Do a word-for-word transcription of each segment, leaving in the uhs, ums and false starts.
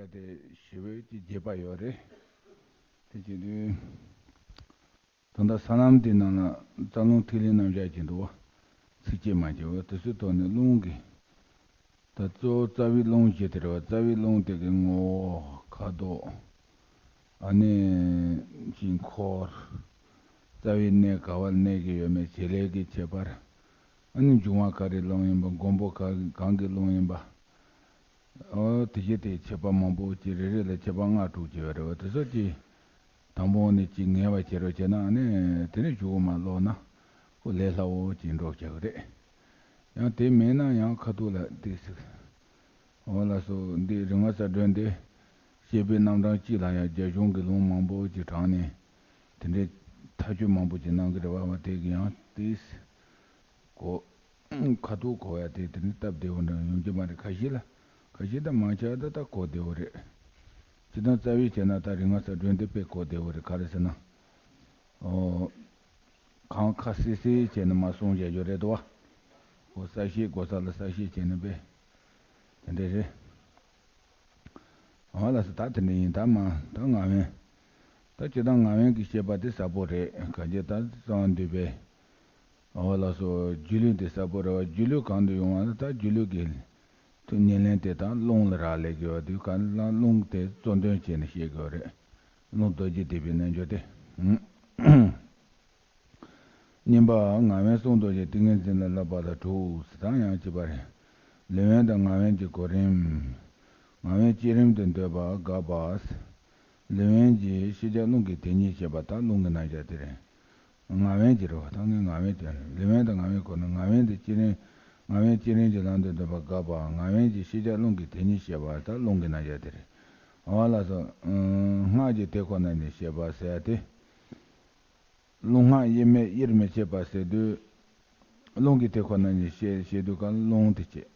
དེ་ཞེ་པོ་ཅིག་རྒྱས་པ་ཡོད་རེད། དེ་བྱེད་དུས། ད་ལྟ་ས་ལམ་དེ་ནང་ལ་རྩ་རླུང་ཐིག་ལེ་རྣམ་གཞག་གི་འདུག་བ། ཚིགས་བཅད་མ་བྱས་པ་དེ་ཚོའི་ཐོག་ནས་རླུང་གི། ད་གཙོ་བོ་རྩ་བའི་རླུང་བྱས་དེ་རེད་བ། རྩ་བའི་རླུང་དེ་གི་ངོ་བོ་ཁ་དོག་ཨ་ནི་དཀྱིལ་འཁོར། རྩ་བའི་གནས་ག་བར་གནས་ཀྱི་ཡོད་མེད་བྱེད་ལས་ཀྱི་ཁྱད་པར། ཨ་ནི་འབྱུང་བ་ག་རེ་རླུང་ཡིན་པ། འགོང་པོ་ག་གང་གི་རླུང་ཡིན་པ། ཨོ་དེ་བཞིན་དེ་ཁྱད་པར་མང་པོ་ཅིག་རེ་རེ་ལ་ཁྱད་པར་ལྔ་དྲུག་ཅིག་ཡོད་རེད་བ། དེ་ཚོ་ཅིག་དང་པོ་ནས་ཅིག་ངེས་པ་བྱེད་རོགས་བྱས་ན་ཨ་ནི་དེ་ནས་གཞུག་གུ་མར་ཀློག་ན་ཁོ་ལས་སླ་བོ་ཅིག་འགྲོ་བྱ་གི་རེད། ཡང་དེ་མེད་ན་ཡང་ཁ་ཐུག་ལ་དེ་ཟེར། འོ་ལགས་སོ། འདི་རིག་སྔགས་རྩ་སྒྲོན་འདི་བཤད་པའི་རྣམ་གྲངས་གཅིག་ལ་ཡང་རྒྱ་གཞུང་གི་ལུང་མང་པོ་ཅིག་དྲངས་ནས་དེ་འདྲའི་ཐག་གཅོད་མང་པོ་ཅིག་གནང་གི་རེད་བ། དེ་གི་ཡང་དེ་གོ་ཁ་ཐུག་གོ་ཡ་དེ་དེ་འདྲའི་སྟབས་བདེ་བོ་འདྲ་ཡོང་གི་མ་རེད། ཁ་ཤས་ལ་ཁ་ཤས་ད་མང་ཆེ་བ་ད་ད་གོ་བདེ་བོ་རེད། སྤྱིར་བཏང་རྩ་བའི་བྱས་ན་ད་རིག་སྔགས་རྩ་སྒྲོན་འདི་དཔེ་གོ་བདེ་བོ་རེད། ག་རེ་ཟེར་ན། ཨོ། གང་ཁ་སིལ་སིལ་བྱས་ནས་མར་གསུང་བྱ་རྒྱུ་རེད་དོ། ཨོ་གསལ་བཤད་དགོས་ས་ལ་གསལ་བཤད་བྱས་ནས་པས། དེ་འདྲ་རེད། ཨོ་ལགས་སོ། ད་དེ་འདྲ་ཡིན། ད་མ་ད་ངག་དབང་། ད་སྤྱིར་བཏང་ངག་དབང་གི་བཤད་པ་དེ་ཟབ་པོ་རེད། ག་རེ་ད་གསང་བ་འདུས་པའི། ཨོ་ལགས་སོ། སྒྱུ་ལུས་དེ་ཟབ་པོ་རེད་བ། སྒྱུ་ལུས་གང་དུ་ཡོང་བ་ན་ད་སྒྱུ་ལུས་ཀྱི་ཐུགས་ཉེར་ལེན་དེ་དག་རླུང་ལ་རག་ལས་དགོས་པ་དུས་ག་ལ་རླུང་དེ་གཙོ་འདོན་བྱས་ནས་བཤད་དགོས་རེད། རླུང་རྡོ་རྗེ་ཐེག་པའི་རྣལ་འབྱོར་དེ། གཉིས་པ། ངག་དབང་གསུང་རྡོ་རྗེ་ཏིང་ངེ་འཛིན་ལ་བསླབ་པ་ལ་དྲུག་ཟེར་དང་ཡང་གཅིག་པ་རེད། ལེགས་དབེན་དང་ངག་དབེན་གྱི་གོ་རིམ། ངག་དབེན་བསྐྱེད་རིམ་དུ་འདོད་པ་དགག་པ། ལེགས་དབེན་གྱི་ཤེས་བྱ་རླུང་གི་དེ་ཉིད་བཤད་པ་དག་རླུང་གི་རྣམ་གཞག་དེ་རེད། ངག་དབེན་གྱི་རེད་བ། ད་ངས་ངག་དབེན་དེ་རེད། ལེགས་དབེན་དང་ངག་དབེན་གོ་ན་ངག་དབེན་དེ་བསྐྱེད་རིམ། ངག་དབེན་བསྐྱེད་རིམ་གྱི་ལམ་དུ་འདོད་པ་དགག་པ། ངག་དབེན་གྱི་ཤེས་བྱ་རླུང་གི་དེ་ཉིད་བཤད་པ་དག་རླུང་གི་རྣམ་གཞག་དེ་རེད། འོ་ལགས་སོ། སྔགས་ཀྱི་དེ་ཁོ་ན་ཉིད་བཤད་པ་ཟེར་ཡ་དེ། རླུང་སྔགས་དབྱེར་མེད་དབྱེར་མི་ཕྱེད་པ་ཟེར་དུས། རླུང་གི་དེ་ཁོ་ན་ཉིད་བཤད་བཤད་དུས་གང་ལ་རླུང་དེ་བྱེད།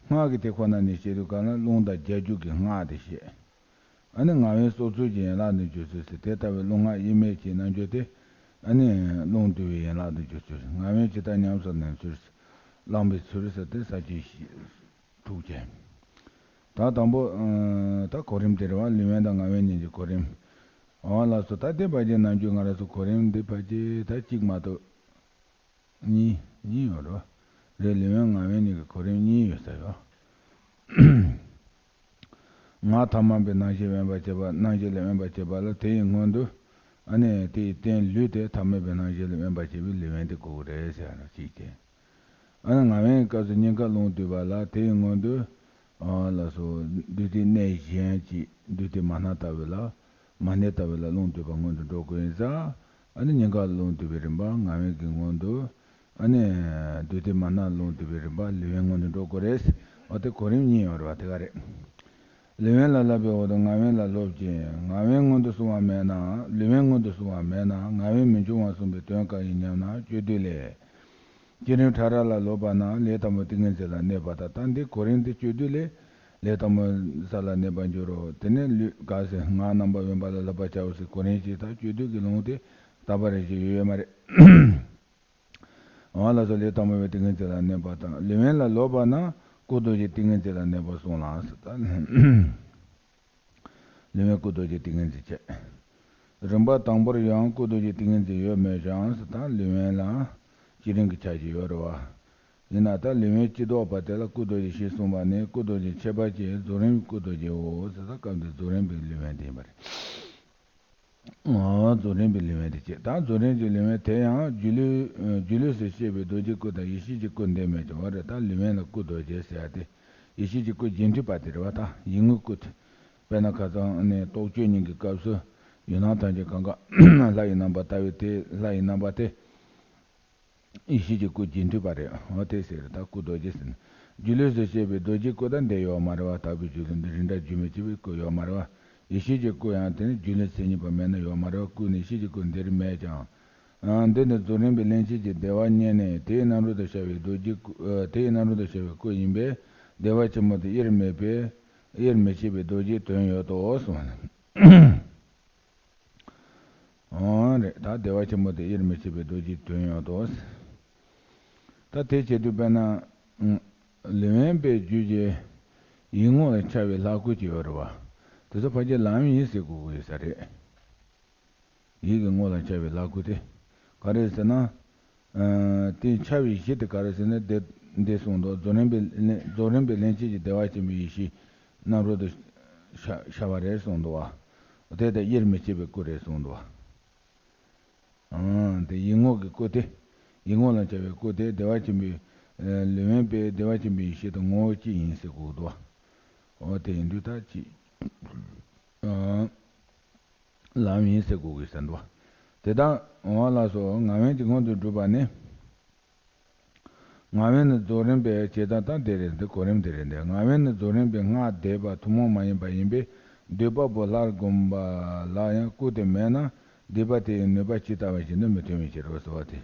སྔགས་ཀྱི་དེ་ཁོ་ན་ཉིད་བཤད་དུས་གང་ལ་རླུང་དང་རྒྱ་རྒྱུག་གི་སྔགས་དེ་བཤད། ཨ་ནི་ངག་དབེན་སོ་ཚུལ་གྱི་ཡན་ལག་ནས་བརྗོད་ཚུལ་ཟེར། དེ་ལྟ་བུའི་རླུང་སྔགས་དབྱེར་མེད་ཀྱི་རྣལ་འབྱོར་དེ། ཨ་ནི་རླུང་བསྡུ་བའི་ཡན་ལག་ཏུ་འགྱུར་ཚུལ། ངག་དབེན་ཇི་ལྟར་ཉམས་སུ་ལེན་ཚུལ། བླང་བའི་ཚུལ་ཟེར་ཏེ་ས་བཅད་བཞི་དྲུག་ཅན། ད་དང་པོ། ད་གོ་རིམ་དེ་རེད་བ། ལེགས་དབེན་དང་ངག་དབེན་གཉིས་ཀྱི་གོ་རིམ། འོ་ལགས་སོ། ད་དེ་ཕལ་ཆེར་ནམ་རྒྱུན་ང་རང་ཚོ་གོ་རིམ་འདི་ཕལ་ཆེར་ད་གཅིག་མ་གཏོགས། གཉིས་གཉིས་ཡོད་རེད་བ། རེད། ལེགས་དབེན་ངག་དབེན་གཉིས་ཀྱི་གོ་རིམ་གཉིས་ཡོད་ས་ཡོད། ངག་ཐ་མལ་པའི་རྣམ་ཤེས་དབེན་པར་བྱེད་པ། རྣམ་ཤེས་ལས་དབེན་པར་བྱེད་པ་ལ་དེ་ཡི་སྔོན་དུ། ཨ་ནི་དེ་ཡི་རྟེན་ལུས་དེ་ཐ་མལ་པའི་རྣམ་ཤེས་ལས་དབེན་པར་བྱེད་པའི་ལེགས་དབེན་དེ་དགོས་ཀྱི་རེད་ཟེར་ཡ་ཅིག་བྱས། ཨ་ནི་ངག་དབེན་གྱི་སྐབས་སུ་སྙིང་གར་རླུང་བསྡུས་པ་ལ་དེ་ཡི་སྔོན་དུ། ཨ་ལགས་སོ། བདུད་རྩིའི་གནད་གཞན་གྱི་བདུད་རྩི་མ་སྣ་ལྟ་བུ་ལ། མ་སྣ་ལྟ་བུ་ལ་རླུང་བསྡུས་པ་སྔོན་དུ་འགྲོ་དགོས་ཡིན་ཙང་། ཨ་ནི་སྙིང་གར་རླུང་བསྡུས་པའི་རིམ་པ་ངག་དབེན་གྱི་སྔོན་དུ། ཨ་ནི་བདུད་རྩི་མ་སྣ་རླུང་བསྡུས་པའི་རིམ་པ་ལེགས་དབེན་སྔོན་དུ་འགྲོ་དགོས་རེད། འོ་དེ་གོ་རིམ་གཉིས་ཡོད་རེད་བ། དེ་ག་རེད། ལེགས་དབེན་ལ་བསླབ་པའི་འོག་ཏུ་ངག་དབེན་ལ་སློབ་ཅིང་། ངག་དབེན་སྔོན་དུ་སོང་བ་མེད་ན། ལེགས་དབེན་སྔོན་དུ་སོང་བ་མེད་ན། ངག་དབེན་མི་འབྱུང་བར་གསུངས་པའི་དོན་གང་ཡིན་སྙམ་ན། སྤྱོད་བསྡུས་ལས། བསྐྱེད་རིམ་ཕྲ་རགས་ལ་ལོབས་པ་ན་ལས་དང་པོ་ཏིང་ངེ་འཛིན་ལ་གནས་པ་དང་། ད་འདི་གོ་རིམ་འདི་སྤྱོད་བསྡུས་ལས་ལས་དང་པོ་ས་ལ་གནས་པར་འགྱུར་རོ། དེ་ནས་ལུས་དགག་ཟེར། ངག་རྣམ་པར་དབེན་པ་ལ་བསླབ་པར་བྱའོ་ཟེར། གོ་རིམ་གཅིག་དང་སྤྱོད་བསྡུས་ཀྱི་ལུང་དེ་རྟག་པ་རེ་ཞིག་ཡོད་ཡོད་མ་རེད། འོ་ལགས་སོ། ལས་དང་པོ་པའི་ཏིང་ངེ་འཛིན་ལ་གནས་པ་དང་། ལེགས་དབེན་ལ་ལོབས་པ་ན་སྐུ་རྡོ་རྗེ་ཏིང་ངེ་འཛིན་ལ་གནས་པར་གསུངས་ལ་ཟེར། ད། ལེགས་དབེན་སྐུ་རྡོ་རྗེ་ཏིང་ངེ་འཛིན་བྱས། རིམ་པ་དང་པོར་ཡང་སྐུ་རྡོ་རྗེ་ཏིང་ངེ་འཛིན་ཡོད་མེད་ཀྱང་ཟེར། ད་ལེགས་དབེན་ལ་བསྐྱེད་རིམ་གྱི་ཆ་ཞིག་ཡོད་རེད་བ། ཡིན་ན་ད་ལེགས་དབེན་སྤྱི་ལྡོག་པ་དེ་ལ་སྐུ་རྡོ་རྗེ་ཞེས་གསུངས་པ་ནི་སྐུ་རྡོ་རྗེ་ཁྱད་པར་ཅན་རྫོགས་རིམ་སྐུ་རྡོ་རྗེའོ་ཟེར། ད་སྐབས་འདིར་རྫོགས་རིམ་པའི་ལེགས་དབེན་དེ་ཡིན་པ་རེད། འོ། རྫོགས་རིམ་པའི་ལེགས་དབེན་དེ་བྱས། ད་རྫོགས་རིམ་གྱི་ལེགས་དབེན་དེ་ཡང་སྒྱུ་ལུས། སྒྱུ་ལུས་སུ་བཤད་པའི་རྡོ་རྗེའི་སྐུ་དང་ཡེ་ཤེས་ཀྱི་སྐུ་འདི་མེད་ཀྱང་། འོ་རེད། ད་ལེགས་དབེན་ལ་སྐུ་རྡོ་རྗེ་ཟེར་ཡ་དེ་ཡེ་ཤེས་ཀྱི་སྐུ་རྗེས་མཐུན་པ་དེ་རེད་བ། ད་ཡིད་དངོས་སྐུ་དེ། དཔེར་ན་ཁ་སང་ནས་རྟོགས་བཅས་གཉིས་ཀྱི་སྐབས་སུ་ཡུལ་སྣང་ཐམས་ཅད་གང་ག་ལྷ་ཡི་རྣམ་པ་ལྟ་བུའི་དེ། ལྷ་ཡི་རྣམ་པ་དེ་ཡེ་ཤེས་ཀྱི་སྐུ་རྗེས་མཐུན་པ་རེད། འོ་དེ་ཟེར། ད་སྐུ་རྡོ་རྗེ་ཟེར་ན། སྒྱུ་ལུས་སུ་བཤད་པའི་རྡོ་རྗེའི་སྐུ་དང་འདི་ཡོད་མ་རེད་བ། དག་པའི་སྒྱུ་ལུས་འདི་རིགས་འདྲ་སྒྱུ་མའི་སྤྱི་བོའི་སྐུ་ཡོད་མ་རེད་བ། ཡེ་ཤེས་ཀྱི་སྐུ་ཡང་དེ་ནི་སྒྱུ་ལུས་མཚན་ཉིད་པ་མེད་ན་ཡོད་མ་རེད་བ། སྐུ་ནི་ཡེ་ཤེས་ཀྱི་སྐུ་འདིར་མེད་ཀྱང་། ཨ། འདི་ནི་རྫོགས་རིམ་པའི་ལན་ཆེན་གྱི་བདེ་བ་བརྙེས་ནས་དེའི་རྣམ་རོལ་དུ་ཤར་བའི་རྡོ་རྗེའི་སྐུ། ཨ། དེའི་རྣམ་རོལ་དུ་ཤར་བའི་སྐུ་ཡིན་པས་བདེ་བ་ཆེན་པོ་དེ་དབྱེར་མེད་པས། དབྱེར་མི་ཕྱེད་པའི་རྡོ་རྗེའི་དོན་ཡོད་དོ་གསུངས། འོ་རེད། ད་བདེ་བ་ཆེན་པོ་དེ་དབྱེར་མི་ཕྱེད་པའི་རྡོ་རྗེའི་དོན་ཡོད་དོ། ད་དེ་བྱེད་དུས་དཔེར་ན། ལེགས་དབེན་པའི་རྒྱུད་ཀྱི་ ཡིད་ངོ་ལ་འཆར་བའི་ལྷ་སྐུ་ཅིག་ཡོད་རེད་བ། དེ་ཚོ་ཕལ་ཆེར་ལམ་ཡིན་ཟེར་དགོས་ཀྱི་ཡོད་ས་རེད། ཡིད་ཀྱི་ངོ་ལ་འཆར་བའི་ལྷ་སྐུ་དེ་ག་རེ་ཟེར་ན། ཨ། དེ་འཆར་བའི་གཞི་དེ་ག་རེ་ཟེར་ན། འདི་འདི་གསུངས་འདུག་རྫོགས་རིམ་པའི་ལྷན། རྫོགས་རིམ་པའི་ལྷན་སྐྱེས་ཀྱི་བདེ་བ་ཆེན་པོའི་ཡེ་ཤེས་རྣམ་རོལ་དུ་ཤར་ཤར་བ་རེད་གསུངས་འདུག་བ། དེ་ལྟར་དབྱེར་མི་ཕྱེད་པའི་སྐུ་རེད་གསུངས་འདུག་བ། ཨང་། དེ་ཡིད་ངོ་གི་སྐུ་དེ། ཡིད་ངོ་ལ་འཆར་བའི་སྐུ་དེ་བདེ་བ་ཆེན་པོའི། ཨ། ལུས་དབེན་པའི་བདེ་བ་ཆེན་པོའི་ཡེ་ཤེས་དང་ངོ་བོ་གཅིག་ཡིན་ཟེར་དགོས་འདུག་བ། འོ་དེ་ཡིན་དུས་ད་ཅིག་ཨང་། ལམ་ཡིན་ཟེར་དགོས་ཀྱི་ཟེར་འདུག་བ། དེ་དག་འོ་ལགས་སོ། ང་དབེན་གྱི་སྔོན་དུ་བསྒྲུབས་པ་ནི། ང་དབེན་ནི་རྫོགས་རིམ་པའི་བྱེད་སྟངས་དང་དེ་རེད། འདི་གོ་རིམ་དེ་རེད། འདི་ང་དབེན་ནི་རྫོགས་རིམ་པའི་སྔགས་བཟླས་པ་ཐུན་མོང་མ་ཡིན་པ་ཡིན་པས། སྡིག་པ་པོ་ལྷར་བསྒོམ་པ་ལ་ཡང་སྐུ་དེ་མེད་ན། སྡིག་པ་དེ་ཡི་ནུས་པ་ཇི་ལྟ་བ་བཞིན་དུ་མི་ཐོན་པའི་ཕྱིར་རོ་ཟེར་བ་དེ།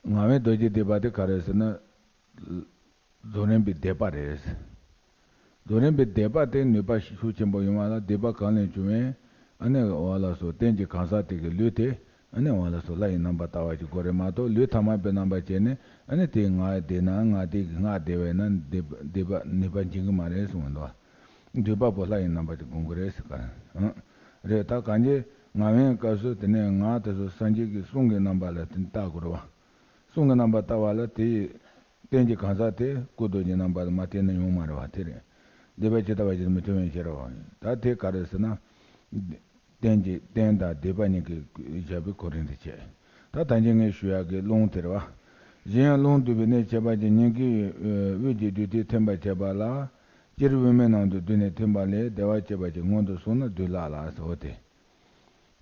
ང་དབེན་རྡོ་རྗེ་སྡིག་པ་དེ་ག་རེ་ཟེར་ན། རྫོགས་རིམ་པའི་བཟླས་པ་རེད། རྫོགས་རིམ་པའི་བཟླས་པ་དེ་ནུས་པ་ཤུགས་ཆེན་པོ་ཡོང་བ་ལ། སྡིག་པ་གང་ལས་བྱུང་བའི་ཨ་ནི་འོ་ལགས་སོ། རྟེན་གྱི་གང་ཟག་དེ་གི་ལུས་དེ་ཨ་ནི་འོ་ལགས་སོ་ལྷ་ཡི་རྣམ་པར་ལྟ་བ་ཞིག་དགོས་རེད་མ་གཏོགས། ལུས་ཐ་མལ་པའི་རྣམ་པ་བྱས་ནས་ཨ་ནི་དེ་ངག་བཟླས་ན། ངག་དེ་གི་སྔགས་བཟླས་པས་ན་སྡིག་པ་སྡིག་པ་ནུས་པ་འབྱིན་གི་མ་རེད་གསུངས་འདུག་སྡིག་པ་པོ་ལྷ་ཡི་རྣམ་པ་ཅིག་སྒོམ་གི་རེད་ཟེར་ག་ཨང་། རེད། ད་གང་ཅི་ང་དབེན་སྐབས་སུ་དེ་ནས་ངག་དེ་ཚོ་སངས་རྒྱས་ཀྱི་གསུང་གི་རྣམ་པ་ལ་དེ་བལྟ་དགོས་རེད་བ། གསུང་གི་རྣམ་པ་བལྟ་བ་ལ་དེ་ཡི་རྟེན་གྱི་གང་ཟག་དེ་སྐུ་རྡོ་རྗེ་རྣམ་པ་ལ་མ་བལྟས་ན་ཡོང་མ་རེད་བ། དེ་རེད། སྡིག་པ་ཇི་ལྟ་བ་བཞིན་མི་ཐོན་པའི་ཕྱིར་རོ། ད་དེ་ག་རེ་ཟེར་ན། རྟེན་གྱི་རྟེན་དང་སྡིག་པ་གཉིས་ཀྱི་བཞག་པའི་གོ་རིམ་དེ་བྱས། ད་ད་གིན་ངས་ཞུ་ཡག་གི་རླུང་དེ་རེད་བ། གཞན་ཡང་རླུང་བསྡུ་བའི་གནད་ཁྱད་པར་གྱིས་སྙིང་གའི་དབུས་ཀྱི་རྡུལ་དེ་ཐིམ་པར་བྱེད་པ་ལ། སྤྱིར་དབུ་མའི་ནང་དུ་བསྡུས་ནས་ཐིམ་པ་ལས་བདེ་བར་གཤེགས་པ་ཞིག་མངོན་དུ་སོང་ན་རྡུལ་ལགས་ལ་ཟེར་བ་དེ།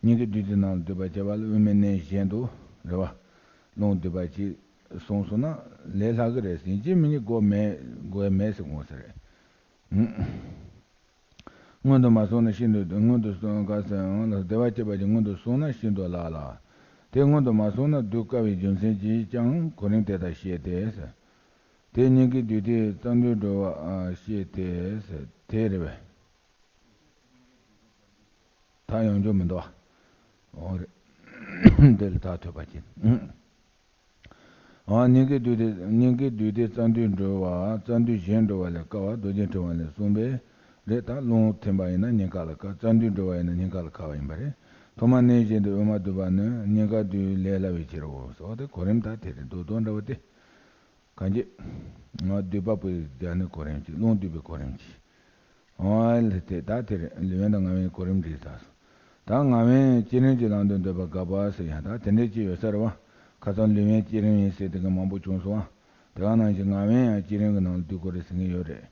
སྙིང་གའི་རྡུལ་དེ་ནང་ལ་སྡུད་པར་བྱེད་པ་ལ་དབུ་མའི་གནད་གཞན་དུ་རེད་བ། རླུང་བསྡུ་བ་ཅིག་སོང་སོང་ན་ལས་སླ་གི་རེད་ཟེར། ཡིན་གཅིག་མིན་གཉིས་དགོས་མེད་དགོས་མེད་ཟེར་དགོངས་ས་རེད། ཨུམ། མངོན་དུ་མ་སོང་ན་ཤིན་ཏུ། མངོན་དུ་སོང་ག་ཟེར་ཡང་ལ་བདེ་བར་གཤེགས་པ་ཅིག་མངོན་དུ་སོང་ན་ཤིན་ཏུ་ལགས་ལ། དེ་མངོན་དུ་མ་སོང་ན་སྡུད་དཀའ་བའི་རྒྱུ་མཚན་གྱིས་ཀྱང་གོ་རིམ་དེ་ལྟར་བཤད་དེ། དེ་སྙིང་གའི་རྡུལ་དེ་རྩ་མདུད་འགྲོ་བ་བཤད་དེ། དེ་རེད་པས། ད་ཡོང་རྒྱུ་མི་འདུག་འོ་རེད། འདི་ལ་ད་ཐོས་པ་ཅན། ཨ། སྙིང་གའི་རྡུལ་དེ། སྙིང་གའི་རྡུལ་དེ་རྩ་མདུད་འགྲོ་བ། རྩ་མདུད་གཞན་འགྲོ་བ་ལས་དཀའ་བ་རྡོ་རྗེ་ཕྲེང་བ་ལས་གསུངས་པས་རེད། ད་རླུང་ཐིམ་པ་ཡིན་ན་སྙིང་ག་ལ་དཀའ། རྩ་མདུད་འགྲོ་བ་ཡིན་ན་སྙིང་ག་ལ་དཀའ་བ་ཡིན་པ་རེད། ཐོག་མར་གནས་གཞན་དུ་དབུ་མ་བསྡུ་བ་ནི་སྙིང་ག་རྡུལ་ལས་སླ་བའི་ཕྱིར་རོ་ཟེར་བ་དེ་གོ་རིམ་ད་དེ་རེད། མདོ་དོན་འདྲ་བ་དེ། གང་ཅི། ང་སྡུད་པ་པོའི་སྦྱར་ནས་གོ་རིམ་གཅིག་རླུང་སྡུད་པའི་གོ་རིམ་གཅིག་འོ་ལ་དེ་ད་དེར་ལུས་དབེན་དང་ངག་དབེན་གྱི་གོ་རིམ་བསྒྲིགས་ཚར་སོང་། ད་ངག་དབེན་བསྐྱེད་རིམ་གྱི་ལམ་དུ་འདོད་པ་དགག་པ་ཟེར་ཡང་ད་དེ་འདྲའི་ཅིག་ཡོད་ས་རེད་བ། ཁ་སང་ལུས་དབེན་བསྐྱེད་རིམ་ཡིན་ཟེར་དེ་ག་མང་པོ་བྱུང་སོང་བ། དེ་ག་ནང་བཞིན་ངག་དབེན་ཡང་བསྐྱེད་རིམ་གྱི་ནང་ལ་འདུས་དགོས་རེད་ཟེར་མཁན་ཡོད་རེད།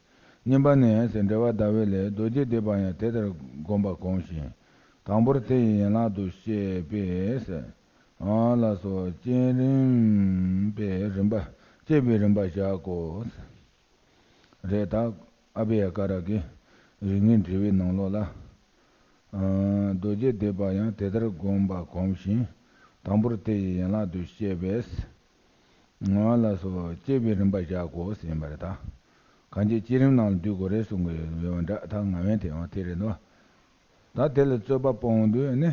གཉིས་པ་ནི་ཟེར། འགྲེལ་པ་ཟླ་བའི་ལས། རྡོ་རྗེ་སྡིག་པ་ཡང་དེ་ལྟར་བསྒོམ་པ་གོམས་ཤིང་། དང་པོར་དེ་ཡི་ཡན་ལག་ཏུ་བཤད་པས་ཟེར། ཨ་ལ་སོགས་བསྐྱེད་རིམ་པའི་རིམ་པ། བསྐྱེད་པའི་རིམ་པ་བཞག་གོ། རེད། ད་ཨ་བྷི་ཡ་ཀ་ར་གི་རིགས་ངེས་འགྲེལ་བའི་ནང་ལོགས་ལ། ཨ། རྡོ་རྗེ་སྡིག་པ་ཡང་དེ་ལྟར་བསྒོམ་པ་གོམས་ཤིང་། དང་པོར་དེ་ཡི་ཡན་ལག་ཏུ་བཤད་པས། ཨ་ལ་སོགས་བསྐྱེད་པའི་རིམ་པ་བཞག་གོ་ཟེར་ཡིན་པ་རེད་ད། གང་ཅི་བསྐྱེད་རིམ་ནང་ལ་འདུས་དགོས་རེད་གསུང་གི་ཡོད་པ་འདྲ། ད་ངག་དབེན་དེ་ཡང་དེ་རེད་འདུག་ད་དེ་ལ་རྩོད་པ་སྤོང་དུས་ནི།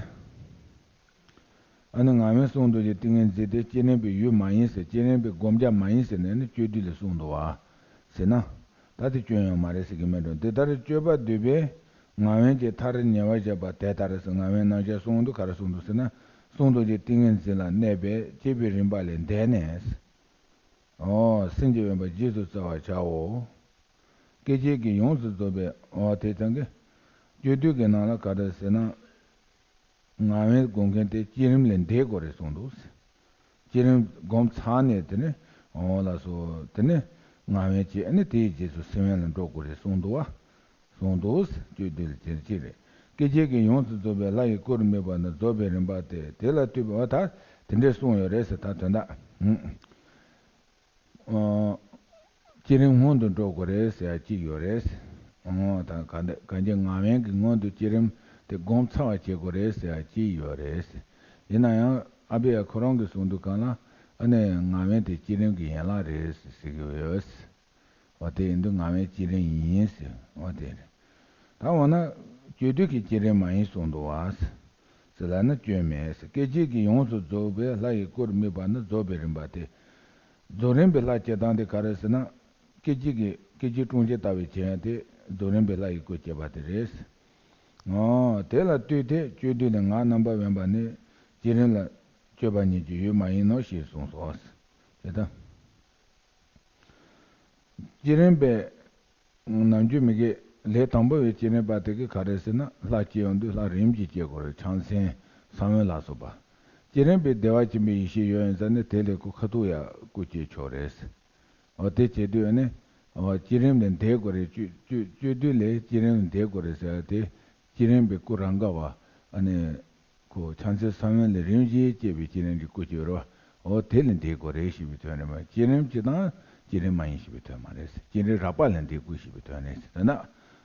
ཨ་ནི་ངག་དབེན་གསུང་རྡོ་རྗེ་ཏིང་ངེ་འཛིན་དེ་བསྐྱེད་རིམ་པའི་ཡུལ་མ་ཡིན་ཟེར། བསྐྱེད་རིམ་པའི་བསྒོམ་བྱ་མ་ཡིན་ཟེར་ནས་ནི་སྤྱོད་བསྡུས་ལ་གསུངས་འདུག་བ། ཟེར་ན། ད་དེ་སྐྱོན་ཡང་མ་རེད་ཟེར་གྱི་མེད་འགྲོ། འདི་ལྟར་སྤྱོད་པ་བསྡུས་པས་ངག་དབེན་གྱི་མཐར་ཉེ་བར་བཞག་པ་དེ་ལྟར་ཟེར། ངག་དབེན་ནང་བཞིན་གསུངས་འདུག་ག་རེ་གསུངས་འདུག་ཟེར་ན། གསུང་རྡོ་རྗེ་ཏིང་ངེ་འཛིན་ལ་གནས་པས་བསྐྱེད་པའི་རིམ་པ་ལས་འདས་ནས། ཨོ། སེམས་ཀྱི་དབེན་པ་རྗེས་སུ་བཙལ་བར་བྱའོ། སྐད་ཅིག་གིས་ཡོངས་སུ་རྫོགས་པའི། ཨོ། དེ་ཚང་གི་སྤྱོད་བསྡུས་ཀྱི་ནང་ལ་ག་རེ་ཟེར་ན། ངག་དབེན་སྒོམ་མཁན་དེ་བསྐྱེད་རིམ་ལས་འདས་དགོས་རེད་གསུངས་འདུག་བསྐྱེད་རིམ་སྒོམ་ཚར་ནས་དེ་ནས་འོ་ལགས་སོ། དེ་ནས་ངག་དབེན་བྱས་ནས་དེའི་རྗེས་སུ་སེམས་དབེན་ལ་འགྲོ་དགོས་རེད་གསུངས་འདུག་བ། གསུངས་འདུག་སྤྱོད་བསྡུས་ལ་དེ་གཅིག་རེད། སྐད་ཅིག་གིས་ཡོངས་སུ་རྫོགས་པའི་ལྷ་ཡི་སྐུར་དམིགས་པ་ནི་རྫོགས་པའི་རིམ་པ་སྟེ། དེ་ལ་ལྟོས་པའི། འོ་ད་དེ་འདྲས་གསུངས་ཡོད་རེད་ཟེར། ད་དོན་དག་ཨ། བསྐྱེད་རིམ་སྔོན་དུ་འགྲོ་དགོས་རེད་ཟེར་ཡ་གཅིག་ཡོད་རེད། ཨོ། ད་ག་འདི་གང་ཅི་ངག་དབེན་གྱི་སྔོན་དུ་བསྐྱེད་རིམ་དེ་སྒོམ་ཚར་བ་བྱེད་དགོས་རེད་ཟེར་ཡ་གཅིག་ཡོད་རེད། ཡིན་ན་ཡང་ཨ་བྷི་ཡ་ཁོ་རང་གིས་གསུངས་དུས་སྒང་ལ། ཨ་ནི་ངག་དབེན་དེ་བསྐྱེད་རིམ་གྱི་ཡན་ལག་རེད་ཟེར་གྱི་ཡོད། འོ་དེ་ཡིན་དུས་ངག་དབེན་བསྐྱེད་རིམ་ཡིན་ཟེར། འོ་དེ་རེད། ད་འོ་ན་སྤྱོད་བསྡུས་ཀྱི་བསྐྱེད་རིམ་མ་ཡིན་གསུངས་འདུག་བ། ཟེར་ལབ་ན་སྐྱོན་མེད་ཟེར། སྐད་ཅིག་གིས་ཡོངས་སུ་རྫོགས་པའི་ལྷ་ཡི་སྐུར་དམིགས་པ་ནི་རྫོགས་པའི་རིམ་པ་སྟེ། རྫོགས་རིམ་པའི་ལྷ་སྐྱེ་སྟངས་དེ་ག་རེ་ཟེར་ན། སྐད་ཅིག་གིས་ སྐད་ཅིག་ཀྲུང་ཆེ་ལྟ་བུའི་བྱེད་ཡང་དེ་རྫོགས་རིམ་པའི་ལྷ་ཡི་སྐུ་སྐྱེ་བ་དེ་རེད། ཨོ། དེ་ལ་ལྟོས་ཏེ་སྤྱོད་བསྡུས་ནས་ང་རྣམ་པར་དབེན་པ་ནི་བསྐྱེད་རིམ་ལ་སྤྱོད་པ་ཉིད་ཀྱི་ཡུལ་མ་ཡིན་ནོ་ཞེས་གསུངས་སོ། དེ་ལྟ། བསྐྱེད་རིམ་པའི་ནམ་རྒྱུན་མི་དགེ་ལས་དང་པོ་བའི་བསྐྱེད་རིམ་པ་དེ་གི་ག་རེ་ཟེར་ན། ལྷ་སྐྱེ་ཡོང་དུས་ལྷ་རིམ་གྱིས་སྐྱེ་དགོས་རེད། ཕྱག་མཚན་ས་བོན་ལ་སོགས་པ། བསྐྱེད་རིམ་པའི་བདེ་བ་ཆེན་པོའི་ཡེ་ཤེས་ཡོད་ཡིན་ཙང་ནི་དེ་ལས་ཁོ་ཁ་ཐུག་ཡ་སྐུ་སྐྱེ་ཆོག་རེད། འོ་དེ་བྱེད་དུས་ནི། འོ་བསྐྱེད་རིམ་ལས་འདས་དགོས་རེད། སྤྱོད་སྤྱོད་སྤྱོད་བསྡུས་ལས་བསྐྱེད་རིམ་ལས་འདས་དགོས་རེད་ཟེར་ཏེ། བསྐྱེད་རིམ་པའི་སྐུ་རང་ག་བ། ཨ་ནི། ཁོ་ཕྱག་མཚན་ས་བོན་ལས་རིམ་བཞིན་སྐྱེས་པའི་བསྐྱེད་རིམ་གྱི་སྐུ་སྐྱེ་རོ། འོ་དེ་ལས་འདས་དགོས་རེད་ཞེས་པའི་དོན་རེད་མ། བསྐྱེད་རིམ་སྤྱི་དང་བསྐྱེད་རིམ་མ་ཡིན་ཞེས་པའི་དོན་མ་རེད། བསྐྱེད་རིམ་རགས་པ་ལས་འདས་དགོས་ཞེས་པའི་དོན་རེད། དེ་ན།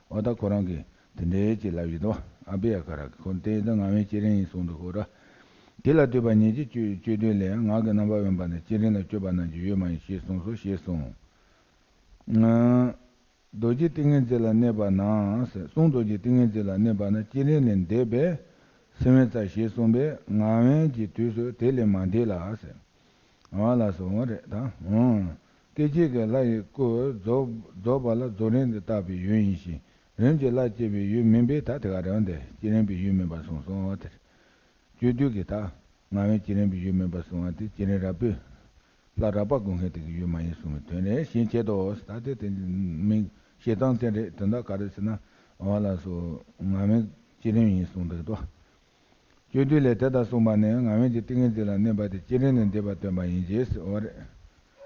འོ་ད་ཁོ་རང་གིས་དེ་འདྲའི་ཅིག་ལབ་ཡོད་དོ། ཨ་བི་ཡ་ཀ་ར་གི་ཁོ་དེ་ཡིན་ཙང་ང་བས་བསྐྱེད་རིམ་ཡིན་གསུངས་འདུག་ཁོ་ར། དེ་ལ་ལྟོས་པ་ཉིད་ཀྱི་སྤྱོད་སྤྱོད་བསྡུས་ལས། ང་གི་རྣམ་པར་དབེན་པ་ནི་བསྐྱེད་རིམ་ལ་སྤྱོད་པ་རྣམས་ཀྱི་ཡུལ་མ་ཡིན་ཞེས་གསུངས་སོ་ཞེས་གསུངས། ང་། རྡོ་རྗེ་ཏིང་ངེ་འཛིན་ལ་གནས་པ་ན་ཟེར། གསུང་རྡོ་རྗེ་ཏིང་ངེ་འཛིན་ལ་གནས་པ་ན་བསྐྱེད་རིམ་ལས་འདས་པས་སེམས་དབེན་རྩ་ཞེས་གསུངས་པས། ང་དབེན་གྱི་དུས་སུ་དེ་ལས་མ་འདས་ལ་ཟེར། འོ་ལགས་སོ། འོ་རེད་ད། འོ། སྐད་ཅིག་གི་ལྷ་ཡི་སྐུ་རྫོགས་རྫོགས་པ་ལ་རྫོགས་རིམ་དུ་བཏགས་པའི་ཡུལ་ཡིན་ཞིང་། རིམ་གྱིས་ལྷ་སྐྱེ་བའི་ཡུལ་མིན་པས། ད་དེ་ག་རེད་འདི། བསྐྱེད་རིམ་པའི་ཡུལ་མིན་པར་གསུངས་སོ། འོ་དེ་རེད། སྤྱོད་བསྡུས་ཀྱི་ད། ང་དབེན་བསྐྱེད་རིམ་པའི་ཡུལ་མིན་པར་གསུངས་པ་དེ་བསྐྱེད་རིམ་རགས་པས་ལྷ་རགས་པ་སྐུ་མཁན་དེ་གི་ཡུལ་མ་ཡིན་གསུངས་པའི་དོན་རེད། ཞེས་བྱེད་དོ། ད་དེ་དེ་མིང་བཤད་སྟངས་དེ་རེད། དོན་དག་ག་རེ་ཟེར་ན། འོ་ལགས་སོ། ང་དབེན་བསྐྱེད་རིམ་ཡིན་གསུངས་འདུག་དོ། སྤྱོད་བསྡུས་ལས་དེ་ལྟར་གསུངས་པ་ནི། ང་དབེན་གྱི་ཏིང་ངེ་འཛིན་ལ་གནས་པ་དེ་བསྐྱེད་རིམ་ལས་འདས་པ་སྟོན་པ་ཡིན་གྱི་ཟེར། འོ་རེད།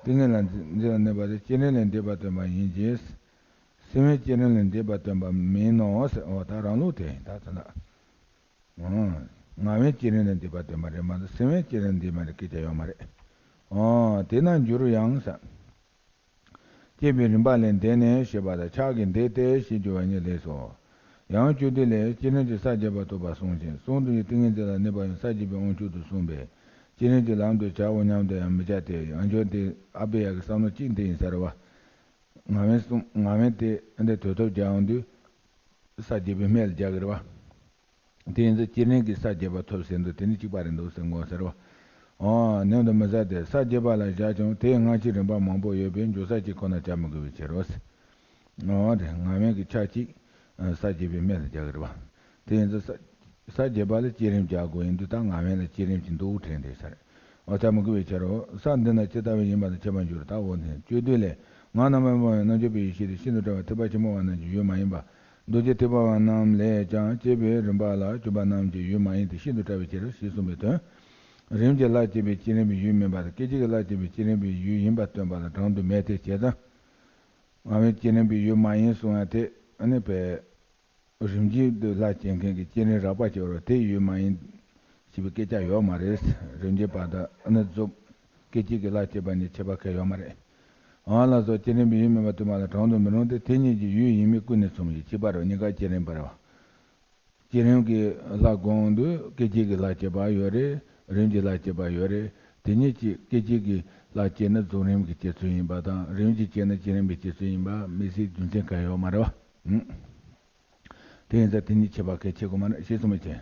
ཏིང་ངེ་འཛིན་ལ་གནས་པ་དེ་བསྐྱེད་རིམ་ལས་འདས་པ་སྟོན་པ་ཡིན་གྱི། སེམས་དབེན་བསྐྱེད་རིམ་ལས་འདས་པ་སྟོན་པ་མིན་ནོ་ཟེར། འོ་ད་རང་ལུགས་དེ་ད་ཚོད་ན། ང་དབེན་བསྐྱེད་རིམ་ལས་འདས་པ་སྟོན་པ་རེད་མ་གཏོགས་སེམས་དབེན་བསྐྱེད་རིམ་འདས་མ་རེད་སྐད་ཆ་ཡོད་མ་རེད། འོ་དེས་ན་འགྱུར་ཡང་ཟེར། སྐྱེས་པའི་རིམ་པ་ལས་འདས་ནས་ཞེས་པ་དང་ཕྱག་གིས་འདས་ཏེ་ཞེས་བསྒྱུར་བ་གཉིས་ལེགས་སོ། ཡང་སྤྱོད་བསྡུས་ལས་བསྐྱེད་རིམ་གྱིས་ས་བརྒྱད་པ་ཐོབ་པར་གསུངས་ཤིང་། གསུང་རྡོ་རྗེ་ཏིང་ངེ་འཛིན་ལ་གནས་པ་ཡང་ས་བརྒྱད་པའི་དབང་ཕྱུག་ཏུ་གསུངས་པས། བསྐྱེད་རིམ་གྱི་ལམ་དུ་བྱའོ་སྙམ་དུ་ཡང་མི་བྱ་སྟེ། ཡང་འཇོག་དེ་ཨ་བི་ཡ་གི་བསམ་བློ་གཅིག་འདི་ཡིན་ཟེར་བ། ང་དབེན་གསུང་ང་དབེན་དེ་འདི་དོན་ཐོབ་རྒྱག་ཡོང་དུས། ས་བརྒྱད་པའི་སྨད་ལ་རྒྱག་གི་རེད་བ། དེ་ཡིན་ཙང་བསྐྱེད་རིམ་གྱིས་ས་བརྒྱད་པ་ཐོབ་ཟེར་འདུག་དེ་ནི་གཅིག་པ་རེད་འདུག་ཟེར་དགོས་ཟེར་བ། ཨོ་སྙམ་དུ་མི་བྱ་སྟེ། ས་བརྒྱད་པ་ལ་བཞག་ཀྱང་དེའི་སྔ་ཕྱི་རིམ་པ་མང་པོ་ཡོད་པས་འཇོག་ས་གཅིག་ཁོ་ན་བྱ་མི་དགོས་པའི་ཕྱིར་རོ། ཨོ་དེ་ང་དབེན་གྱི་ཆ་གཅིག་ས་བརྒྱད་པའི་སྨད་ལ་རྒྱག་གི་རེད་བ། དེ་ཡིན་ཙང་ས་ས་བརྒྱད་པ་ལ་བསྐྱེད་རིམ་རྒྱག་དགོས་ཡིན་དུས་ད་ང་དབེན་ལ་བསྐྱེད་རིམ་གྱི་འདུག་དྲན་དེ་ས་རེད། ཨོ་ཐ་མི་དགོས་པའི་ཕྱིར་རོ། ས་འདི་ན་ཇི་ལྟ་བུ་ཡིན་པ་དང་ཁྱད་པར་འགྱུར། ད་འོ་དེ་སྤྱོད་བསྡུས་ལས། ང་རྣམ་པར་དབེན་པ་ཡང་རྣལ་འབྱོར་པའི་ཡེ་ཤེས་དེ་ཤིན་ཏུ་ཕྲ་བ་ཐེག་པ་ཆེན་པོ་པ་རྣམས་ཀྱི་ཡུལ་མ་ཡིན་པ། རྡོ་རྗེ་ཐེག་པ་པ་རྣམས་ལས་ཀྱང་སྐྱེས་པའི་རིམ་པ་ལ་གྱུར་པ་རྣམས་ཀྱི་ཡུལ་མ་ཡིན་ཏེ་ཤིན་ཏུ་ཕྲ་བའི་ཕྱིར་ཞེས་གསུངས་པའི་དོན། རིམ་གྱིས་ལྷ་སྐྱེ་བའི་བསྐྱེད་རིམ་པའི་ཡུལ་མིན་པ་དང་སྐད་ཅིག་གིས་ལྷ་སྐྱེ་བའི་བསྐྱེད་རིམ་པའི་ཡུལ་ཡིན་པ་སྟོན་པ་ལ་གྲངས་དུ་མེད་དེ། བྱས་ཙང་། ང་དབེན་བསྐྱེད་རིམ་པའི་ཡུལ་མ་ཡིན་གསུང་ཡ་དེ་ཨ་ནི་བས། རིམ་གྱིས་འདུ་ལྷ་སྐྱེ་མཁན་གྱི་བསྐྱེད་རིམ་རགས་པ་སྐྱེ་བར་དེ་ཡུལ་མ་ཡིན་ཞེས་པའི་སྐད་ཆ་ཡོད་མ་རེད། རིམ་གྱིས་པ་དང་ཨ་ནི་རྫོགས་སྐད་ཅིག་གིས་ལྷ་སྐྱེ་བ་གཉིས་ཁྱད་པར་གང་ཡང་ཡོད་མ་རེད། འོ་ལགས་སོ། བསྐྱེད་རིམ་པའི་ཡུལ་མིན་པ་དུ་མ་ལ་གྲངས་དུ་མི་རུང་སྟེ། དེ་གཉིས་ཀྱི་ཡུལ་ཡིན་མིན་ཀུན་ནས་མཚུངས་ཤིང་གཅིག་པ་རེད། གཉིས་ཀ་བསྐྱེད་རིམ་པ་རེད་བ། བསྐྱེད་རིམ་གྱི་ལྷ་སྒོམ་དུས་སྐད་ཅིག་གིས་ལྷ་སྐྱེ་བ་ཡོད་རེད། རིམ་གྱིས་ལྷ་སྐྱེ་བ་ཡོད་རེད། དེ་གཉིས་ཀྱི་སྐད་ཅིག་གིས་ལྷ་སྐྱེ་ན་རྫོགས་རིམ་གྱི་སྐྱེ་ཚུལ་ཡིན་པ་དང་། རིམ་གྱིས་སྐྱེ་ན་བསྐྱེད་རིམ་པའི་སྐྱེ་ཚུལ་ཡིན་པ་མི་སྲིད། རྒྱུ་མཚན་གང་ཡང་ཡོད་མ་རེད་བ། དེ་ཡིན་ཙང་དེ་གཉིས་ཁྱད་པར་གལ་ཆེ་གོ་མ་རེད་ཞེས་གསུངས་པའི་ཕྱིར།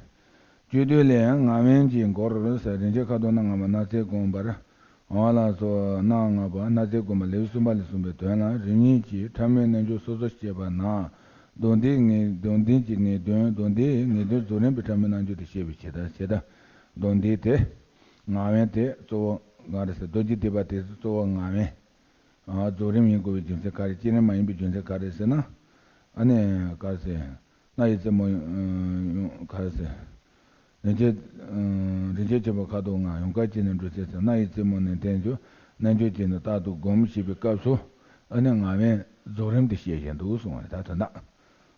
སྤྱོད་བསྡུས་ལས་ཡང་ང་དབེན་གྱི་མགོར་ཟེར། རིན་ཆེན་ཁ་དོག་སྣ་ལྔ་མ་སྣང་ཚད་བསྒོམ་པར། འོ་ལགས་སོ། སྣ་ལྔ་པ་སྣང་ཚད་བསྒོམ་པ་ལེའུ་གསུམ་པ་ལས་གསུངས་པའི་དོན་ལ། རིམ་གཉིས་ཀྱིས་ཕྲ་མོའི་རྣལ་འབྱོར་སོ་སོར་བཤད་པ་ན། མདོ་འདིའི་ངེས་མདོ་འདི་གི་ངེས་དོན། མདོ་འདིའི་ངེས་དོན་རྫོགས་རིམ་པའི་ཕྲ་མོའི་རྣལ་འབྱོར་དེ་བཤད་པའི་ཕྱིར་དང་ཞེས་དང་། མདོ་འདི་དེ། ང་དབེན་དེ་གཙོ་བོ་ག་རེ་ཟེར། རྡོ་རྗེ་ཐེག་པ་དེ་གཙོ་བོ་ང་དབེན། ཨ། རྫོགས་རིམ་ཡིན་དགོས་པའི་རྒྱུ་མཚན་ག་རེ། བསྐྱེད་རིམ་མ་ཡིན་པའི་རྒྱུ་མཚན་ག་རེ་ཟེར་ན། ཨ་ནི་ག་རེ་ཟེར། སྣ་ཡི་རྩེ་མོ། ཨ། ག་རེ་ཟེར། རིན་ཆེན། ཨ། རིན་ཆེན་ཆེན་པོ་ཁ་དོག་ལྔ། ཡུངས་ཀར་བཅས་ནས་འགྲོ་ཚུལ་ཟེར། སྣ་ཡི་རྩེ་མོ་ནས་བསྟན་ཀྱང་རྣལ་འབྱོར་གྱིས་ནི་རྟག་ཏུ་བསྒོམ་ཞེས་པའི་སྐབས་སུ། ཨ་ནི་ང་དབེན་རྫོགས་རིམ་དེ་བཤད་བཞིན་འདུག་གསུངས་པ་རེད། ད་དོན་དག་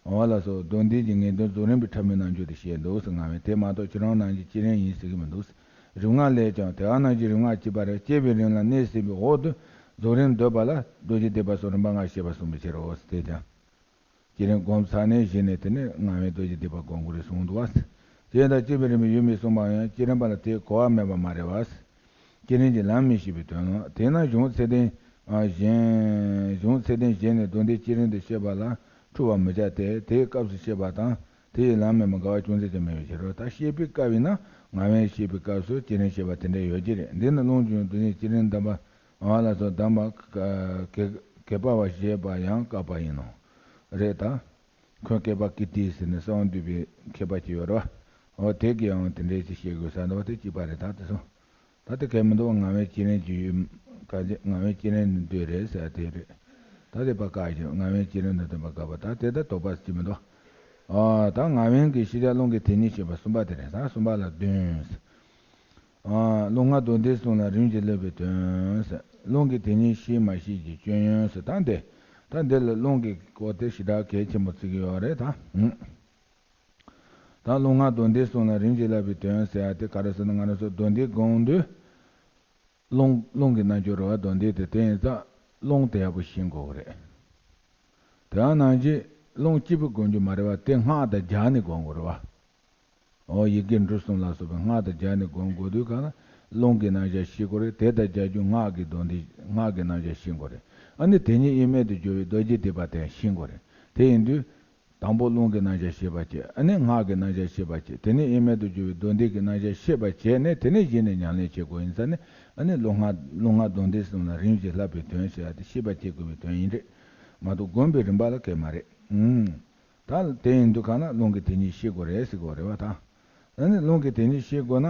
འོ་ལགས་སོ། མདོ་འདི་གི་ངེས་དོན་རྫོགས་རིམ་པའི་ཕྲ་མོའི་རྣལ་འབྱོར་དེ་བཤད་འདུག་ཟེར། ང་དབེན་དེ་མ་གཏོགས་ཁྱེད་རང་རྣམས་ཀྱི་བསྐྱེད་རིམ་ཡིན་ཟེར་གྱི་མི་འདུག་ཟེར། རིམ་ལྔ་ལས་ཀྱང་དེ་ག་ནང་བཞིན་རིམ་ལྔ་གཅིག་པ་རེད། བསྐྱེད་པའི་རིམ་ལ་གནས་ཟིན་པའི་འོག་ཏུ་རྫོགས་རིམ་འདོད་པ་ལ་རྡོ་རྗེ་ཐེག་པ་སོགས་རིམ་པ་ལྔ་བཤད་པ་གསུངས་པའི་ཕྱིར་རོ་ཟེར། དེ་ཀྱང་། བསྐྱེད་རིམ་བསྒོམས་ཚར་ནས་གཞི་ནས་དེ་ནས་ང་དབེན་རྡོ་རྗེ་ཐེག་པ་སྒོམ་དགོས་རེད་གསུངས་འདུག་བ། དེ་ལྟར་བསྐྱེད་པའི་རིམ་པའི་ཡུལ་མིན་གསུངས་པ་ཡང་བསྐྱེད་རིམ་པ་ལ་དེའི་གོ་བ་མེད་པ་མ་རེད་བ། བསྐྱེད་རིམ་གྱི་ལམ་མིན་ཞེས་པའི་དོན་ལ། དེས་ན་གཞུང་ཚད་ལྡན་གཞན། གཞུང་ཚད་ལྡན་གཞན་ནས་མདོ་འདིའི་བསྐྱེད་རིམ་དུ་བཤད་པ་ལ་འཁྲུལ་བར་མི་བྱ་སྟེ། དེའི་སྐབས་སུ་བཤད་པ་དང་དེ་ཡི་ལམ་མིན་པ་འགལ་བ་ཅུང་ཟད་ཀྱང་མེད་པའི་ཕྱིར་རོ། ད་བཤད་པའི་སྐབས་ཡིན་ན་ང་དབེན་བཤད་པའི་སྐབས་སུ་བསྐྱེད་རིམ་བཤད་པ་དེ་འདྲ་ཡོད་ཀྱི་རེད། འདི་ནི་རླུང་འབྱུང་རྡོ་རྗེ་བསྐྱེད་རིམ་གདམས་པ། འོ་ལགས་སོ། གདམས་པ་ག་ བསྐལ་པ་བ་ཞེས་པ་ཡང་བཀག་པ་ཡིན་ནོ། རེད་ད། འཁོན་བསྐལ་པ་ཀིརྟི་ཟེར་ནས་གསང་བ་འདུས་པའི་མཁས་པ་ཅིག་ཡོད་རེད་བ། འོ་དེ་གིས་ཡང་དེ་འདྲའི་ཅིག་བཤད་དགོས་ས་འདུག་བ། དེ་གཅིག་པ་རེད་ད། དེ་སོང་། ད་དེ་གལ་མི་འདུག་བ། ང་བའི་སྤྱི་རིན་གྱི་ཡུལ། ག་ཅི། ང་བའི་སྤྱི་རིན་དུ་འདོད་རེད་ཟེར་དེ་རེད། ད་དེ་པ་བཀག་ཞིང་ང་བའི་སྤྱི་རིན་དུ་འདོད་པ་བཀག་པ། ད་དེ་ད་དོགས་པ་ཅི་མི་འདུག་ཨ། ད་ང་བན་གྱི་ཤེས་བྱ་རླུང་གི་དེ་ཉིད་ཤེས་པ་གསུམ་པ་དེ་རེད། ད་གསུམ་པ་ལ་བདུན། ཨ། རླུང་ལྔ་དོན་ལྡན་གསུམ་ལ་རིམ་གྱིས་བསླབ་པའི་དོན། རླུང་གི་དེ་ཉིད་ཤེས་མ་ཤེས་ཀྱི་སྐྱོན་ཡོན་ཟེར། ད་འདི། ད་འདི་ལ་རླུང་གི་སྐོར་དེ་ཞེ་དྲག་གལ་ཆེན་པོ་བརྩི་གི་ཡོད་རེད་ད། ད་རླུང་ལྔ་དོན་ལྡན་གསུམ་ལ་རིམ་གྱིས་བསླབ་པའི་དོན་ཟེར་ཡ་དེ་ག་རེ་ཟེར་ན། ང་རང་ཚོ་དོན་ལྡན་སྒོམ་དུས། རླུང་། རླུང་གི་རྣལ་འབྱོར་རེད་བ། དོན་ལྡན་དེ། དེ་ཡིན་ཙང་རླུང་དེ་ཡག་པོ་ཤེས་དགོས་ཀྱི་རེད། དེ་ཡང་ནང་བཞིན་རླུང་གཅིག་པུ་སྒོམ་རྒྱུ་མ་རེད་བ། དེ་སྔགས་དང་སྦྱར་ནས་སྒོམ་དགོས་རེད་བ། འོ་ཡི་གེ་འབྲུ་གསུམ་ལ་སོགས་པའི་སྔགས་དང་སྦྱར་ནས་སྒོམ་དགོས་དུས་གང་ལ་རླུང་གི་རྣམ་གཞག་ཤེས་དགོས་རེད། དེ་དང་སྦྱར་རྒྱུ་སྔགས་ཀྱི་དོན་དེ། སྔགས་ཀྱི་རྣམ་གཞག་ཤེས་དགོས་རེད། ཨ་ནི་དེ་ཉིད་དབྱེར་མེད་དུ་གྱུར་པའི་རྡོ་རྗེ་ཐེག་པ་དེ་ཤེས་དགོས་རེད། དེ་ཡིན་དུས། དང་པོ་རླུང་གི་རྣམ་གཞག་ཤེས་པ་བྱེད། ཨ་ནི་སྔགས་ཀྱི་རྣམ་གཞག་ཤེས་པ་བྱེད། དེ་ནས་དབྱེར་མེད་དུ་གྱུར་པའི་རྡོ་རྗེ་གི་རྣམ་གཞག་ཤེས་པ་བྱས་ནས། དེ་ནས་གཞི་ནས་ཉམས་ལེན་བྱེད་དགོས་ཡིན་ཙང་ནི། ཨ་ནི་རླུང་ལྔ། རླུང་ལྔ་དོན་ལྡན་གསུམ་ལ་རིམ་གྱིས་བསླབ་པའི་དོན་ཟེར་ཡ་དེ་ཤེས་པ་བྱེད་དགོས་པའི་དོན་ཡིན་རེད་མ་གཏོགས་སྒོམ་པའི་རིམ་པ་ལ་གལ་མ་རེད། ཨུམ། ད་དེ་ཡིན་དུས་གང་ལ་རླུང་གི་དེ་ཉིད་ཤེས་དགོས་རེད་ཟེར་དགོས་རེད་བ་ད། ཨ་ནི་རླུང་གི་དེ་ཉིད་ཤེས་དགོས་ན།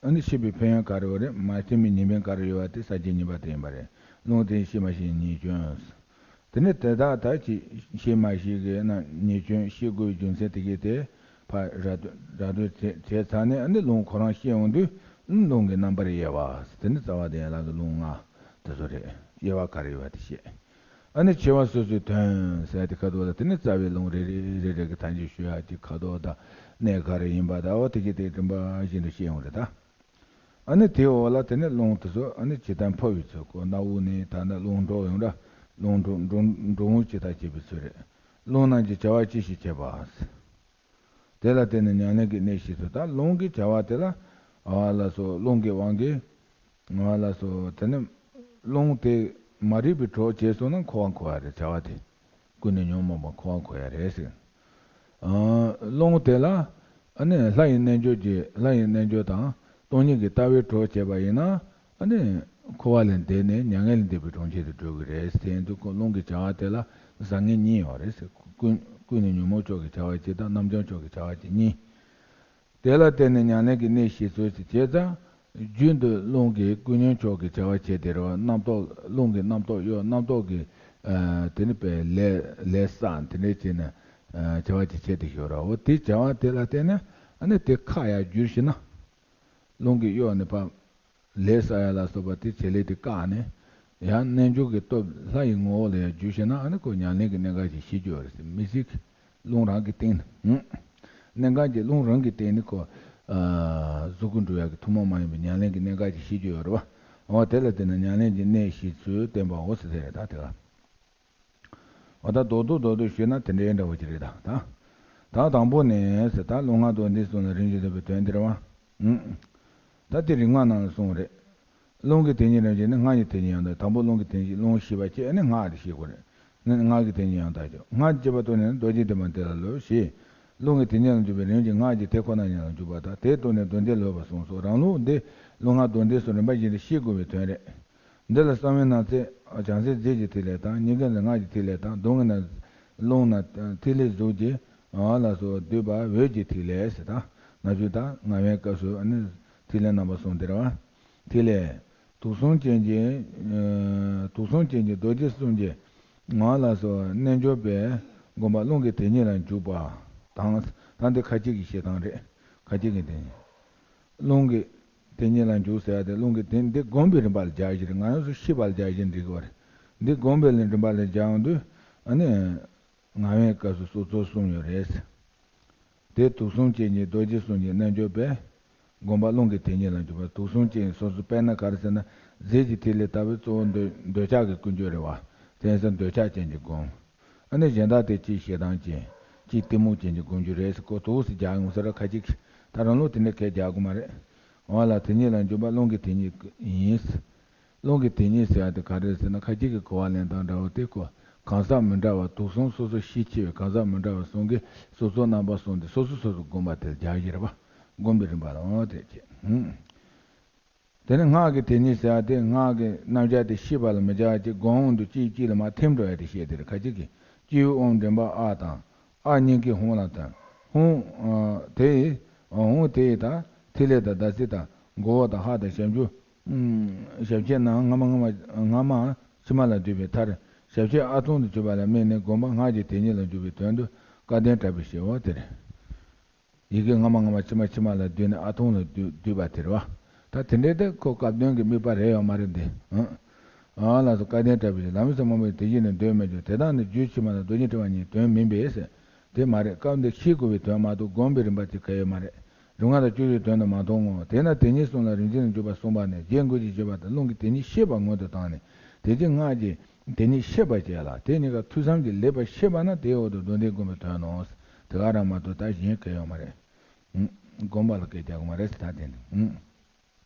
ཨ་ནི་ཤེས་པའི་ཕན་ཡོན་ག་རེ་ཡོད་རེད། མ་ཤེས་པའི་ཉེས་དམིགས་ག་རེ་ཡོད་པ་དེ་ས་བཅད་གཉིས་པ་དེ་ཡིན་པ་རེད། རླུང་དེ་ཤེས་མ་ཤེས་ཉེས་སྐྱོན། དེ་ནས་དེ་དག་ད་ཅི་ཤེས་མ་ཤེས་ཀྱི་ན་ཉེས་སྐྱོན་ཤེས་དགོས་རྒྱུ་མཚན་དེ་གས་དེ་ཕར་ར་སྤྲོད་ར་སྤྲོད་བྱས་བྱས་ཚར་ནས། ཨ་ནི་རླུང་ཁོ་རང་ཤེས་ཡོང་དུས། ཨ་ནི་རླུང་གི་རྣམ་པར་དབྱེ་བ། དེ་ནི་རྩ་བ་དེ་ཡན་ལག་གི་རླུང་ལྔ་དེ་ཚོ་རེད། དབྱེ་བ་ག་རེ་ཡོད་པ་དེ་བཤད། ཨ་ནི་ཆེ་བ་སོ་སོའི་དོན་ཟེར་ཡ་དེ་ཁ་ཐུག་ལ། དེ་ནི་རྩ་བའི་རླུང་རེ་རེ་རེ་རེ་གི་ཐམས་ཅད་ཞུ་ཡ་གི་ཁ་དོག་དང་། གནས་ག་རེ་ཡིན་པ་དང་། འོ་དེ་གི་དེ་རིམ་པ་བཞིན་དུ་ཤེས་ཡོང་རེད་ད། ཨ་ནི་དེའི་འོག་ལ་དེ་ནི་རླུང་དེ་ཚོ་ཨ་ནི་ཇི་ལྟར་འཕོ་བའི་ཚུལ། ཁོ་སྣ་བུག་ནས་ད་ནི་རླུང་འགྲོ་ཡོང་འདྲ། རླུང་འགྲོ་འགྲོ་འགྲོ་འོང་ཇི་ལྟར་བྱེད་པའི་ཚུལ་རེད། རླུང་རྣམས་ཀྱི་བྱ་བ་ཅི་ཞིག་བྱེད་པ། དེ་ལ་བརྟེན་ནས་ཉམས་ལེན་གྱི་གནད་ཤེས་ཚུལ། ད་རླུང་གི་བྱ་བ་དེ་ལ། ཨ་ལ་སོགས་རླུང་གི་དབང་གིས། ང་ལ་སོགས་དེ་ནི་རླུང་དེ་མ་རིག་པའི་གྲོགས་བྱས་སོང་ན་འཁོར་བར་འཁོར་ཡ་རེད། བྱ་བ་དེ་ཀུན་ནས་ཉོན་མོངས་པ་འཁོར་བར་འཁོར་ཡ་རེད་ཟེར། ཨ། རླུང་དེ་ལ་ཨ་ནི་ལྷ་ཡི་རྣལ་འབྱོར་གྱི། ལྷ་ཡི་རྣལ་འབྱོར་དང་སྟོང་ཉིད་ཀྱི་ལྟ་བའི་གྲོགས་བྱས་པ་ཡིན་ན། ཨ་ནི་འཁོར་བ་ལས་འདས་ནས་མྱ་ངན་ལས་འདས་པའི་གྲོང་ཁྱེར་དུ་འགྲོ་གི་རེད་ཟེར། དེ་ཡིན་དུས་ཁོ་རླུང་གི་བྱ་བ་དེ་ལ་བཟང་ངན་གཉིས་ཡོད་རེད་ཟེར། ཀུན་ཀུན་ནས་ཉོན་མོངས་ཕྱོགས་ཀྱི་བྱ་བ་གཅིག་དང་། རྣམ་བྱང་ཕྱོགས་ཀྱི་བྱ་བ་གཅིག་གཉིས། དེ་ལ་བརྟེན་ནས་ཉམས་ལེན་གྱི་གནད་ཤེས་ཚུལ་ཞིག་བྱས་ཙང་། རྒྱུན་དུ་རླུང་གིས་ཀུན་ཉོན་ཕྱོགས་ཀྱི་བྱ་བ་བྱས་ཏེ་རེད་བ། རྣམ་རྟོག་རླུང་གིས་རྣམ་རྟོག་གཡོ། རྣམ་རྟོག་གིས། ཨ། དེ་ནི་པའི་ལས་ལས་བསགས། དེ་འདྲ་བྱས་ནས། ཨ། བྱ་བ་ཅིག་བྱས་ཏེ་ཤོར་ར། འོ་དེ་བྱ་བ་དེ་ལ་བརྟེན་ནས་ཨ་ནི་དེ་བཀག་ཡ་བསྒྱུར་ཤེས་ན། རླུང་གིས་གཡོ་ནས་ཕར་ལས་བསགས་ཡ་ལ་སོགས་པ་དེ་བྱེད་ལས་དེ་བཀག་ནས། ཡང་རྣལ་འབྱོར་གྱི་སྟོབས། ལྷ་ཡི་ངོ་བོ་ལ་ཡང་བསྒྱུར་ཤེས་ན། ཨ་ནི་ཁོ་ཉམས་ལེན་གྱི་གནད་འགག་ཅིག་ཤེས་རྒྱུ་ཡོད་རེད་ཟེར། མི་ཚིག་རླུང་རང་གི་སྟེང་ནས། ཨུམ། གནད་འགག་ཅིག་རླུང་རང་གི་སྟེང་ནས་ཁོ། ཨ། གཟུགས་སྐུ་འགྲུབ་ཡག་གི་ཐུན་མོང་མ་ཡིན་པའི་ཉམས་ལེན་གྱི་གནད་འགག་ཅིག་ཤེས་རྒྱུ་ཡོད་རེད་བ། འོ་དེ་ལ་བརྟེན་ནས་ཉམས་ལེན་གྱི་གནད་ཤེས་ཚུལ་བསྟན་པའོ་ཟེར་དེ་རེད་ད། དེ་ལ། འོ་ད་རྡོག་རྡོག་རྡོག་རྡོག་ཞུས་ན་དེ་འདྲའི་འདྲ་བོ་ཅིག་རེད་ད། ད་ད་དང་པོ་ནས་ཟེར། ད་རླུང་ལྔ་དོན་ལྡན་གསུམ་ལ་རིམ་གྱིས་བསླབ་པའི་དོན་དེ་རེད་བ། ཨུམ། ད་དེ་རིག་སྔགས་ནང་ལ་གསུངས་རེད། རླུང་གི་དེ་ཉིད་རང་བཞིན་ནི། སྔགས་ཀྱི་དེ་ཉིད་ཡང་དག། དང་པོ་རླུང་གི་དེ་ཉིད། རླུང་ཤེས་པ་བྱེད། ཨ་ནི་སྔགས་དེ་ཤེས་དགོས་རེད། ནི་སྔགས་ཀྱི་དེ་ཉིད་ཡང་དག་ཀྱང་། སྔགས་ཀྱི་བྱེད་པ་རྟོགས་ནས་ནི། རྡོ་རྗེ་ཐེག་པ་འདི་ལ་སློབ་ཞེས། རླུང་གི་དེ་ཉིད་ལ་འཇུག་པའི་རིམ་གྱིས་སྔགས་ཀྱི་དེ་ཁོ་ན་ཉིད་ལ་འཇུག་པ་དང་། དེས་རྟོགས་ནས་དོན་དེ་ལོས་པར་གསུངས་སོ། རང་རླུང་འདི་རླུང་ལྔ་དོན་ལྡན་གསུམ་རིམ་པ་བཞིན་དུ་ཤེས་དགོས་པའི་དོན་རེད། འདི་ལ་གསང་བའི་ནང་གསེས་བྱང་གསེས་རྫས་ཀྱི་ཐིག་ལེ་དང་། སྙིང་གའི་ནང་སྔགས་ཀྱི་ཐིག་ལེ་དང་། གདོང་གི་ནང་རླུང་ནང་ཐིག་ལེ་གཟུགས་ཀྱི་ལ་སོགས་བསྡུས་པ་འོད་ཀྱི་ཐིག་ལེ་ཟེར། ད་ནམ་རྒྱུན་ད་ངག་དབེན་སྐབས་སུ་ཨ་ནི་ཐིག་ལེ་རྣམ་པ་གསུམ་དེ་རེད་བ། ཐིག་ལེ། དུག་གསུམ་ཅན་གྱི། ཨ། དུག་གསུམ་ཅན་གྱི་རྡོ་རྗེ་གསུམ་གྱི་ངང་ལ་སོགས་རྣལ་འབྱོར་པས་སྒོམ་པ་རླུང་གི་དེ་ཉིད་ལ་འཇུག་པ་དང་། ད་འདི་ཁ་ཅིག་གི་བཤད་སྟངས་རེད། ཁ་ཅིག་གི་དེ་ཉིད། རླུང་གི་དེ་ཉིད་ལ་འཇུག་ཟེར་ཡ་དེ་རླུང་གི་དེ། འདི་སྒོམ་པའི་རིམ་པ་ལ་སྦྱར་གྱི་རེད། ང་རང་ཚོ་ཤེས་པ་ལ་སྦྱར་གྱི་འགྲིག་གི་རེད། འདི་སྒོམ་པའི་རིམ་པ་ལ་སྦྱར་ཡོང་དུས་ཨ་ནི། ངག་དབེན་སྐབས་སུ་སོ་ཚོགས་གསུམ་ཡོད་རེད། དེ་དུག་གསུམ་ཅན་གྱི་རྡོ་རྗེ་གསུམ་གྱི་རྣལ་འབྱོར་པས་སྒོམ་པ་རླུང་གི་དེ་ཉིད་ལ་འཇུག་པ། དུག་གསུམ་ཅན་སོ་སོ་དཔེར་ན་ག་རེ་ཟེར་ན། རྫས་ཀྱི་ཐིག་ལེ་ལྟ་བུའི་གཙོ་བོ་འདོད་འདོད་ཆགས་ཀྱི་ཀུན་སྤྱོད་རེད་བ། དེ་ཡིན་ཙང་འདོད་ཆགས་ཅན་གྱི་སྒོམ། ཨ་ནི་གཞན་དག་དེ་གཅིག་ཞེ་སྡང་ཅན། གཅིག་གཏི་མུག་ཅན་གྱི་སྒོམ་རྒྱུ་རེད་ཟེར། ཁོ་དུག་སེ་རྒྱག་ཡོང་ས་ར། ཁ་ཅིག་ད་རང་ལུགས་དེ་འདྲ་གས་རྒྱག་དགོས་མ་རེད། འོ་ལ་དེ་ཉིད་ལ་འཇུག་པ་རླུང་གི་དེ་ཉིད་ཡིན། རླུང་གི་དེ་ཉིད་ཟེར་ཡ་དེ་ག་རེ་ཟེར་ན། ཁ་ཅིག་གི་གོ་བ་ལེན་སྟངས་འདྲ་བོ་དེ། ཁོ་གང་ཟག་མི་འདྲ་བ་དུག་གསུམ་སོ་སོ་ཤས་ཆེ་བའི་གང་ཟག་མི་འདྲ་བ་གསུམ་གྱིས་སོ་སོ་རྣམ་པ་གསུམ་དེ་སོ་སོ་སོ་སོ་སྒོམ་པ་དེ་ལ་སྦྱར་གྱི་རེད་པ། སྒོམ་པའི་རིམ་པ་ལ། འོ་དེ་བྱས། ཧུམ། དེ་ནི་སྔགས་ཀྱི་དེ་ཉིད་ཟེར་བ་དེ་སྔགས་ཀྱི་རྣམ་གཞག་དེ་ཤེས་པ་ལ་མི་བྱ་བ་ཅིག་སྒོམ་དབང་དུ་གཅིག་གཅིག་ལ་མར་ཐིམ་འགྲོ་ཡ་དེ་བཤད་དེ་རེད། ཁ་ཅིག་གིས་སྐྱེས་བུ་དབང་འདྲེན་པ་ཨ་དང་། ཨ་གཉིས་ཀྱིས་ཧཱུྃ་ལ་ཐིམ། ཧཱུྃ་དེ་ཡིས། ཧཱུྃ་དེ་ཡིས་ད་ཐིག་ལེ་དང་ཟླ་ཚེས་དང་མགོ་བོ་དང་ཧ་དང་ཞབས་ཀྱུ། ཞབས་ཕྱི་ནང་སྔ་མ་སྔ་མ་སྔ་མ་ཕྱི་མ་ལ་འདུས་པའི་མཐར། ཞབས་ཕྱི་ཨ་ཐུང་དུ་གྱུར་པ་ལ་དམིགས་ནས་སྒོམ་པ་སྔགས་ཀྱི་དེ་ཉིད་ལ་འཇུག་པའི་དོན་དུ་སྐལ་ལྡན་གྲགས་པའི་ཞེས་པ་དེ་རེད། ཡི་གེ་སྔ་མ་སྔ་མ་ཕྱི་མ་ཕྱི་མ་ལ་བསྡུས་ནས་ཨ་ཐུང་ལ་བསྡུས་བསྡུས་པ་དེ་རེད་བ། ད་དེ་འདྲའི་དེ་ཁོ་སྐབས་དོན་གྱི་དམིགས་པ་རེད་ཡོད་མ་རེད་འདི། ཨང་། ཨ་ལགས་སོ། སྐལ་ལྡན་གྲགས་པའི་ལམ་ཟབ་མོ་དེ་བཞིན་ནི་འདོད་མི་འགྱུར། དེ་དག་ནི་རྒྱུད་ཕྱི་མ་ལ་རྡོ་རྗེ་ཕྲེང་བ་ཉིད་དོན་མིན་པས་ཟེར། དེ་མ་རེད། སྐབས་འདིར་ཤེས་དགོས་པའི་དོན་མ་གཏོགས་སྒོམ་པའི་རིམ་པ་དེ་གལ་ཡོད་མ་རེད། རིམ་ལྔ་དང་བཅུ་བཞིའི་དོན་དུ་མ་མཐོང་ངོ་། དེས་ན་དེ་ཉིད་གསུམ་ལ་རིམ་བཞིན་དུ་འཇུག་པ་གསུངས་པ་ནི་རྗེ་མགོན་གྱིས་བཞེད་པ་ལྟར་རླུང་གི་དེ་ཉིད་ཤེས་པ་སྔོན་དུ་བཏང་ནས་དེ་རྗེས་སྔགས་ཀྱི་དེ་ཉིད་ཤེས་པར་བྱས་ལ། དེ་གཉིས་ཀ་ཐོས་བསམ་གྱིས་ལེགས་པར་ཤེས་པ་ན་དེའི་འོག་ཏུ་མདོ་འདི་སྒོམ་པའི་དོན་ནོ། དེ་ག་རང་མ་གཏོགས་ད་གཞན་གལ་ཡོད་མ་རེད། ཨུ། སྒོམ་པ་ལ་སྐད་རྒྱག་གི་མ་རེད་ཟེར་ད་དེ་ནི། ཨུ།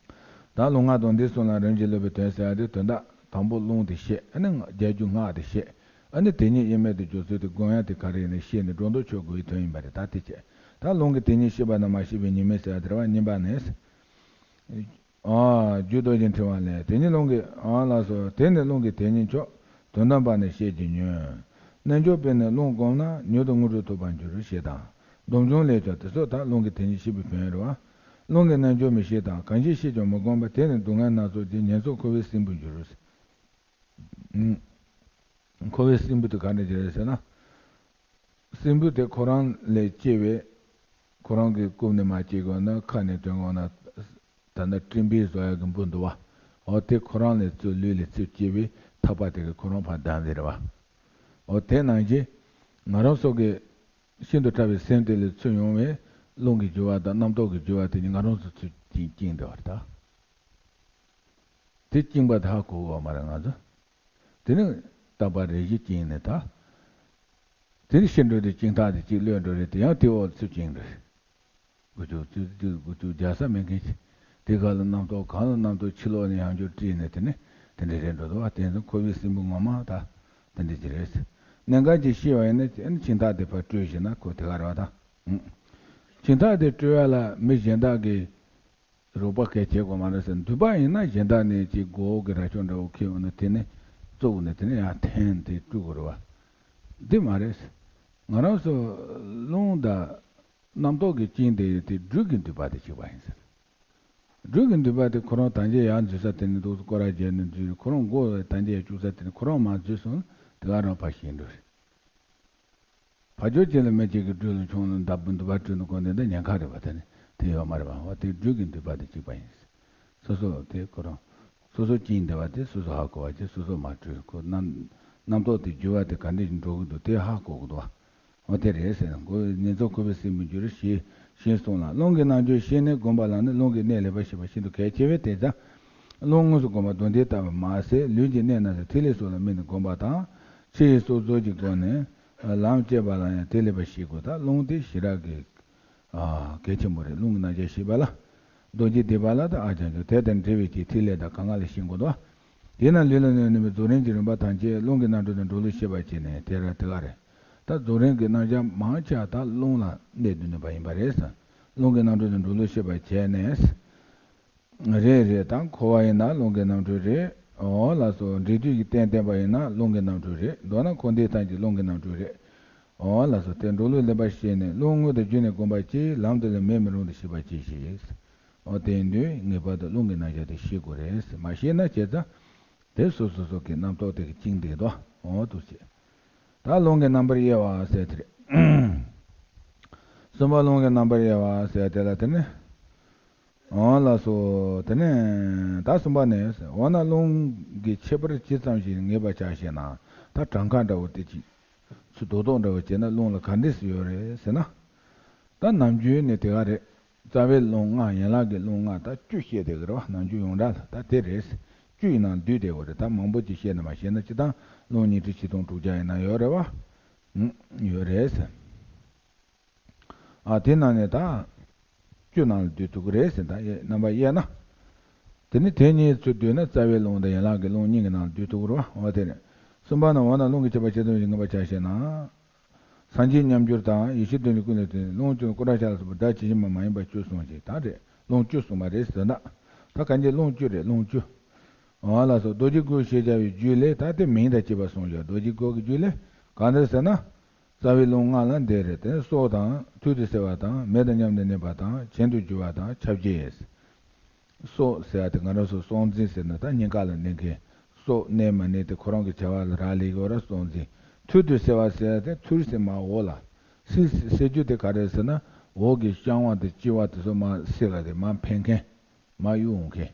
ད་རླུང་ལྔ་དང་འདི་གསུམ་ལ་རིམ་གྱིས་སློབ་པའི་དོན་ཟེར་ཡ་དེ་དོན་དག་དང་པོ་རླུང་དེ་བཤད། ཨ་ནི་རྒྱལ་རྒྱུ་སྔགས་དེ་བཤད། ཨ་ནི་དེ་ཉིད་དབྱེར་མེད་དུ་འཇོག་ཚུལ་དེ་སྒོམ་ཡ་དེ་ག་རེ་ཡིན་ན་བཤད་ནས་སྒྲོ་འདོགས་ཆོད་དགོས་པའི་དོན་ཡིན་པ་རེད། ད་དེ་བྱས། ད་རླུང་གི་དེ་ཉིད་ཤེས་པ་དང་མ་ཤེས་པའི་གཉིས་སྨོས་ཟེར་ཡ་དེ་རེད་བ། གཉིས་པ་ནི། ཨ། རྒྱུད་རྡོ་རྗེ་འཕྲེང་བ་ལས། དེ་ཉིད་རླུང་གི། ཨ་ལགས་སོ། དེ་ནི་རླུང་གི་དེ་ཉིད་མཆོག་དོན་དམ་པ་ནི་བཤད་ཀྱི་ཉོན། རྣལ་འབྱོར་པས་ནི་རླུང་བསྒོམས་ན་མྱུར་དུ་དངོས་གྲུབ་ཐོབ་པར་འགྱུར་ཞེས་དང་། སྡོམ་འཇུག་ལས་ཀྱང་དེ་སོགས་དག། རླུང་གི་དེ་ཉིད་ཤེས་པའི་ཕན་ཡོན་རེད་བ། རླུང་གི་རྣལ་འབྱོར་མི་ཤེས་དང་། གང་ཞིག་ཤེས་ཀྱང་མི་སྒོམ་པ། དེ་ནི་སྡུག་བསྔལ་སྣ་ཚོགས་ཀྱི་ཉེན་ཚབས་འཁོར་བའི་སྲིན་བུར་འགྱུར། ཨུམ། འཁོར་བའི་སྲིན་བུ་དེ་ག་འདྲ་ཅིག་རེད་ཟེར་ན། སྲིན་བུ་དེ་ཁོ་རང་ལས་སྐྱེ་བའི། ཁོ་རང་གི་རྐུབ་ནས་མར་སྐྱེ་དགོས་ན། ཁ་ནས་ཐོན་དགོས་ན། ད་ནི་སྤྲིན་པས་བཟོ་ཡག་གི་འབུ་འདུག་བ། འོ་དེ་ཁོ་རང་ལས་ཚུར་ལུས་ལས་ཚུར་སྐྱེ་བའི་ཐག་པ་དེ་གིས་ཁོ་རང་ཕར་བསྡམས་ཟེར་བ། འོ་དེ་ནང་བཞིན་ང་རང་ཚོ་གི་ཤིན་ཏུ་ཕྲ་བའི་སེམས་དེ་ལས་ཚུར་ཡོང་བའི་རླུང་གི་རྒྱུ་བ་དང་རྣམ་རྟོག་གི་རྒྱུ་བ་དེ་ནི་ང་རང་ཚོ་ཚུར་བཅིངས་བཅིངས་བསྡད་པ་རེད་ད། དེ་བཅིངས་པ་དེ་ཧ་གོ་གི་ཡོད་མ་རེད་ང་ཚོ། དེ་ནི་རྟག་པ་རེ་བཞིན་བཅིངས་ནས་ད། དེ་ནི་ཤི་འགྲོ་དུས་བཅིངས་ཐག་དེ་གཅིག་གློད་འགྲོ་རེད། དེ་ཡང་དེའི་འོག་ཚུར་བཅིངས་འགྲོ་རེད། དགུ་བཅུ་རྩིས་རྩིས་དགུ་བཅུ་རྒྱག་ས་མེད་མཁན་ཞིག་དེ་ག་ལ་རྣམ་རྟོག་གང་ལ་རྣམ་རྟོག་ཕྱི་ལོགས་ནས་ཡང་བསྐྱར་དཀྲིས་ནས་དེ་ནི་དེ་འདྲ་རེད་འགྲོ་འདུག་བ། དེ་ཚོ་འཁོར་བའི་སྲིན་བུ་ངོ་མ་ད་དེ་འདྲ་ཅིག་རེད། གནད་འགག་ཅིག་ཤེས་པ་ཡིན་ན་བཅིངས་ཐག་དེ་ཕར་བཀྲོལ་ཤེས་ན་ཁོ་དེ་ག་རེད་བ་ད། བཅིངས་ཐག་དེ་བཀྲོལ་ཡ་ལ་མི་གཞན་དག་གིས་རོགས་པ་གལ་ཆེ་གོ་མ་རེད་ཟེར། མདུད་པ་ཡིན་ན་གཞན་དག་ནས་ཅིག་མགོ་བོ་གི་རྭ་ཅོ་འདྲ་བོ་ཁྱེར་འོང་ན་དེ་ནས་བཙུགས་ནས་དེ་ནས་ཡར་འཐེན་དེ་བཀྲུ་དགོས་རེད་བ། འདི་མ་རེད། ང་རང་ཚོ་རླུང་དང་རྣམ་རྟོག་གི་རྐྱེན་དེ་དེ་སྦྲུལ་གྱི་མདུད་པ་དེ་གཅིག་པ་ཡིན་ཟེར། སྦྲུལ་གྱི་མདུད་པ་དེ་ཁོ་རང་ཐམས་ཅད་ཡར་འཛུལ་ས་དེ་ནས་འདུག་སྐོར་ར་བརྒྱབ་ནས་འཛུལ། ཁོ་རང་མགོ་ཐམས་ཅད་ཡར་བཅུག་ས་དེ་ནས་ཁོ་རང་མར་འཛུལ་སོང་དེ་ག་རང་ཕར་ཞིག་འགྲོ་རེད། ཕ་ཇོ་ཅན་ལ་མི་གཅིག་གིས་སྦྲུལ་ལ་མཆོང་ལ་འདབ་འདུ་བ་སྤྲུལ་ནས་གོ་འདི་འདི་ཉེན་ཁ་རེད་བ། དེ་ནི་དེ་ཡོད་མ་རེད་བ། འོ་དེ་སྦྲུལ་གྱི་མདུད་པ་དེ་གཅིག་པ་ཡིན། སོ་སོ་དེ་ཁོ་རང་སོ་སོ་བཅིངས་བསྡད་པ་དེ་སོ་སོ་ཧ་གོ་བ་བྱས། སོ་སོ་མ་སྤྲུལ་ཁོ་རྣམ་རྣམ་རྟོག་དེ་རྒྱུ་བ་དེ་ག་འདྲ་ཞིག་འགྲོ་གི་འདུག་དེ་ཧ་གོ་གི་འདུག་བ། འོ་དེ་རེད་ཟེར་ན་ཁོ་ཉེན་ཚབས་འཁོར་བའི་སྲིན་བུར་འགྱུར་ཞེས་ཞེས་གསུངས་ལ། རླུང་གི་རྣལ་འབྱོར་ཤེས་ནས་སྒོམ་པ་ལ་ནི་རླུང་གི་གནས་ལེགས་པར་ཤེས་པ་ཤིན་ཏུ་གལ་ཆེ་བས། དེ་ཙམ་རླུང་དངོས་སུ་བསྒོམ་པ་མདོ་འདི་ལྟ་བུ་མ་ཟད་ལུས་ཀྱི་གནད་རྣམས་སུ་ཐིག་ལེ་སོགས་ལ་དམིགས་ནས་བསྒོམ་པ་དང་། ཕྱི་ཡི་སྲོག་རྩོལ་གྱི་སྒོ་ནས་ལམ་བཅད་པ་ལ་ཡང་དེ་ལེགས་པར་ཤེས་དགོས། ད་རླུང་དེ་ཞེ་དྲག་གི་ཨ་གལ་ཆེན་པོ་རེད། རླུང་གི་རྣལ་འབྱོར་ཤེས་པ་ལ། རྡོ་རྗེ་སྡིག་པ་ལ་དང་ཨ་ཅང་ཅོ་དེ་དང་འབྲེལ་བའི་ཆེད་ཐིག་ལེ་དང་གང་ག་ལ་ཤེས་དགོས་འདུག་དེས་ན་ལུས་ལ་གནས་ནུས་པའི་རྫོགས་རིམ་གྱི་རིམ་པ་ཐམས་ཅད་རླུང་གི་རྣམ་གྲོལ་དང་འགྲོ་ལུགས་ཤེས་པར་བྱས་ནས་དེ་ར་དེ་ག་རེད། ད་རྫོགས་རིམ་གྱི་རྣམ་གཞག་མང་ཆེ་བ་ད་རླུང་ལ་གནས་དུ་ནུས་པ་ཡིན་པ་རེད་ཟེར། རླུང་གི་རྣམ་གྲོལ་དང་འགྲོ་ལུགས་ཤེས་པར་བྱས་ནས། རེད་རེད། ད་འཁོར་བ་ཡིན་ན་རླུང་གི་རྣམ་གྲོལ་རེད། འོ་ལགས་སོ། འབྲས་དུས་ཀྱི་རྟེན་བརྟེན་པ་ཡིན་ན་རླུང་གི་རྣམ་གྲོལ་རེད། མདོར་ན་འཁོར་འདས་ཐམས་ཅད་རླུང་གི་རྣམ་གྲོལ་རེད། འོ་ལགས་སོ། དེ་འགྲོ་ལུགས་ལེགས་པར་ཤེས་ནས་རླུང་དངོས་དང་བརྒྱུད་ནས་བསྒོམ་པར་གྱིས། ལམ་དེ་ལ་མེད་མི་རུང་དུ་ཤེས་པར་གྱིས་ཤིག་འོ་དེ་ཡིན་དུས་ངེས་པར་དུ་རླུང་གི་རྣམ་གཞག་དེ་ཤེས་དགོས་རེད། མ་ཤེས་ན་བྱས་ཙང་དེ་སོ་སོ་སོ་གི་རྣམ་རྟོག་དེ་གིས་བཅིངས་བསྡད་དོ། འོ་འདུག་བྱས། ད་རླུང་གི་རྣམ་པར་དབྱེ་བ་ཟེར་དེ་རེད། གསུམ་པ་རླུང་གི་རྣམ་པར་དབྱེ་བ་ཟེར་དེ་ལ་དེ་ནི། འོ་ལགས་སོ། དེ་ནས་ད་གསུམ་པ་ནས། འོ་ན་རླུང་གི་ཁྱད་པར་ཇི་ཙམ་ཞིག་ངེས་པར་བྱ་ཞེ་ན། ད་གྲངས་ཀ་འདྲ་བོ་དེ་ཅིག་ཚུར་རྡོག་རྡོག་འདྲ་བོ་བྱས་ན་རླུང་ལ་ག་འདྲས་སུ་ཡོད་རེད་ཟེར་ན། ད་ནམ་རྒྱུན་ནས་དེ་ག་རེད། རྩ་བའི་རླུང་ལྔ། ཡན་ལག་གི་རླུང་ལྔ། ད་བཅུ་བཤད་བསྡད་ཀྱི་རེད་བ། ནམ་རྒྱུན་ཡོངས་གྲགས་ལ་ད་དེ་རེད། བཅུ་ཡི་ནང་བསྡུས་བསྡད་ཀྱི་རེད། ད་མང་པོ་ཅིག་བཤད་ན་མ་བཤད་ན་སྤྱིར་བཏང་རླུང་ཉི་ཁྲི་ཆིག་སྟོང་དྲུག་བརྒྱ་ཡི་ནང་ཡོད་རེད་བ། ཨུ། ཡོད་རེད་ཟེར། ཨ་དེ་ནང་ནས་ད་བཅུ་ནང་ལ་བསྡུ་ཐུབ་ཀྱི་རེད་ཟེར། ད་དབྱེ་རྣམ་པ་དབྱེ་ན། དེ་ནི་དེ་གཉིས་ཚུར་བསྡུས་ན་རྩ་བའི་རླུང་དང་ཡན་ལག་གི་རླུང་གཉིས་ཀྱི་ནང་ལ་བསྡུ་ཐུབ་ཀྱི་རེད་བ། འོ་དེ་རེད། གསུམ་པ་ན་འོ་ན་རླུང་གི་ཁྱད་པར་ཇི་ཙམ་ཞིག་ངེས་པར་བྱ་ཞེ་ན། སངས་རྒྱས་མཉམ་གྱུར་དང་ཡེ་ཤེས་དོན་གྱི་ཀུན་ལས་བཏུས། རླུང་བཅུ་ནི་ཀུན་ལ་ཤར་ལ་སོགས་པ་སྒྲ་ཇི་བཞིན་པ་མ་ཡིན་པ་བཅུ་གསུངས་ཤིང་། ད་རེད། རླུང་བཅུ་གསུངས་པ་རེད་ཟེར་ན། ད་གང་ཅི་རླུང་བཅུ་རེད། རླུང་བཅུ། འོ་ལགས་སོ། རྡོ་རྗེ་སྐུ་ཞེས་བྱ་བའི་རྒྱུད་ལས་ད་དེ་མིང་དང་བཅས་པ་གསུངས་ཡོད། རྡོ་རྗེ་སྐུ་གི་རྒྱུད་ལས་གང་འདྲ་ཟེར་ན། རྩ་བའི་རླུང་ལྔ་ལ་འདི་རེད། དེ་ནས་སྲོག་དང་ཐུར་དུ་གསལ་བ་དང་། མེ་དང་མཉམ་དུ་གནས་པ་དང་། གྱེན་དུ་རྒྱུ་བ་དང་། ཁྱབ་བྱེད། སྲོག་ཟེར་བ་དེ་ང་རང་ཚོ་སྲོག་འཛིན་ཟེར་ན་ད་སྙིང་ག་ལ་གནས་མཁན། སྲོག་གནས་མ་གནས་དེ་ཁོ་རང་གི་བྱ་བ་ལ་རག་ལས་ཀྱི་ཡོད་ར། སྲོག་འཛིན། ཐུར་དུ་གསལ་བ་ཟེར་བ་དེ་ཐུར་ཟེར་མར་འོག་ལ། སིལ་སིལ་རྒྱུ་དེ་ག་རེ་ཟེར་ན། འོག་གི་བཤང་བ་དང་གཅི་བ་དེ་ཚོ་མར་སིལ་བ་དེ་མར་འཕེན་མཁན། མར་གཡུག་འོང་མཁན།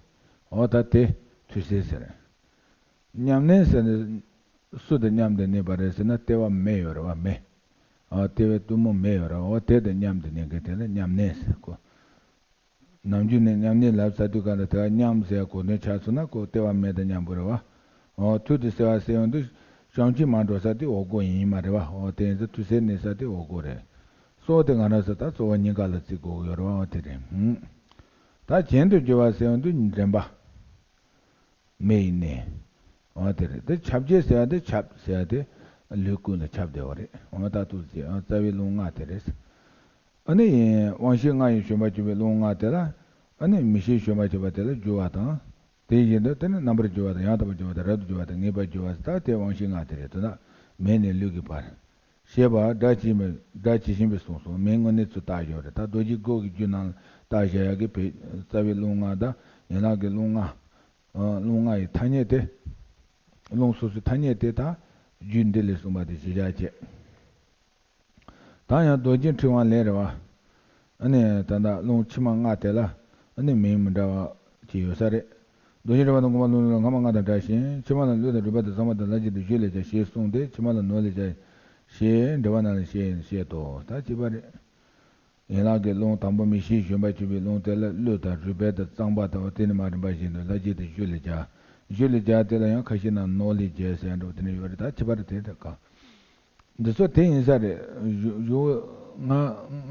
འོ་ད་དེ་ཐུར་གསལ་ཟེར། མཉམ་གནས་ཟེར་ནས་སུ་དང་མཉམ་དུ་གནས་པ་རེད་ཟེར་ན། ལྟེ་བ་མེ་ཡོད་རེད་བ། མེ། ཨ། ལྟེ་བའི་གཏུམ་མོ་མེ་ཡོད་རེད་བ། དེ་དང་མཉམ་དུ་གནས་མཁན་དེ་ལ་མཉམ་གནས་ཟེར་གོ། ནམ་རྒྱུན་ནས་མཉམ་གནས་ལབ་ཚར་དུས་ག་ལ་དེ་བ་མཉམ་ཟེར་གོ་དོན་ཆགས་སོང་ན་ཁོ་ལྟེ་བ་མེ་དང་མཉམ་པོ་རེད་བ། ཨོ། ཐུར་དུ་གསལ་བ་ཟེར་ཡོང་དུས་བཤང་གཅི་མར་འགྲོ་ས་དེ་འོག་སྒོ་ཡིན་མ་རེད་བ། ཨོ། དེ་ཡིན་ཙང་ཐུར་གསལ་གནས་ས་དེ་འོག་སྒོ་རེད། སྲོག་དེ་ང་རང་ཚོ་ད་གཙོ་བོ་སྙིང་ག་ལ་བརྩི་དགོས་ཀྱི་ཡོད་རེད་བ། ཨོ་དེ་རེད། ཧུམ། ད་གྱེན་དུ་རྒྱུ་བ་ཟེར་ཡོང་དུས་འདྲེན་པ། མེ་ཡི་གནས། འོ་དེ་རེད། དེ་ཁྱབ་བྱེད་ཟེར་ཡ་དེ། ཁྱབ་ཟེར་ཡ་དེ་ལུས་ཀུན་ལ་ཁྱབ་བསྡད་པ་རེད། འོ་ད་ཐུགས་རྗེ་ཆེ། རྩ་བའི་རླུང་ལྔ་དེ་རེད། ཨ་ནི་དབང་ཤེས་ལྔ་ཡི་ཞོན་པར་གྱུར་པའི་རླུང་ལྔ་དེ་ལ། ཨ་ནི་མིག་ཤེས་ཞོན་པར་གྱུར་པ་དེ་ལ་རྒྱུ་བ་དང་། དེ་བཞིན་དུ་དེ་ནི་རྣམ་པར་རྒྱུ་བ་དང་། ཡང་དག་པར་རྒྱུ་བ་དང་། རབ་ཏུ་རྒྱུ་བ་དང་། ངེས་པར་རྒྱུ་བ་ཟེར། ད་དེ་དབང་ཤེས་ལྔ་དེ་རེད། དོན་དག་མེ་ནས་ལུས་ཀྱི་བར། ཞེས་པ་སྒྲ་ཇི་བཞིན་པའི། སྒྲ་ཇི་བཞིན་པའི་གསུངས་སོ། མིང་དངོས་གནས་ཚུལ་བཏགས་ཡོད་རེད། ད་རྡོ་རྗེ་སྐུ་གི་རྒྱུད་ནང་བཏགས་བཞག་ཡག་གི་བོད་རྩ་བའི་རླུང་ལྔ་དང་ཡན་ལག་གི་རླུང་ལྔ། ཨ། རླུང་ལྔ་ཡི་ཐ་སྙད་དེ། རླུང་སོ་སོའི་ཐ་སྙད་དེ་ད་རྒྱུད་འདི་ལས་གསུངས་པ་དེ་གཞི་བཞག་བྱས། ད་ཡང་རྡོ་རྗེ་ཕྲེང་བ་ལས་རེད་བ། ཨ་ནི་ད་ལྟ་རླུང་ཕྱི་མ་ལྔ་དེ་ལ་ཨ་ནི་མིང་མི་འདྲ་བ་ཅིག་ཡོད་ས་རེད། རྡོ་རྗེ་ཕྲེང་བ་དང་། གོང་མ་རླུང་ལྔ་སྔ་མ་ལྔ་དང་འདྲ་ཞིང་། ཕྱི་མ་ལ་རླུང་དང་རུས་སྦལ་དང་རྩང་པ་དང་ལྷ་རྗེ་དང་གཞུ་ལས་བྱ་ཞེས་གསུངས་ཏེ། ཕྱི་མ་ལ་ནོར་ལས་བྱ་ཞེས་འགྲེལ་པ་རྣམས་ལས་བཤད་ཡིན་བཤད་དོ། ད་ཅི་པ་རེད། ཡན་ལག་གི་རླུང་དང་པོ་མིག་ཤེས་ཞོན་པར་གྱུར་པའི་རླུང་དེ་ལ་རླུང་དང་རུས་སྦལ་དང་རྩང་པ་དང་། དེ་ནས་མར་རིམ་པ་བཞིན་དུ་ལྷ་རྗེ་དང་གཞུ་ལས་བྱ། གཞུ་ལས་བྱ་དེ་ལ་ཡང་ཁ་ཤས་ན་ནོར་ལས་བྱ་ཟེར་འགྲོ། དེ་ནས་ཡོད་རེད། ད་ཅི་པ་རེད། དེ་འདྲ་ག་འདི་ཚོ་དེ་ཡིན་ས་རེད། གཞུ་གཞུ་ལྔ་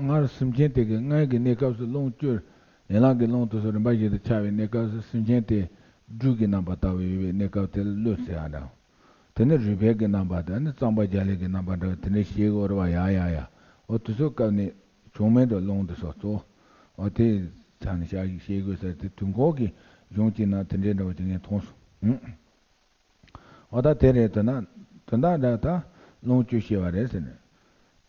ལྔ་སེམས་ཅན་དེ་གི་ལྔའི་གི་གནས་སྐབས་སུ་རླུང་བཅུ། ཡན་ལག་གི་རླུང་དེ་ཚོ་རིམ་པ་བཞིན་དུ་འཆར་བའི་གནས་སྐབས་སུ་སེམས་ཅན་དེ་སྦྲུལ་གྱི་རྣམ་པ་ལྟ་བུ་ཡོད་པའི་གནས་སྐབས་དེ་ལ་རླུང་ཟེར་ཡ་འདྲ། དེ་ནས་རུས་སྦལ་གྱི་རྣམ་པ་དང་ནི་རྩང་པ་རྒྱ་གླིང་གི་རྣམ་པ་འདྲ་བ་དེ་འདྲ་ཞིག་ཡོད་རེད་བ། ཡ་ཡ་ཡ། འོ་དེ་ཚོ་སྐབས་ནས་བྱུང་མེད་དུ་རླུང་དེ་ཚོ་གཙོ་བོ། འོ་དེ་ཆ་ནས་བཤད་བཤད་དགོས་ཟེར་དེ་དུས་འཁོར་གྱི་གཞུང་གཅིག་ནང་དེ་འདྲའི་འདྲ་བ་ཅིག་ངས་མཐོང་སོང་། ཧུམ། འོ་ད་དེ་རེད། དོན་དག་དོན་དག་འདྲ་ད་རླུང་བཅུ་བཤད་པ་རེད་ཟེར་ནས།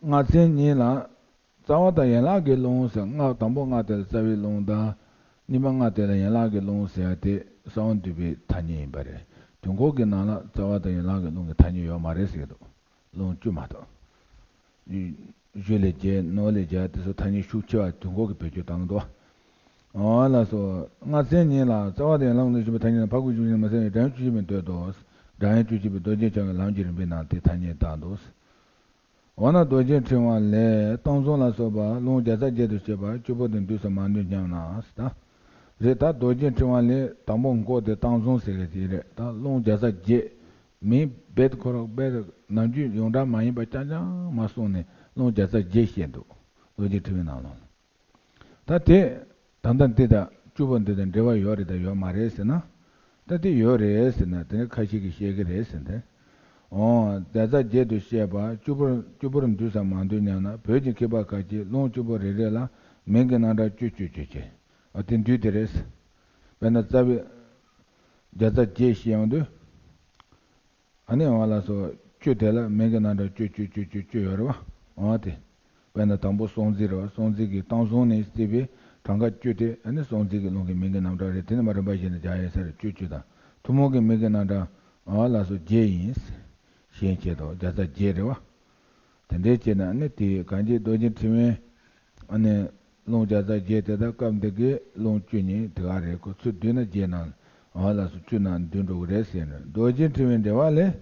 སྔ་ཚན་གཉིས་ལ། རྩ་བ་དང་ཡན་ལག་གི་རླུང་ཟེར། ལྔ་དང་པོ་ལྔ་དེ་ལ་རྩ་བའི་རླུང་དང་། གཉིས་པ་ལྔ་དེ་ལ་ཡན་ལག་གི་རླུང་ཟེར་ཡ་དེ་གསང་བ་འདུས་པའི་ཐ་སྙད་ཡིན་པ་རེད། དུས་འཁོར་གྱི་ནང་ལ་རྩ་བ་དང་ཡན་ལག་གི་རླུང་གི་ཐ་སྙད་ཡོད་མ་རེད་ཟེར་གྱི་འདུག་རླུང་བཅུ་མ་གཏོགས། གཞུ་ལས་བྱ། ནོར་ལས་བྱ་དེ་ཚོ་ཐ་སྙད་ཤུགས་ཆེ་བ་དུས་འཁོར་གྱི་བེད་སྤྱོད་བཏང་གི་འདུག་འོ་ལགས་སོ། སྔ་ཚན་གཉིས་ལ་རྩ་བ་དང་ཡན་ལག་རླུང་ཞེས་པའི་ཐ་སྙད་ནི་འཕགས་སྐོར་བཅུ་བཞི་ནས་མ་གསལ་བའི་སྒྲ་དབྱངས་བཅུ་གཅིག་པའི་མདོ་དང་། སྒྲ་དབྱངས་བཅུ་གཅིག་པའི་རྡོ་རྗེ་འཆང་གི་ལམ་གྱི་རིམ་པའི་ནང་དེ་ཐ་སྙད་བཏགས་འདུག་འོ་ན་རྡོ་རྗེ་ཕྲེང་བ་ལས་བཏང་བཟུང་ལ་སོགས་པ་རླུང་བརྒྱ་རྩ་བརྒྱད་དུ་བཤད་པ་བཅུ་པོ་དེ་འདུས་སུ་མ་འདུས་སྙམ་ན་ཟེར། ད་རེད། ད་རྡོ་རྗེ་ཕྲེང་བ་ལས་དང་པོ་འགོ་དེ་བཏང་བཟུང་ཟེར་གི་དེ་རེད། ད་རླུང་བརྒྱ་རྩ་བརྒྱད། མིང་རྦད་ཁོ་རང་རྦད་ནམ་རྒྱུན་ཡོངས་གྲགས་མ་ཡིན་པ་རྐྱང་རྐྱང་མ་གསུངས་ནས་རླུང་བརྒྱ་རྩ་བརྒྱད་བཤད་འདུག་རྡོ་རྗེ་ཕྲེང་བའི་ནང་ལོགས་ལ། ད་དེ་ད་ལྟ་འདི་དང་བཅུ་པོ་འདི་དང་འབྲེལ་བ་ཡོད་རེད་དང་ཡོད་མ་རེད་ཟེར་ན། ད་དེ་ཡོད་རེད་ཟེར་ན་དེ་ནི་ཁ་ཤས་ཀྱིས་བཤད་ཀྱི་རེད་ཟེར་ཏེ། འོ། བརྒྱ་རྩ་བརྒྱད་དུ་བཤད་པ་བཅུ་པོར་བཅུ་པོར་འདུས་སམ་མ་འདུས་སྙམ་ན། བོད་ཀྱི་མཁས་པ་ཁ་ཅིག་རླུང་བཅུ་པོ་རེ་རེ་ལ་མིང་གི་རྣམ་གྲངས་བཅུ་བཅུ་བཅུ་བཅས། འོ་དེ་འདུས་དེ་རེད། དཔེར་ན་རྩ་བའི་བརྒྱ་རྩ་བརྒྱད་བཤད་ཡོང་དུས། ཨ་ནི་འོ་ལགས་སོ། བཅུ་དེ་ལ་མིང་གི་རྣམ་གྲངས་བཅུ་བཅུ་བཅུ་བཅུ་བཅུ་ཡོད་རེད་བ། འོ་དེ། དཔེར་ན་དང་པོ་སྲོག་འཛིན་རེད་བ། སྲོག་འཛིན་གྱི་བཏང་བཟུང་ནས་བརྩིས་པའི་གྲངས་ཀ་བཅུ་དེ་ཨ་ནི་སྲོག་འཛིན་གྱི་རླུང་གི་མིང་གི་རྣམ་གྲངས་རེད། དེ་ནི་མར་རིམ་པ་བཞིན་དུ་སྦྱར་ཡོད་ས་རེད། བཅུ་བཅུ་དང་ཐུན་མོང་གི་མིང་གི་རྣམ་གྲངས་འོ་ལགས་སོ་བརྒྱད་ཡིན། ཞེས་བྱས་དོ། བརྒྱ་རྩ་བརྒྱད་རེད་བ། དེ་འདྲའི་བྱས་ན་ཨ་ནི་དེ་གང་ཅི་རྡོ་རྗེ་ཕྲེང་བའི་ཨ་ནི་རླུང་བརྒྱ་རྩ་བརྒྱད་དེ་དག་སྐབས་འདི་གའི་རླུང་བཅུ་ཉིད་དེ་ག་རེད། ཁོ་ཚུར་བསྡུས་ན་བརྒྱད་ནང་འོ་ལགས་སོ་བཅུ་ནང་འདུས་འགྲོ་གི་རེད་ཟེར་ནས། རྡོ་རྗེ་ཕྲེང་བའི་འགྲེལ་པ་ལས།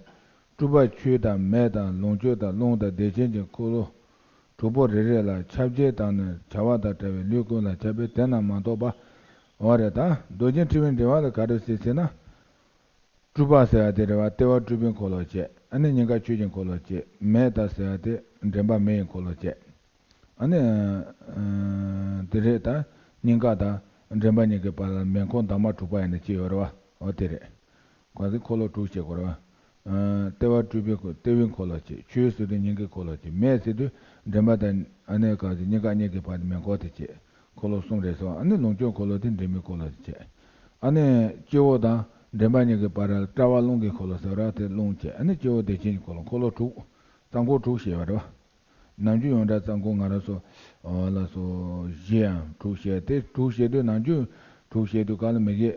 སྤྲུལ་པ་ཆུ་དང་མེ་དང་ལོངས་སྤྱོད་དང་རླུང་དང་བདེ་ཆེན་གྱི་འཁོར་ལོ་དྲུག་པོ་རེ་རེ་ལ་ཁྱབ་བྱེད་དང་ནི་བྱ་བ་དང་བྲལ་བའི་ལུས་ཀུན་ལ་ཁྱབ་པས། དེ་རྣམས་མ་གཏོགས་པ། འོ་རེད། ད་རྡོ་རྗེ་ཕྲེང་བའི་འགྲེལ་པ་ལ་ག་རེ་ཟེར་ཟེར་ན། སྤྲུལ་པ་ཟེར་བ་དེ་རེད་བ། ལྟེ་བ་སྤྲུལ་པའི་འཁོར་ལོ་བྱས། ཨ་ནི་སྙིང་ག་ཆོས་ཀྱི་འཁོར་ལོ་བྱས། མེ་དང་ཟེར་བ་དེ་འདྲེན་པ་མེ་ཡི་འཁོར་ལོ་བྱས། ཨ་ནི་ཨ་དེ་རེད། ད་སྙིང་ག་དང་འདྲེན་པ་གཉིས་ཀྱི་བར་ལ་མེ་འཁོར་འདབ་མ་དྲུག་པ་ཡིན་ན་ཅི་ཡོད་རེད་བ། འོ་དེ་རེད། གང་ཟེར་འཁོར་ལོ་དྲུག་བྱེད་དགོས་རེད་བ། ལྟེ་བ་སྤྲུལ་པའི་འཁོར། ལྟེ་བའི་འཁོར་ལོ་བྱས། ཆོས་ཟེར་དུས་སྙིང་གའི་འཁོར་ལོ་བྱས། མེ་ཟེར་དུས་འདྲེན་པ་དང་ཨ་ནི་གང་ཟེར་སྙིང་ག་གཉིས་ཀྱི་བར་དུ་མེ་འཁོར་དེ་བྱས། འཁོར་ལོ་གསུམ་རེད་ཟེར་བ། ཨ་ནི་ལོངས་སྤྱོད་འཁོར་ལོ་དེ་འདྲེན་པའི་འཁོར་ལོ་དེ་བྱས། ཨ་ནི་སྤྱི་བོ་དང་མགྲིན་པ་གཉིས་ཀྱི་བར་ལ་དཔྲལ་བ་རླུང་གི་འཁོར་ལོ་ཟེར་བ་དེ་རླུང་བཅས། ཨ་ནི་སྤྱི་བོ་བདེ་ཆེན་གྱི་འཁོར་ལོ། འཁོར་ལོ་དྲུག་རྩ་འཁོར་དྲུག་ཞེས་པ་རེད་བ། ནམ་རྒྱུན་ཡོངས་གྲགས་རྩ་འཁོར་ང་རང་ཚོ་ལ་སོ་བཞི་ཡང་དྲུག་བཤད་དེ། དྲུག་བཤད་དུས་ནམ་རྒྱུན་དྲུག་བཤད་དུས་ག་ལ་མི་དགེ་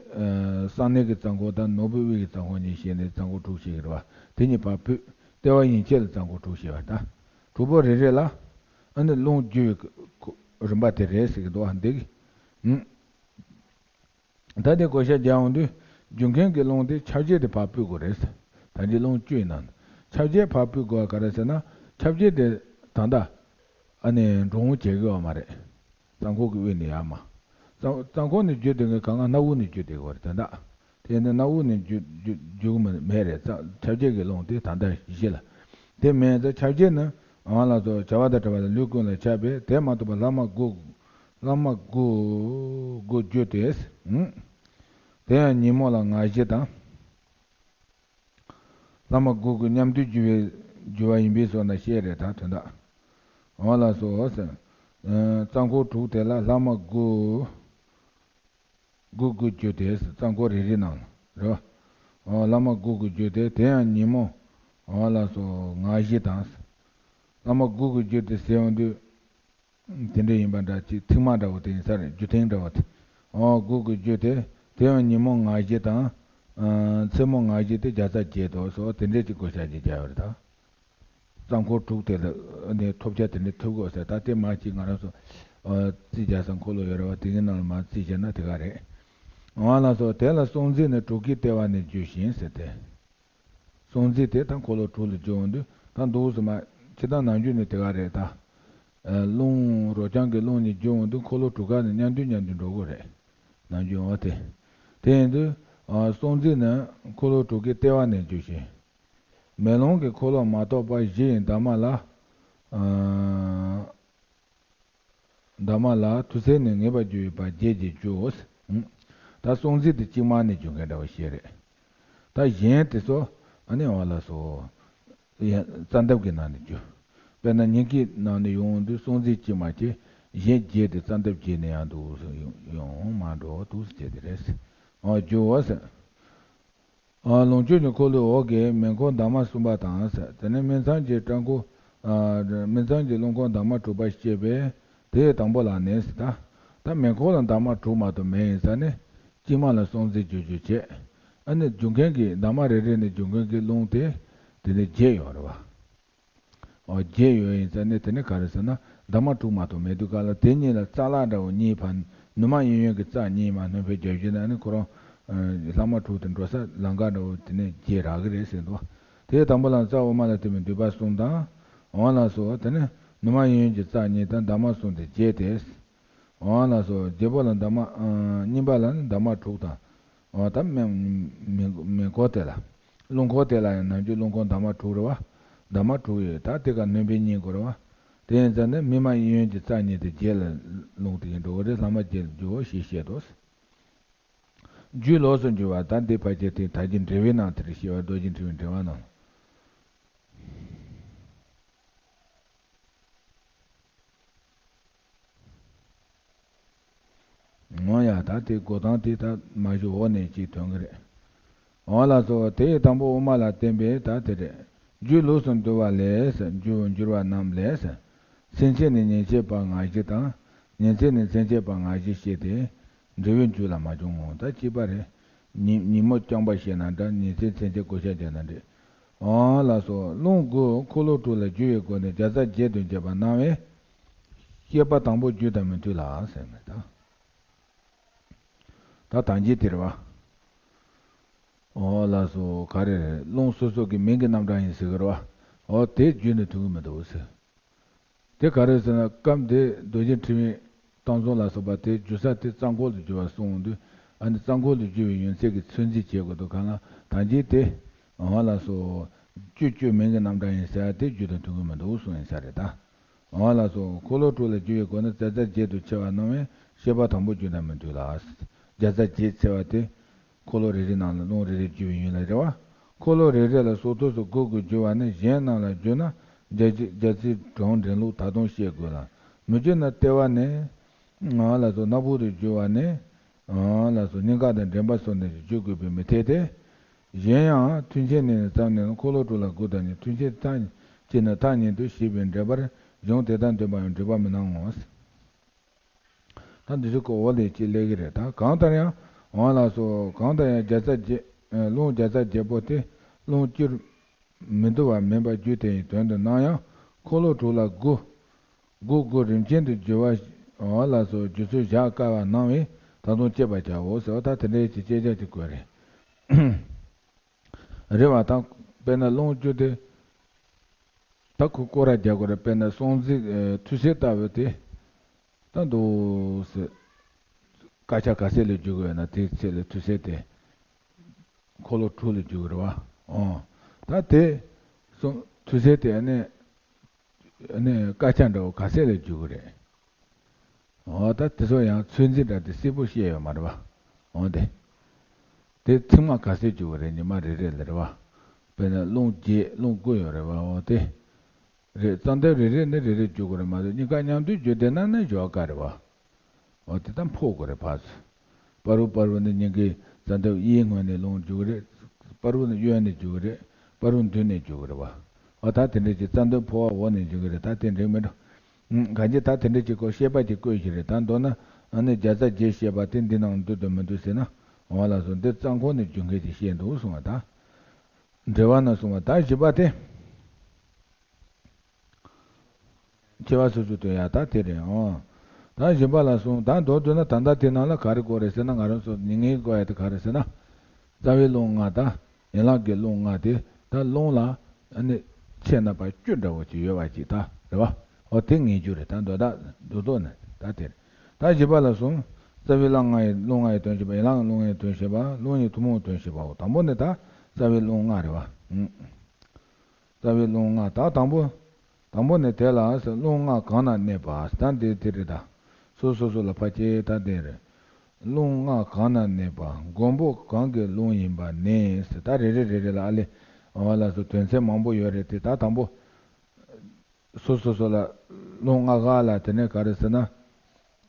གསང་གནས་ཀྱི་རྩ་འཁོར་དང་ནོར་བུའི་དབུས་ཀྱི་རྩ་འཁོར་གཉིས་བཤད་ནས་རྩ་འཁོར་དྲུག་བཤད་ཀྱི་རེད་བ། དེ་གཉིས་བར་ཕུད། ལྟེ་བ་ཡན་ཆད་ལ་རྩ་འཁོར་དྲུག་བཤད་པ་དང་། དྲུག་པོ་རེ་རེ་ལ་ཨ་ནི་རླུང་རྒྱུ་བའི་རིམ་པ་དེ་རེད་ཟེར་གྱི་འདུག་བ། འདི་གི་ཨུམ། ད་དེ་བགོ་བཤའ་རྒྱག་འོང་དུས་རྒྱུ་མཁན་གྱི་རླུང་དེ་ཁྱབ་བྱེད་དེ་ཕར་ཕུད་དགོས་རེད། ད་གིན་རླུང་བཅུ་ཡིན་ན། ཁྱབ་བྱེད་ཕར་ཕུད་དགོས་པ་ག་རེ་ཟེར་ན། ཁྱབ་བྱེད་དེ་ད་ལྟ་ཨ་ནི་འགྲོ་འོང་བྱེད་དགོས་པ་མ་རེད། རྩ་འཁོར་གྱི་དབུས་ནས་ཡར་མར། རྩ་རྩ་འཁོར་ནས་རྒྱུ་དེ་གི་གང་ག་སྣ་བུག་ནས་རྒྱུ་དེ་གི་བར་དོན་དག་དེ་ནི་སྣ་བུག་ནས་རྒྱུ་རྒྱུ་རྒྱུ་གི་མི་མེད་རེད། རྩ་ཁྱབ་བྱེད་ཀྱི་རླུང་དེ་ད་ལྟ་བཞི་ལ། དེ་མེད་ཚེ་ཁྱབ་བྱེད་ནི་འོ་ལགས་སོ། བྱ་བ་དང་བྲལ་བ་ལ་ལུས་ཀུན་ལ་ཁྱབ་པས། དེ་མ་གཏོགས་པ་ལྷག་མ་དགུ། ལྷག་མ་དགུ་དགུ་རྒྱུ་དེ། ཨུམ། དེ་ཡང་ཉོན་མོངས་ལ་ང་བཞི་དང་། ལྷག་མ་དགུ་དགུ་མཉམ་དུ་རྒྱུ་བའི་རྒྱུ་བ་ཡིན་པས་སོ་ན་ཤེས་རེད་ད་དོན་དག་འོ་ལགས་སོ་ཟེར། རྩ་འཁོར་དྲུག་དེ་ལ་ལྷག་མ་དགུ། དགུ་དགུ་རྒྱུ་དེ་རྩ་འཁོར་རེ་རེ་ནང་ལ་རེད་བ། ལྷག་མ་དགུ་དགུ་རྒྱུ་དེ་དེ་ཡང་ཉོན་མོངས། འོ་ལགས་སོ་ང་བཞི་དང་། ལྷག་མ་དགུ་དགུ་རྒྱུ་དེ་ཟེར་འོང་དུས། དེ་འདྲ་ཡིན་པ་འདྲ་ཅིག་ཐེངས་མ་འདྲ་བོ་དེ་ཡིན་ས་རེད། རྒྱུ་ཐེངས་འདྲ་བོ་དེ། འོ་དགུ་དགུ་རྒྱུ་དེ་དེ་ཡང་ཉོན་མོངས་ང་བཞི་དང་། མཚན་མོ་ང་བཞི་དེ་བརྒྱ་རྩ་བརྒྱད་དོ་སོ་དེ་འདྲ་ཅིག་བགོ་བཤའ་ཅིག་རྒྱག་ཡོད་རེད་ད། རྩ་འཁོར་དྲུག་དེ་ལ་ནས་ཐོབ་བྱ་དེ་འདྲ་ཐོབ་དགོས་ཟེར། ད་དེ་མ་ཅིག་ང་རང་ཚོ་རྩིས་རྒྱག་ས་འཁོར་ལོ་ཡོད་རེད་བ། དེ་གི་ནང་ལ་མ་རྩིས་བྱས་ན་དེ་ག་རེད། འོ་ལགས་སོ། དེ་ལ་སྲོག་འཛིན་ནི་དྲུག་གི་ལྟེ་བ་ནས་རྒྱུ་ཞིང་ཟེར་ཏེ། སྲོག་འཛིན་དེ་ད་འཁོར་ལོ་དྲུག་ལ་རྒྱུ་འོང་དུས་ད་འདུག་སེ་མ་ཁྱེད་དང་ནམ་རྒྱུན་ནས་དེ་ག་རེད་ད། རླུང་རོ་རྐྱང་གི་རླུང་ནས་རྒྱུ་འོང་དུས་འཁོར་ལོ་དྲུག་ག་ནས་མཉམ་དུ་མཉམ་དུ་འགྲོ་དགོས་རེད། ནམ་རྒྱུན་འོ་དེ། དེ་ཡིན་དུས་སྲོག་འཛིན་ནི་འཁོར་ལོ་དྲུག་གི་ལྟེ་བ་ནས་རྒྱུ་ཞིང་། མེ་ལོང་གི་འཁོར་ལོ་མ་གཏོགས་པ་བཞི་ཡི་འདབ་མ་ལ། འདབ་མ་ལ་དུས་མཚན་ནས་ངེས་པར་རྒྱུ་བའི་བར་བརྒྱད་ཀྱིས་རྒྱུའོ། ད་སྲོག་འཛིན་དེ་གཅིག་མ་ནས་རྒྱུ་མཁན་འདྲ་བ་ཞིག་རེད། ད་གཞན་དེ་ཚོ་ཨ་ནི་འོ་ལགས་སོ། རྩ་འདབ་ཀྱི་ནང་ནས་རྒྱུ། དཔེར་ན་ཉིན་གྱི་ནང་ནས་ཡོང་དུས་སྲོག་འཛིན་གཅིག་མ་སྐྱེ། གཞན་བརྒྱད་དེ་རྩ་འདབ་བརྒྱད་ནས་ཡང་འདུག་སེ་ཡོང་མ་འགྲོ་འདུག་སེ་བྱས་དེ་རེད། འོ་རྒྱུའོ་ཟེར། ལོངས་སྤྱོད་ཀྱི་འཁོར་ལོའི་འོག་གི་མེ་འཁོར་འདབ་མ་གསུམ་པ་དང་ཟེར། དེ་ནས་སྨིན་མཚམས་ཀྱི་སྐྲག་འཁོར། སྨིན་མཚམས་ཀྱི་རླུང་འཁོར་འདབ་མ་དྲུག་པ་བཤད་པས། དེའི་དང་པོ་ལ་ནི་ཟེར་ད། ད་མེ་འཁོར་ལ་འདབ་མ་དྲུག་མ་གཏོགས་མེད་ཡིན་ས་ནི། གཅིག་མ་ལ་སྲོག་འཛིན་རྒྱུ་རྒྱུ་བྱེད། ཨ་ནི་རྒྱུ་མཁན་གྱི་འདབ་མ་རེ་རེ་ནས་རྒྱུ་མཁན་གྱི་རླུང་དེ། དེ་ནས་བརྒྱད་ཡོད་རེད་བ། འོ་བརྒྱད་ཡོད་ཡིན་ཟེར་ནས་དེ་ནི་ག་རེ་ཟེར་ན་འདབ་མ་དྲུག་མ་གཏོགས་མེད་དུས་ག་ལ་དེ་གཉིས་ལ་རྩ་ལག་འདྲ་བོ་གཉིས་ཕར་ནུ་མ་གཡས་གཡོན་གྱི་རྩ་གཉིས་མར་སྣོན་པ་བརྒྱབ་བྱས་ན་ནི་ཁོ་རང་ལྷག་མ་དྲུག་དེ་འགྲོ་ས་ལམ་ཁ་འདྲ་བོ་དེ་ནས་བརྒྱད་རག་གི་རེད་ཟེར་འདུག་དེའི་དང་པོ་ལ་རྩ་དབུ་མ་ལ་བརྟེན་པའི་མདུད་པ་གསུམ་དང་། འོ་ལགས་སོ། དེ་ནི་ནུ་མ་གཡས་གཡོན་གྱི་རྩ་གཉིས་དང་འདབ་མ་གསུམ་དེ་བརྒྱད་དེ། འོ་ལགས་སོ། བརྒྱད་པོ་ལ་འདབ་མ། ཨ། གཉིས་པ་ལ་ནི་འདབ་མ་དྲུག་དང་། འོ་ད་མེ་མེ་མེ་འཁོར་དེ་ལ། རླུང་འཁོར་དེ་ལ་ཡང་ནམ་རྒྱུན་རླུང་འཁོར་འདབ་མ་དྲུག་རེད་བ། འདབ་མ་དྲུག་ཡོད། ད་དེ་ག་སྣོན་པའི་གཉིས་དགོས་རེད་བ། དེ་ཡིན་ཙང་ནི་སྨིན་མ་གཡས་གཡོན་གྱི་རྩ་གཉིས་དེ་བརྒྱད་ལ་རླུང་དེ་ཡིན་འགྲོ་གི་རེད། ལྷག་མ་བརྒྱད་ལ་རྒྱུའོ་ཞེས་བཤད་དོ། རྒྱུ་ལོགས་སུ་འགྱུར་བ་ད་འདི་ཕལ་ཆེར་དེ་ད་གིན་འགྲེལ་པའི་ནང་དེར་བཤད་པ་རྡོ་རྗེ་འགྲེལ་པའི་འགྲེལ་པ་ནང་། འོ་ཡ་ད་དེ་འགོད་སྟངས་དེ་ད་མ་གཞི་འོག་ནས་ཅིག་ཐོན་གི་རེད། འོ་ལགས་སོ། དེ་ཡི་དང་པོ་དབུ་མ་ལ་བརྟེན་པའི་ད་དེ་རེད། རྒྱུ་ལོགས་སུ་འདུ་བ་ལས་རྒྱུ་འགྱུར་བ་རྣམས་ལས། སེམས་ཅན་ནི་ཉེར་སྐྱེས་པ་ང་བཞི་དང་། ཉིན་མཚན་ནི་མཚན་བཅས་པ་ང་བཞི་ཞེས་ཏེ། འབྲས་བུའི་རྒྱུ་ལ་མ་བྱུང་ངོ་། ད་གཅིག་པ་རེད། ཉིན་ཉིན་མོ་རྐྱང་པ་བཤད་ན་འདྲ། ཉིན་མཚན་མཚན་བཅས་བགོ་བཤའ་བྱས་ན་འདྲ། འོ་ལགས་སོ། རླུང་དགུ་འཁོར་ལོ་དྲུག་ལ་རྒྱུ་བའི་སྒོ་ནས་བརྒྱ་རྩ་བརྒྱད་དུ་འབྱེད་པ་གནང་བས། བཤད་པ་དང་པོ་རྒྱུ་དང་མི་མཐུན་ལ་ཟེར་མེད་ད། ད་དང་རྒྱུ་དེ་རེད་བ། འོ་ལགས་སོ། ག་རེ་རེད། རླུང་སོ་སོ་གི་མིང་གི་རྣམ་གྲངས་ཡིན་ཟེར་གི་རེད་བ། འོ་དེ་རྒྱུ་ནི་མཐུན་གི་མི་འདུག་ཟེར། དེ་ག་རེ་ཟེར་ན་སྐབས་འདི་རྡོ་རྗེ་འཕྲིན་ལས་གཏོང་བཟང་ལ་སོགས་པ་དེ་རྒྱུ་ས་དེ་རྩ་འཁོར་དུ་གྱུར་བ་གསུངས་འོང་དུས། ཨ་ནི་རྩ་འཁོར་དུ་གྱུར་བའི་ཡོན་ཚད་ཀྱི་ཚོད་འཛིན་བྱེད་དགོས་འདུག་གང་ལ་དང་རྒྱུ་དེ། འོ་ལགས་སོ། རྒྱུ་རྒྱུ་མིང་གི་རྣམ་གྲངས་ཡིན་ཟེར་ཡ་དེ་རྒྱུ་དང་མཐུན་གི་མི་འདུག་གསུངས་ཡིན་ས་རེད་ད། འོ་ལགས་སོ། འཁོར་ལོ་དྲུག་ལ་རྒྱུ་བའི་སྒོ་ནས་བརྒྱ་རྩ་བརྒྱད་དུ་ཕྱེ་བ་གནང་བས་བཤད་པ་དང་པོ་རྒྱུ་དང་མི་མཐུན་ལ། བརྒྱ་རྩ་བརྒྱད་ཟེར་བ་དེ། འཁོར་ལོ་རེ་རེའི་ནང་ལ་རླུང་རེ་རེ་རྒྱུ་བའི་ཡུན་ལ་རེད་བ། འཁོར་ལོ་རེ་རེ་ལ་སྲོག་ཐོག་སོགས་དགུ་དགུ་རྒྱུ་བ་ནི་གཞན་རྣམས་ལ་བརྒྱུད་ན་རྒྱ་རྩིས་གྲངས་འདྲེན་ལུགས་ད་དུང་བཤད་དགོས་ལ། མི་རྒྱུ་ན་ལྟེ་བ་ནས། འོ་ལགས་སོ། སྣ་བུག་ཏུ་རྒྱུ་བ་ནི། ཨ་ལ་སོགས་སྙིང་ག་དང་འདྲེན་པ་སོགས་ནས་བརྗོད་དགོས་པའི་མི་འཐད་དེ། གཞན་ཡང་མཐུན་ཕྱིར་ནི་ཙམ་ནས་འཁོར་ལོ་དྲུག་ལ་དགུ་དང་ནི་མཐུན་ཕྱིར་མཐའ་གཅིག་ནི་མཐའ་གཉིས་འདུ་ཞེས་པའི་འགྲེལ་པར་གཞུང་དེ་དག་འདོན་པ་ཡང་འགྲིག་པ་མི་སྣང་ངོ་། ད་འདི་ཚོ་གོ་བ་ལས་ཅི་ལས་ཀྱི་རེད། ད་གང་ལྟར་ཡང་འོང་ལ་སོགས་གང་ལྟར་ཡང་བརྒྱ་རྩ་བརྒྱད་རླུང་བརྒྱ་རྩ་བརྒྱད་པོ་དེ་རླུང་བཅུར་མི་འདུ་བ་མིན་པ་རྒྱུ་དེ་ཡི་དོན་དུ་སྣང་ཡང་འཁོར་ལོ་དྲུག་ལ་དགུ། དགུ་དགུ་རིམ་ཅན་དུ་བསྒྱུར་བ་འོ་ལ་སོགས་བསྒྱུར་ཚུལ་བཞག་དཀའ་བ་སྣང་བས་ད་དུང་དཔྱད་པར་བྱའོ་ཟེར་བ་ད་དེ་འདྲའི་ཅིག་དཔྱད་བྱ་ཅིག་དགོས་རེད། རེད་བ། ད་དཔེར་ན་རླུང་བཅུ་དེ་ད་ཁོ་སྐོར་ར་རྒྱག་དགོས་རེད། དཔེར་ན་སྲོང་བཙན་མཐུ་སེར་ལྟ་བུ་དེ་ད་འདུག་ཟེར། དཀར་ཆ་ག་ཚད་ལས་བསྒྱུར་དགོས་ན་དེ་ཚད་ལས་མཐུ་སེར་དེ་འཁོར་ལོ་དྲུག་ལས་བསྒྱུར་དགོས་རེད་བ། ཨོ། ད་དེ་སྲོང་མཐུ་སེར་དེ་ནས་ནས་དཀར་ཆ་འདྲ་བོ་ག་ཚད་ལས་བསྒྱུར་གི་རེད། འོ་ད་དེ་ཚོ་ཡང་ཚོད་འཛིན་འདྲ་དེ་གསལ་པོ་བཤད་ཡོད་མ་རེད་བ། འོ་དེ། དེ་ཚིག་མ་ག་ཚད་བསྒྱུར་གི་རེད། ཉི་མ་རེ་རེ་ལ་རེད་བ། དཔེར་ན་རླུང་བརྒྱད་རླུང་དགུ་ཡོད་རེད་བ། འོ་དེ། རེད། ཙམ་དེ་རེ་རེ་ནས་རེ་རེ་བསྒྱུར་དགོས་རེད་མ་གཏོགས་གཉིས་ཀ་མཉམ་དུ་བསྒྱུར་བསྡད་ན་ནི་ཞོག་དཀའ་རེད་བ། འོ་དེ་ད་ཕོག་དགོས་རེད་ཕར་ཚུར། བར་དུ་བར་དུ་ནི་སྙིང་གའི་རྩ་འདབ་གཡས་ངོས་ནས་རླུང་རྒྱུག་གི་རེད། བར་དུ་ནི་གཡོན་ནས་རྒྱུག་གི་རེད། བར་དུ་མདུན་ནས་རྒྱུག་གི་རེད་བ། འོ་ད་དེ་འདྲ་ཅིག་རྩ་འདབ་ཕོ་བ་འོག་ནས་རྒྱུག་གི་རེད། ད་དེ་འགྲིག་མི་འགྲོ། ཨུམ། གང་ཅི་ད་དེ་འདྲ་ཅིག་གོ་བཤད་པ་ཅིག་བཀོད་ཞིག་རེད། ད་མདོར་ན་ཨ་ནི་བརྒྱ་རྩ་བརྒྱད་བཤད་པ་དེ་འདི་ནང་འདུ་དང་མི་འདུ་ཟེར་ན། འོ་ལ་སོགས་འདི་རྩ་འཁོར་ནས་རྒྱུག་མཁན་ཅིག་བཤད་འདུག་གསུངས་པ་ད། འགྲེལ་པ་ན་གསུངས་པ་ད་བཞི་པ་དེ། ཆེ་བ་སོ་སོའི་དོན་ཡང་ད་དེ་རེད་ཨང་། ད་གཞན་པ་ལ་གསུངས། ད་མདོར་བསྡུས་ན་ད་ལྟ་དེ་ནང་ལ་ག་རེ་དགོས་རེད་ཟེར་ན། ང་རང་ཚོ་མྱི་ངན་དགོས་ཡ་དེ་ག་རེ་ཟེར་ན། རྩ་བའི་རླུང་ལྔ་དང་ཡན་ལག་གི་རླུང་ལྔ་དེ་ད་རླུང་ལ་ཨ་ནི་ཕྱེད་ན་པ་བཅུ་འདྲ་བོ་ཅིག་ཡོད་པ་ཅིག་ད་རེད་བ། འོ་དེ་ངེས་རྒྱུ་རེད། ད་མདོ་ད་མདོ་ཐོག་ནས་ད་དེ་རེད། ད་བཞི་པ་ལ་གསུངས། རྩ་བའི་རླུང་ལྔ་ཡི་རླུང་ལྔ་ཡི་དོན་བྱེད་པ། ཡན་ལག་རླུང་ལྔ་ཡི་དོན་བྱེད་པ། རླུང་ཡི་ཐུན་མོང་དོན་བྱེད་པའོ། དང་པོ་ནི་ད་རྩ་བའི་རླུང་ལྔ་རེད་བ། ཨུམ། རྩ་བའི་རླུང་ལྔ་དག་དང་པོ། དང་པོ་ནི་དེ་ལ་རླུང་ལྔ་གང་ན་གནས་པ་ཟེར། ད་འདི་དེ་རེད་ད། སོ་སོ་སོ་ལ་ཕར་ཕྱེ་ད་དེ་རེད། རླུང་ལྔ་གང་ན་གནས་པ། མགོན་པོ་གང་གི་རླུང་ཡིན་པ་ནི་ཟེར། ད་རེ་རེ་རེ་རེ་ལ་ཨ་ལེ། འོ་ལ་སོགས་དོན་ཚན་མང་པོ་ཡོད་རེད་དེ། ད་དང་པོ། སོ་སོ་སོ་ལ་རླུང་ལྔ་ག་ལ་དེ་ནས་ག་རེ་ཟེར་ན།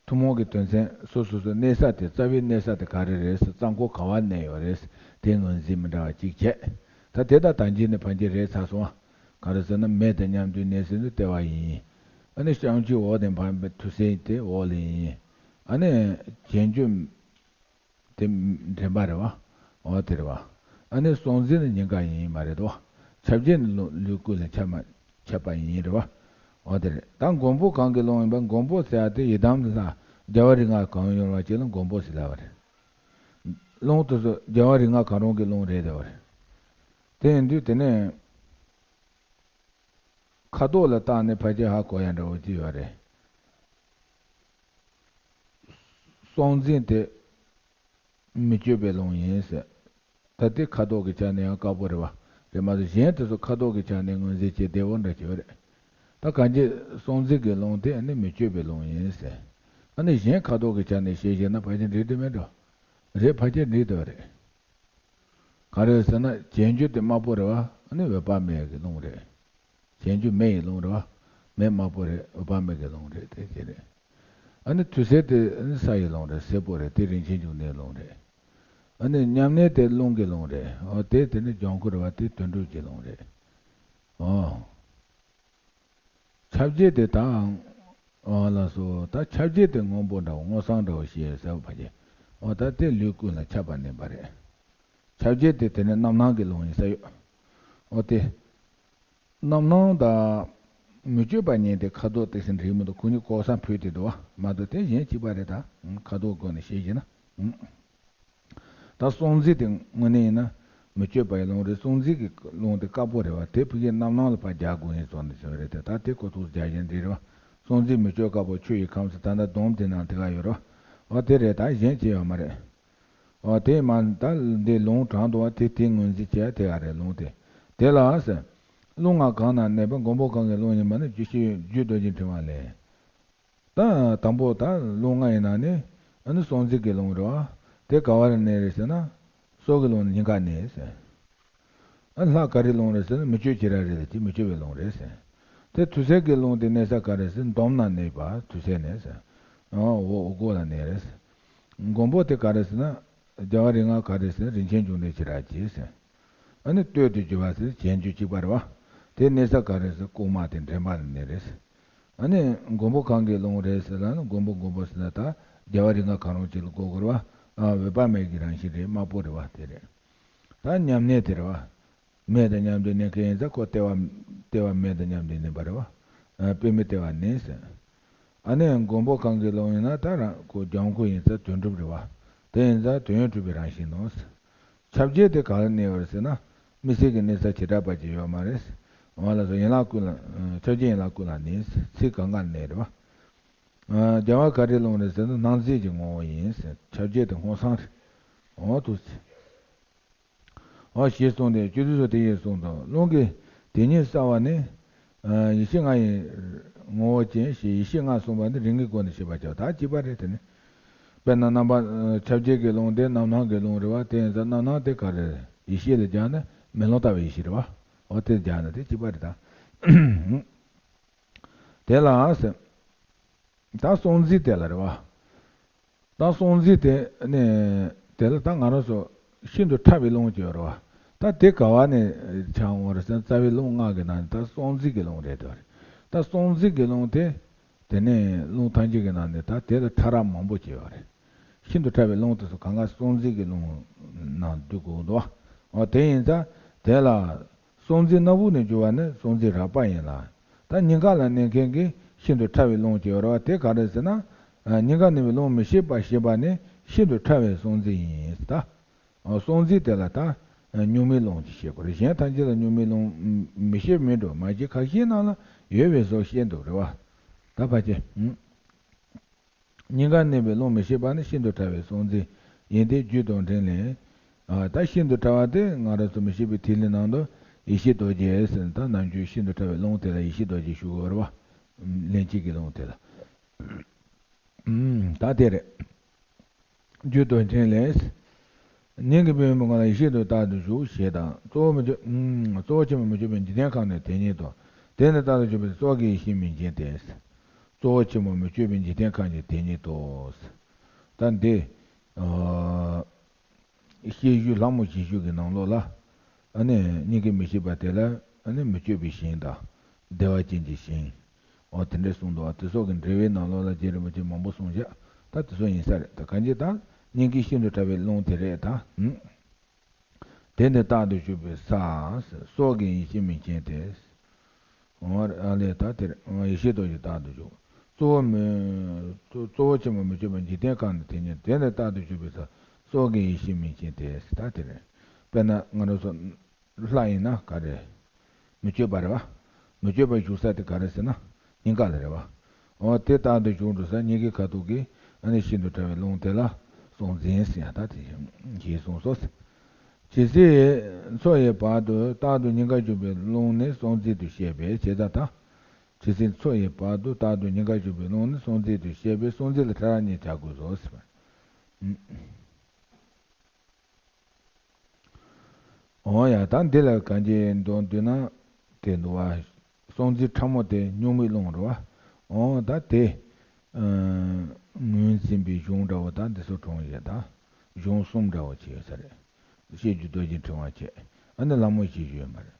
ཐུན་མོང་གི་དོན་ཚན་སོ་སོ་སོ་གནས་ས་དེ། རྩ་བའི་གནས་ས་དེ་ག་རེ་རེད་ཟེར། རྩ་འཁོར་ག་བ་གནས་ཡོད་རེད་ཟེར། དེ་ངོས་འཛིན་མི་འདྲ་བ་གཅིག་བྱས། ད་དེ་དག་ད་འཇིག་ནས་ཕན་ཆད་རེད་ཚར་སོང་ང་། ག་རེ་ཟེར་ན་མེ་དང་མཉམ་དུ་གནས་ཟིན་དུ་ལྟེ་བ་ཡིན། ཨ་ནི་བཤང་གཅི་འོག་དེ་འཕངས་པའི་ཐུར་སེལ་དེ་འོག་ལ་ཡིན། ཨ་ནི་གྱེན་རྒྱུ། དེ་འདྲེན་པ་རེད་བ། འོ་དེ་རེད་བ། ཨ་ནི་སྲོག་འཛིན་ནི་ཉེན་ཁ་ཡིན་མ་རེད་དོ། ཁྱབ་བྱེད་ནི་ལུས་ལུས་ཀུན་ལ་ཁྱབ་མ་ཁྱབ་པ་ཡིན་རེད་བ། འོ་དེ་རེད། ད་མགོན་པོ་གང་གི་རླུང་ཡིན་པ། མགོན་པོ་ཟེར་ཡ་དེ་ཡི་དམ་ལ་རྒྱལ་བ་རིགས་ལྔ་གང་ཡོད་པ་ཅིག་ལ་མགོན་པོ་ཟེར་ལབ་པ་རེད། རླུང་དེ་ཚོ་རྒྱལ་བ་རིགས་ལྔ་གང་རུང་གི་རླུང་རེད་ཟེར་བ་རེད། དེ་ཡིན་དུས་དེ་ནས་ཁ་དོག་ལ་བརྟགས་ནས་ཕལ་ཆེར་ཧ་གོ་ཡ་འདྲ་བོ་ཅིག་ཡོད་རེད། སྲོག་འཛིན་དེ་མི་བསྐྱོད་པའི་རླུང་ཡིན་ཟེར། ད་དེ་ཁ་དོག་གི་ཆ་ནས་ཡང་དཀར་པོ་རེད་བ། རེད་མ་གཏོགས་གཞན་དེ་ཚོ་ཁ་དོག་གི་ཆ་ནས་ངོས་འཛིན་བྱེད་བདེ་བོ་འདྲ་ཅིག་ཡོད་རེད། ད་གང་ཅི་སྲོག་འཛིན་གྱི་རླུང་དེ་ནི་མི་བསྐྱོད་པའི་རླུང་ཡིན་ཟེར། ཨ་ནི་གཞན་ཁ་དོག་གི་ཆ་ནས་བཤད་བཤད་ན་ཕལ་ཆེར་འགྲིག་འགྲིག་མེད་འགྲོ། རེད། ཕལ་ཆེར་འགྲིག་འདུག་རེད། ག་རེ་ཟེར་ན་གྱེན་རྒྱུ་དེ་དམར་པོ་རེད་བ། ཨ་ནི་འོད་དཔག་མེད་ཀྱི་རླུང་རེད། གྱེན་རྒྱུ་མེ་ཡི་རླུང་རེད་བ། མེ་དམར་པོ་རེད། འོད་དཔག་མེད་ཀྱི་རླུང་རེད། དེ་ཅི་རེད། ཨ་ནི་དུས་སེལ་དེ་ཨ་ནི་ས་ཡི་རླུང་རེད། སེར་པོ་རེད། དེ་རིན་ཆེན་འབྱུང་གནས་རླུང་རེད། ཨ་ནི་མཉམ་གནས་དེ་རླུང་གི་རླུང་རེད། འོ་དེ་དེ་ནི་ལྗང་ཁུ་རེད་བ། དེ་དོན་གྲུབ་ཀྱི་རླུང་རེད། ཨོ། ཁྱབ་བྱེད་དེ་དང་། ཨོ་ལགས་སོ། ད་ཁྱབ་བྱེད་དེ་སྔོན་པོ་འདྲ་བོ་སྔོ་བསངས་འདྲ་བོ་ཞེས་ཟེར་བ་ཕལ་ཆེར། ཨོ་ད་དེ་ལུས་ཀུན་ལ་ཁྱབ་པ་ནས་པ་རེད། ཁྱབ་བྱེད་དེ་དེ་ནི་རྣམ་སྣང་གི་རླུང་ཡིན་ས་ཡོད། ཨོ་དེ། རྣམ་སྣང་དང་། མི་བསྐྱོད་པ་གཉིས་དེ་ཁ་དོག་དེ་ཟིན་འགྲིག་མི་འདུག་ཁོ་གཉིས་གོ་ས་ཕུད་དེ་འདུག་བ་མ་གཏོགས་དེ་གཞན་གཅིག་པ་རེད་ད། ཁ་དོག་སྒོ་ནས་བཤད་བཞིན་ན། ད་སྲོག་འཛིན་དེ་དངོས་གནས་ཡིན་ན་མི་བསྐྱོད་པའི་རླུང་རེད། སྲོག་འཛིན་གྱི་རླུང་དེ་དཀར་པོ་རེད་བ། དེ་ཕ་གིའི་རྣམ་སྣང་ལ་ཕར་རྒྱག་དགོས་ཡིན་ཚོགས་འདུ་བྱས་པ་རེད་དེ། ད་དེ་ཁོ་ཐུགས་རྒྱག་བཞིན་འདི་རེད་བ། སྲོག་འཛིན་མི་བསྐྱོད་དཀར་པོ་ཆོས་ཡི་ཁམས་སུ། ད་ལྟ་སྡོམ་དེ་ནང་དེ་ག་ཡོད་རེད་བ། འོ་དེ་རེད། ད་གཞན་ཅི་ཡོད་མ་རེད། འོ་དེ་མ་ད་འདི་ལུང་དྲངས་འདུག་བ། དེ་དེ་ངོས་འཛིན་བྱས་དེ་ག་རེད་རླུང་དེ། དེ་ལ་ཟེར། རླུང་ལྔ་གང་ན་གནས་པ། མགོན་པོ་གང་གི་རླུང་ཡིན་པ་ནི། རྒྱུ་ཞེས་རྒྱུད་རྡོ་རྗེ་འཕྲེང་བ་ལས། ད་དང་པོ་ད་རླུང་ལྔ་ཡི་ནང་ནས་ཨ་ནི་སྲོག་འཛིན་གྱི་རླུང་རེད་བ། དེ་ག་བར་གནས་རེད་ཟེར་ན། སྲོག་གི་རླུང་ནི་སྙིང་གར་གནས་ཟེར། ཨ་ལྷ་ག་རེའི་རླུང་རེད་ཟེར་ན་མི་བསྐྱོད་ཅི་ར་རེད་ལ་ཅི་མི་བསྐྱོད་པའི་རླུང་རེད་ཟེར། དེ་དུས་སེལ་གྱི་རླུང་དེ་གནས་ས་ག་རེ་ཟེར་ན་འདོམ་ན་གནས་པ་དུས་སེལ་ནས་ཟེར། འོ་འོ་སྒོ་ལ་གནས་རེད་ཟེར། མགོན་པོ་དེ་ག་རེ་ཟེར་ན། རྒྱལ་བ་རིགས་ལྔ་ག་རེ་ཟེར་ན་རིན་ཆེན་འབྱུང་ལྡན་ཁྱེད་རང་གྱིས་ཟེར། ཨ་ནི་སྟོད་དུ་རྒྱུ་བ་ཟེར་གྱེན་རྒྱུ་གཅིག་པ་རེད་བ། དེ་གནས་ས་ག་རེ་ཟེར་ལྐོག་མ་དེ་འདྲེན་པ་ལ་གནས་རེད་ཟེར། ཨ་ནི་མགོན་པོ་གང་གི་ལུང་རེད་ཟེར་ལ་ནི་མགོན་པོ་མགོན་པོ་ཟེར་ན་ད་རྒྱལ་བ་རིགས་ལྔ་གང་རུང་གཅིག་ལ་གོ་དགོས་རེད་བ། ཨ་འོད་དཔག་མེད་ཀྱི་རང་བཞིན་རེད། དམར་པོ་རེད་བ། དེ་རེད། ད་མཉམ་གནས་དེ་རེད་བ། མེ་དང་མཉམ་དུ་གནས་མཁན་ཡིན་ཙང་ཁོ་ལྟེ་བ། ལྟེ་བ་མེ་དང་མཉམ་དུ་གནས་པ་རེད་བ། ཨ་པུས་མོའི་ལྟེ་བ་ནས་ཟེར། ཨ་ནི་མགོན་པོ་གང་གི་ལུང་ཡིན་ན་ད་རང་ཁོ་ལྗང་ཁུ་ཡིན་ཙང་དོན་གྲུབ་རེད་བ། དེ་ཡིན་ཙང་དོན་ཡོད་གྲུབ་པའི་རང་བཞིན་ནོ། ཁྱབ་བྱེད་དེ་ག་ལ་གནས་པ་རེད་ཟེར་ན། དམིགས་བསལ་གྱི་གནས་ས་བྱེ་བྲག་པ་ཅིག་ཡོད་མ་རེད། འོ་ལགས་སོ། ཡན་ལག་ཀུན་ལ། ཁྱབ་བྱེད་ཡན་ལག་ཀུན་ལ་གནས། ཚིག་གང་ག་གནས་རེད་བ། རྒྱལ་བ་ག་རེའི་ལུང་རེད་ཟེར་ན་སྣང་མཛད་ཀྱི་ངོ་བོ་ཡིན། ཁྱབ་བྱེད་དེ་སྔོ་བསངས་རེད། འོ་དུ། འོ་ཞེས་གསུངས་ཏེ། སྤྱོད་འཇུག་སོགས་དེ་བཞིན་གསུངས་དང་། ལུང་གི་དེ་ཉིད་གསལ་བ་ནི། ཡེ་ཤེས་ལྔ་ཡི་ངོ་བོ་ཅན་ཞེས་ཡེ་ཤེས་ལྔ་གསུངས་པ་ནི་རིགས་ལྔའི་སྒོ་ནས་ཤེས་པར་བྱའོ། ད་གཅིག་པ་རེད་དེ་ནི། དཔེར་ན་རྣམ་པ། ཁྱབ་བྱེད་ཀྱི་ལུང་དེ་རྣམ་སྣང་གི་ལུང་རེད་བ། དེ་ཡིན་ཙང་རྣམ་སྣང་དེ་ག་རེ་རེད། ཡེ་ཤེས་ལ་སྦྱར་ན་མེ་ལོང་ལྟ་བུའི་ཡེ་ཤེས་རེད་བ། འོ་དེ་སྦྱར་ན་དེ་གཅིག་པ་རེད་ད། དེ་ལ་ཟེར། ད་སྲོག་འཛིན་དེ་ལ་རེད་བ། ད་སྲོག་འཛིན་དེ་ནི་དེ་ལ་ད་ང་རང་ཚོ་ཤིན་ཏུ་ཕྲ་བའི་ལུང་ཅིག་ཡོད་རེད་བ། ད་དེ་ག་བ་ནས་ཆགས་འོང་བ་རེད་ཟེར་ན་རྩ་བའི་ལུང་ལྔ་གི་ནང་ནས་ད་སྲོག་འཛིན་གྱི་ལུང་རེད་དེ་བ་རེད། ད་སྲོག་འཛིན་གྱི་ལུང་དེ་དེ་ནས་ལུང་ཐམས་ཅད་ཀྱི་ནང་ནས་ད་དེ་ལ་ཕྲ་རགས་མང་པོ་ཅིག་ཡོད་རེད། ཤིན་ཏུ་ཕྲ་བའི་ལུང་དེ་ཚོ་གང་ག་སྲོག་འཛིན་གྱི་ལུང་ནང་འདུ་དགོས་འདུག་བ། འོ་དེ་ཡིན་ཙང་དེ་ལ། སྲོག་འཛིན་སྣ་བུག་ནས་རྒྱུ་བ་ནི་སྲོག་འཛིན་རགས་པ་ཡིན་ལ། ད་སྙིང་ག་ལ་གནས་མཁན་གྱི་ཤིན་ཏུ་ཕྲ་བའི་ལུང་ཅིག་ཡོད་རེད་བ། དེ་ག་རེ་ཟེར་ན། སྙིང་ག་གནས་པའི་ལུང་མི་ཤེས་པ་ཞེས་པ་ནི་ཤིན་ཏུ་ཕྲ་བའི་སྲོག་འཛིན་ཡིན་ད། སྲོག་འཛིན་དེ་ལ་ད་གཉུག་མའི་ལུང་ཅིག་བཤད་དགོས་རེད། གཞན་ཐམས་ཅད་ལ་གཉུག་མའི་ལུང་མི་བཤད་མིན་འགྲོ། མ་གཞི་ཁ་ཤས་ནང་ལ་ཡོད་པའི་བཟོ་བཤད་འདུག་རེད་བ། ད་ཕལ་ཆེར། སྙིང་ག་གནས་པའི་ལུང་མི་ཤེས་པ་ནི་ཤིན་ཏུ་ཕྲ་བའི་སྲོག་འཛིན་ཡིན་ཏེ། རྒྱུད་དང་འབྲིང་ལས། ད་ཤིན་ཏུ་ཕྲ་བ་དེ་ང་རང་ཚོ་མི་ཤེས་པའི་ཐིག་ལེ་ནང་དུ་ཡེ་ཤེས་རྡོ་རྗེ་ཟེར་ནས། ད་ནམ་རྒྱུན་ཤིན་ཏུ་ཕྲ་བའི་ལུང་དེ་ལ་ཡེ་ཤེས་རྡོ་རྗེ་ཞུ་དགོས་རེད་བ། ལན་གཅིག་གི་ལུང་དེ་ལ། ད་དེ་རེད། རྒྱུད་དང་འབྲིང་ལས། སྙིང་གི་པུས་མོའི་སྒང་ལ་ཡེ་ཤེས་རྡོ་རྗེ་རྟག་ཏུ་བཞུགས་ཞེས་དང་། གཙོ་བོ་མི་བསྐྱོད། གཙོ་བོ་ཆེན་པོ་མི་བསྐྱོད་པའི་འཇིག་རྟེན་ཁམས་ནི་དེ་ཉིད་དོ། དེ་ནི་རྟག་ཏུ་བཞུགས་པའི་སྲོག་གི་ཡེ་ཤེས་མིང་ཅན་ཏེ། གཙོ་བོ་ཆེན་པོ་མི་བསྐྱོད་པའི་འཇིག་རྟེན་ཁམས་ཀྱི་དེ་ཉིད་དོ། ད་འདི། ཨ། བཤད་རྒྱུད་ལྷ་མོ་བཞི་བཅུ་གི་ནང་ལོགས་ལ། ཨ་ནི་སྙིང་གའི་མི་ཤེས་པ་དེ་ལ་ཨ་ནི་མི་བསྐྱོད་པའི་ཞིང་དང་། བདེ་བ་ཅན་གྱི་ཞིང་། འོ་དེ་འདྲས་གསུངས་འདུག་བ། དེ་སོགས་ཀྱི་འགྲེལ་བའི་ནང་ལོགས་ལ་རྗེ་རིན་པོ་ཆེ་མང་པོ་གསུངས་བཞག་ད་དེ་ཚོ་ཡིན་ས་རེད། ད་གང་ཅི་ད་སྙིང་གའི་ཤིན་ཏུ་ཕྲ་བའི་ལུང་དེ་རེད་ད། དེ་ནི་རྟག་ཏུ་བཞུགས་པའི་ས། སྲོག་གི་ཡེ་ཤེས་མིང་ཅན་ཏེ། འོ་ཨ་ལས་ད་དེར་ཡེ་ཤེས་རྡོ་རྗེ་རྟག་ཏུ་བཞུགས། གཙོ་བོ་མི། གཙོ་བོ་ཆེན་པོ་མི་བསྐྱོད་པའི་འཇིག་རྟེན་ཁམས་ནི་དེ་ཉིད། དེ་ནི་རྟག་ཏུ་བཞུགས་པའི་ས། སྲོག་གི་ཡེ་ཤེས་མིང་ཅན་ཏེ། ད་དེ་རེད། དཔེར་ན་ང་རང་ཚོ་ལྷ་ཡིན་ན་ག་རེ། མི་བསྐྱོད་པ་རེད་བ། མི་བསྐྱོད་པར་བཞུགས་ས་དེ་ག་རེ་ཟེར་ན་སྙིང་ག་ལ་རེད་བ། འོ་དེ་རྟག་ཏུ་བཞུགས་འགྲོ་ས་སྙིང་གའི་ཁ་ཐུག་གི་ཨ་ནི་ཤིན་ཏུ་ཕྲ་བའི་ལུང་དེ་ལ་སྲོག་འཛིན་ཟེར་ཡང་ད་དེ་ཞེས་གསུངས་སོ། ཇི་སྲིད་འཚོ་ཡི་བར་དུ་རྟག་ཏུ་སྙིང་གར་བཞུགས་པའི་ལུང་ནི་སྲོག་འཛིན་དུ་བཤད་པས་ཇི་ལྟར་དང་། ཇི་སྲིད་འཚོ་ཡི་བར་དུ་རྟག་ཏུ་སྙིང་གར་བཞུགས་པའི་ལུང་ནི་སྲོག་འཛིན་དུ་བཤད་པས་སྲོག་འཛིན་ལ་ཕྲ་རགས་གཉིས་བྱ་དགོས་སོ་ཟེར་བ། འོ་ཡ་ད་འདི་ལ་གང་ཅི་འདོན་འདོད་ན་དེ་འདུག་བ། སྲོག་འཛིན་ཕྲ་མོ་དེ་གཉུག་མའི་ལུང་རེད་བ། འོ་ད་དེ། ངོས་འཛིན་པའི་གཞུང་འདྲ་བོ་ད་འདི་ཚོ་གྲོང་ཡོད་ད། གཞུང་གསུམ་འདྲ་བོ་ཅིག་ཡོད་ས་རེད། བཤད་རྒྱུད་རྡོ་རྗེ་ཕྲེང་བ་བཅས། ཨ་ནི་ལྷ་མོ་བཞི་བཞུགས་ཡོད་མ་རེད།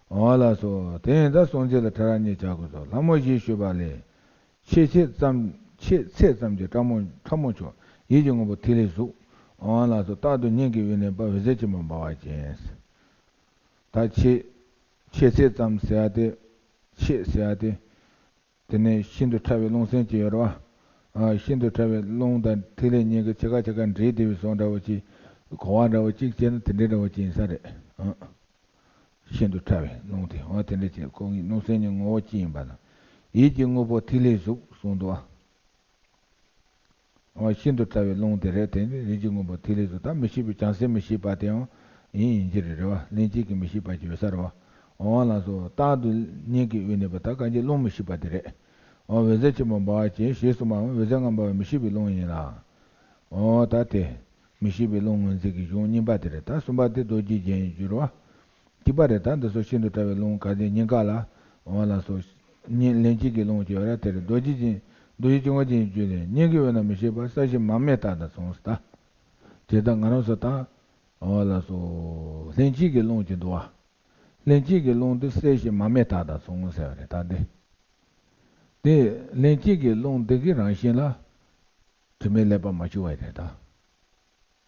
འོ་ལགས་སོ། དེ་ཡིན་ད་སྲོག་འཛིན་ལ་ཕྲ་རགས་གཉིས་བྱ་དགོས་སོ། ལྷ་མོ་བཞི་བཞུགས་པ་ལས། ཕྱེད་ཕྱེད་ཙམ། ཕྱེད་ཕྱེད་ཙམ་གྱི་ཕྲ་མོ་ཕྲ་མོ་མཆོག་ཡིད་ཀྱི་དངོས་པོ་ཐིག་ལེའི་གཟུགས། འོ་ལགས་སོ། རྟག་ཏུ་སྙིང་གི་དབུས་གནས་པ་འོད་ཟེར་ཆེན་པོ་འབར་བ་ཅན། ད་ཕྱེད། ཕྱེད་ཕྱེད་ཙམ་ཟེར་ཡ་དེ། ཕྱེད་ཟེར་ཡ་དེ། དེ་ནས་ཤིན་ཏུ་ཕྲ་བའི་རླུང་སེམས་ཅིག་ཡོད་རེད་བ། ཨ། ཤིན་ཏུ་ཕྲ་བའི་རླུང་དང་ཐིག་ལེ་གཉིས་ཀྱི་ཕྱེད་ཀ་ཕྱེད་ཀ་འདྲེས་བསྡད་པའི་བཟོ་འདྲ་བོ་ཅིག་གོ་བ་འདྲ་བོ་ཅིག་བྱས་ན་དེ་འདྲའི་འདྲ་བོ་ཅིག་ཡིན་ས་རེད། ཨ། ཤིན་ཏུ་ཕྲ་བའི་རླུང་དེ། འོ་དེ་འདྲ་ཅིག་ཁོ་གཉིས་རླུང་སེམས་གཉིས་ངོ་བོ་གཅིག་ཡིན་པ་དང་། ཡིད་ཀྱི་དངོས་པོ་ཐིག་ལེའི་གཟུགས་གསུངས་འདུག་ཨ། འོ་ཤིན་ཏུ་ཕྲ་བའི་རླུང་དེ་རེད། དེ་ནི་ཡིད་ཀྱི་དངོས་པོ་ཐིག་ལེའི་གཟུགས། ད་མི་ཤེས་པའི་བྱང་སེམས་མི་ཤེས་པ་དེའང་ཡིན་ཡིན་གྱི་རེད། རེད་བ། ལན་གཅིག་གིས་མི་ཤེས་པ་ཅིག་ཡོད་ས་རེད་བ། འོ་ལགས་སོ། རྟག་ཏུ་སྙིང་གི་དབུས་གནས་པ་ད་གང་ཅི་རླུང་མི་ཤེས་པ་དེ་རེད། འོ་འོད་ཟེར་ཆེན་པོ་འབར་བ་ཅན་ཞེས་གསུངས་པའང་འོད་ཟེར་ལྔ་འབར་བའི་མི་ཤེས་པའི་རླུང་ཡིན་ལ། འོ་ད་དེ། མི་ཤེས་པའི་རླུང་ངོས་འཛིན་གྱི་གཞུང་གཉིས་པ་དེ་རེད། ད་གསུམ་པ་དེ་རྡོ་རྗེ་རྒྱན་ཡིན་རྒྱུ་རེད་བ། གཅིག་པ་རེད། ད་འདི་ཚོ་ཤིན་ཏུ་ཕྲ་བའི་རླུང་ག་དེ་སྙིང་ག་ལ། འོ་ལགས་སོ། སྙིང་ལན་གཅིག་གི་རླུང་ཅིག་ཡོད་རེད། དེ་རེད། རྡོ་རྗེ་ཅན། མདོ་རྒྱུད་ཀྱི་ངོ་ཅན་གྱི་རྒྱུད་ལས། སྙིང་གི་དབུས་ན་མི་ཤིགས་པ། གསལ་ཞིང་མ་རྨོས་དག་དང་མཚུངས་ཟེར་ད། དེ་ལྟར་ང་རང་ཚོ་ད། འོ་ལགས་སོ། ལྷན་སྐྱེས་ཀྱི་རླུང་ཅིག་འདུག་བ། ལྷན་སྐྱེས་ཀྱི་རླུང་འདི་གསལ་ཞིང་མ་རྨོས་དག་དང་མཚུངས་ཟེར་བ་རེད་ད་འདི། དེ་ལྷན་སྐྱེས་ཀྱི་རླུང་འདི་གི་རང་བཞིན་ལ་དྲི་མས་ཀླད་པ་མ་བྱུགས་པ་རེད་ད།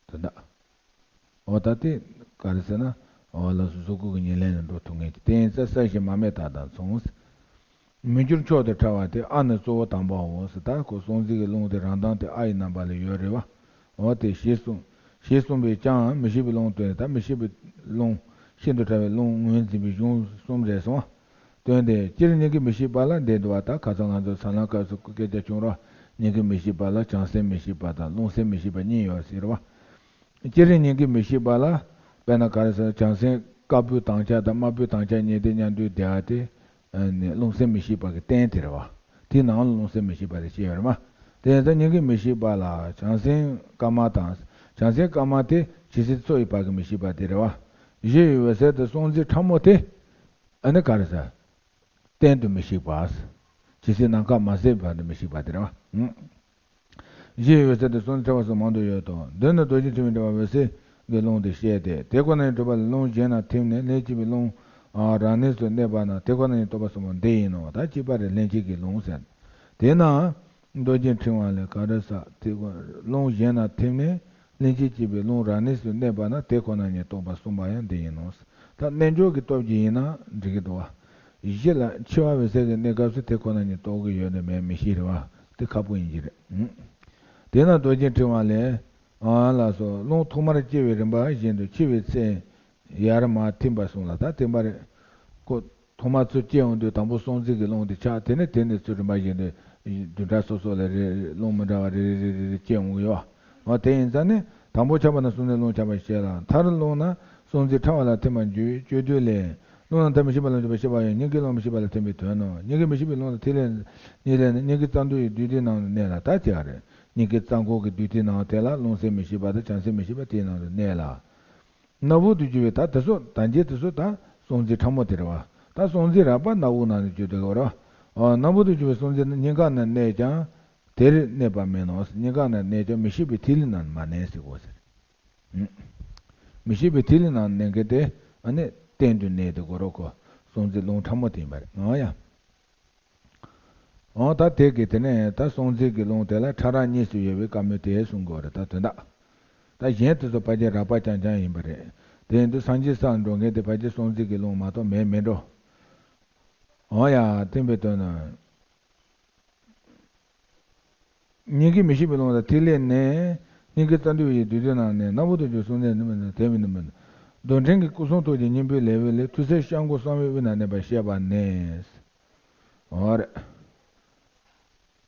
དོན་དག་འོ་ད་དེ་ག་རེ་ཟེར་ན། འོ་ལགས་སོ། གཟུགས་སྐུ་གི་ཉེར་ལེན་ལ་འགྲོ་ཐུབ་མཁན་གྱི་རྟེན་ས་གསལ་ཞིང་མ་རྨོས་དག་དང་མཚུངས། མི་འགྱུར་མཆོག་ཏུ་ཕྲ་བ་སྟེ། ཨ་ནི་གཙོ་བོ་དམ་པའོ་ཟེར། ད་ཁོ་སྲོག་འཛིན་གྱི་རླུང་དེ་རང་མདངས་དེ་ཨ་ཡི་རྣམ་པ་ལ་ཡོད་རེད་བ། འོ་དེ་ཞེས་གསུངས། ཞེས་གསུངས་པས་ཀྱང་མི་ཤིགས་པའི་རླུང་སྟོན། ད་མི་ཤིགས་པའི་རླུང་ཤིན་ཏུ་ཕྲ་བའི་རླུང་ངོས་འཛིན་པའི་གཞུང་གསུམ་རེད་གསུངས། སྟོན་ཏེ་སྤྱིར་སྙིང་གའི་མི་ཤིགས་པ་ལ་འདི་འདུག་བ། ད་ཁ་སང་ང་ཚོ་ཟ་ལམ་སྐབས་སུ་སྐད་ཆ་བྱུང་རོགས། སྙིང་གའི་མི་ཤིགས་པ་ལ་བྱང་སེམས་མི་ཤིགས་པ་དང་རླུང་སེམས་མི་ཤིགས་པ་གཉིས་ཡོད་ཟེར་བ། སྤྱིར་སྙིང་གའི་མི་ཤིགས་པ་ལ། དཔེར་ན་ག་རེ་ཟེར། བྱང་སེམས་དཀར་པོའི་དྭངས་ཆ་དང་དམར་པོའི་དྭངས་ཆ་གཉིས་དེ་མཉམ་དུ་བསྡེབས་ཏེ། ཨ་ནི་རླུང་སེམས་མི་ཤིགས་པ་གི་རྟེན་དེ་རེད་བ། དེའི་ནང་ལ་རླུང་སེམས་མི་ཤིགས་པ་རེད་ཅེས་ཡོད་རེད་མ། དེ་ཡིན་ཙང་སྙིང་གའི་མི་ཤིགས་པ་ལ་བྱང་སེམས་དཀར་དམར་དང་། བྱང་སེམས་དཀར་དམར་དེ་ཇི་སྲིད་འཚོ་ཡི་བར་གྱི་མི་ཤིགས་པ་དེ་རེད་བ། གཞི་ཡི་འོད་གསལ་དེ་སྲོག་འཛིན་ཕྲ་མོ་དེ། ཨ་ནི་ག་རེ་ཟེར། གཏན་དུ་མི་ཤིགས་པ། ཇི་སྲིད་ནམ་མཁའ་མ་ཟད་བར་དུ་མི་ཤིགས་པ་དེ་རེད་བ། གཞི་ཡི་འོད་གསལ་དེ་སྲོག་འཛིན་ཕྲ་བ་སོགས་མང་དུ་ཡོད་དོ། མདོར་ན་རྡོ་རྗེ་ཕྲེང་བའི་འགྲེལ་པ་འོད་གསལ་གྱི་རླུང་དེ་བཤད་དེ། དེ་ཁོ་ན་ཉིད་གྲུབ་པ་ལས་རླུང་གཞན་ན་ཐིམ་ནས་ལྷན་སྐྱེས་པའི་རླུང་རང་གནས་སུ་གནས་པ་ན། དེ་ཁོ་ན་ཉིད་རྟོགས་པ་གསུམ་པོ་འདི་ཡིན་ནོ། ད་གཅིག་པ་རེད། ལྷན་སྐྱེས་ཀྱི་རླུང་ཟེར། དེས་ན་རྡོ་རྗེ་ཕྲེང་བ་ལས་ག་རེ་ཟེར། དེ་ཁོ་རླུང་གཞན་ན་ཐིམ་ནས་ལྷན་སྐྱེས་སྐྱེས་པའི་རླུང་རང་གནས་སུ་གནས་པ་ན། དེ་ཁོ་ན་ཉིད་རྟོགས་པ་གསུམ་པ་ཡང་འདི་ཡིན་ནོ། ད་རྣལ་འབྱོར་གྱི་སྟོབས་ཀྱིས་ཡིན་ན་འགྲིག་གི་འདུག་བ། གཞི་ལ་འཆི་བ་འོད་གསལ་གྱི་གནས་སྐབས་སུ་དེ་ཁོ་ན་ཉིད་རྟོགས་ཀྱི་ཡོད་ནི་མེད་མི་ཤེས་རེད་བ། དེ་ཁག་པོ་ཡིན་གྱི་རེད། དེས་ན་རྡོ་རྗེ་ཕྲེང་བ་ལས། ཨ་ལགས་སོ། རླུང་ཐོག་མར་སྐྱེ་བའི་རིམ་པ་བཞིན་དུ་འཆི་བའི་ཚེ་ཡར་མར་ཐིམ་པ་གསུངས་ལ། ད་དེ་མ་རེད། ཁོ་ཐོག་མར་ཚུར་སྐྱེ་ཡོང་དུས་དང་པོ་སྲོག་འཛིན་གྱི་རླུང་དེ་ཆགས། དེ་ནས་དེ་ནས་ཚུར་རིམ་པ་བཞིན་དུ་བདུན་ཕྲག་སོ་སོ་ལ་རེ་རེ་རླུང་མི་འདྲ་བ་རེ་རེ་རེ་རེ་རེ་སྐྱེ་འོང་གི་ཡོད། འོ་དེ་ཡིན་ཙང་ནི་དང་པོ་ཆགས་པ་ན་སྲོག་འཛིན་རླུང་ཆགས་པ་ཞེས་ལ། མཐར་རླུང་ནི་སྲོག་འཛིན་ཕྲ་བ་ལ་ཐིམ་པར་འགྱུར་བའི་སྤྱོད་བསྡུས་ལས། རླུང་ནི་མཐར་མི་ཤིགས་པ་ལ་འགྱུར་བ་ཞེས་པ་ཡང་སྙིང་གའི་རླུང་མི་ཤིགས་པ་ལ་ཐིམ་པའི་དོན་ནོ། སྙིང་གའི་མི་ཤིགས་པའི་རླུང་ལ་ཐིམ་ལས་ནི་སྙིང་གའི་རྩ་མདུད་ཀྱི་རྡུལ་དེའི་ནང་དུ་གནས་ལ། ད་དེ་ག་རེད། སྙིང་གའི་རྩ་འཁོར་གྱི་རྡུལ་དེའི་ནང་དེ་ལ་རླུང་སེམས་མི་ཤིགས་པ་དང་བྱང་སེམས་མི་ཤིགས་པ་དེའི་ནང་དུ་གནས་ལ། སྣ་བུག་ཏུ་གྱུར་པའི་ད་དེ་ཚོ་ད་འཇལ་དེ་ཚོ་ད་སྲོག་འཛིན་ཕྲ་མོ་དེ་རེད་བ། ད་སྲོག་འཛིན་རགས་པ་སྣ་བུག་ནང་དུ་གྱུར་ཏེ་ག་རེ་བ། སྣ་བུག་ཏུ་གྱུར་པའི་སྲོག་འཛིན་སྙིང་ག་ན་གནས་ཀྱང་དེར་གནས་པ་མིན་ནོ། སྙིང་ག་ན་གནས་ཀྱང་མི་ཤིགས་པའི་ཐིག་ལེ་ནང་མ་གནས་ཟེར་གོ་ཟེར། མི་ཤིགས་པའི་ཐིག་ལེ་ནང་གནས་མཁན་དེ་ཨ་ནི་གཏན་དུ་གནས་ཏེ་ག་རེ་གོ། སྲོག་འཛིན་རླུང་ཕྲ་མོ་དེ་ཡིན་པ་རེད། འོ་ཡ། འོ་ད་དེ་གི་དེ་ནས་ད་སྲོག་འཛིན་གྱི་རླུང་དེ་ལ་ཕྲ་རགས་གཉིས་སུ་ཡོད་པའི་བཀའ་མོལ་དེ་གསུང་དགོས་རེད། ད་དོན་དག་ད་གཞན་དེ་ཚོ་ཕལ་ཆེར་རགས་པ་རྐྱང་རྐྱང་ཡིན་པ་རེད། དེ་ཡིན་དུས་སངས་རྒྱས་སར་འགྲོ་མཁན་དེ་ཕལ་ཆེར་སྲོག་འཛིན་གྱི་རླུང་མ་གཏོགས་མེད་མི་འགྲོ། འོ་ཡ། དེ་འདྲ་ཡིན་པའི་དོན་ནི། སྙིང་གའི་མི་ཤིགས་པའི་རླུང་དང་ཐིག་ལེ་ནི། སྙིང་གའི་རྩ་མདུད་ཀྱི་རྡུལ་དེའི་ནང་ནས་སྣ་བུག་ཏུ་གྱུར་སྲོག་འཛིན་ནི་མིན་ནོ། དེ་མིན་ནི་མིན་ནོ། རྡུལ་ཕྲན་གྱི་སྐུ་གསུང་ཐུགས་ཀྱི་སྙིང་པོའི་ལེའུ་ལས། ཐུགས་སྲས་སྐྱབས་མགོན་གསང་བའི་དབུས་ན་གནས་པ་བཤད་པ་ནི། འོ་རེད།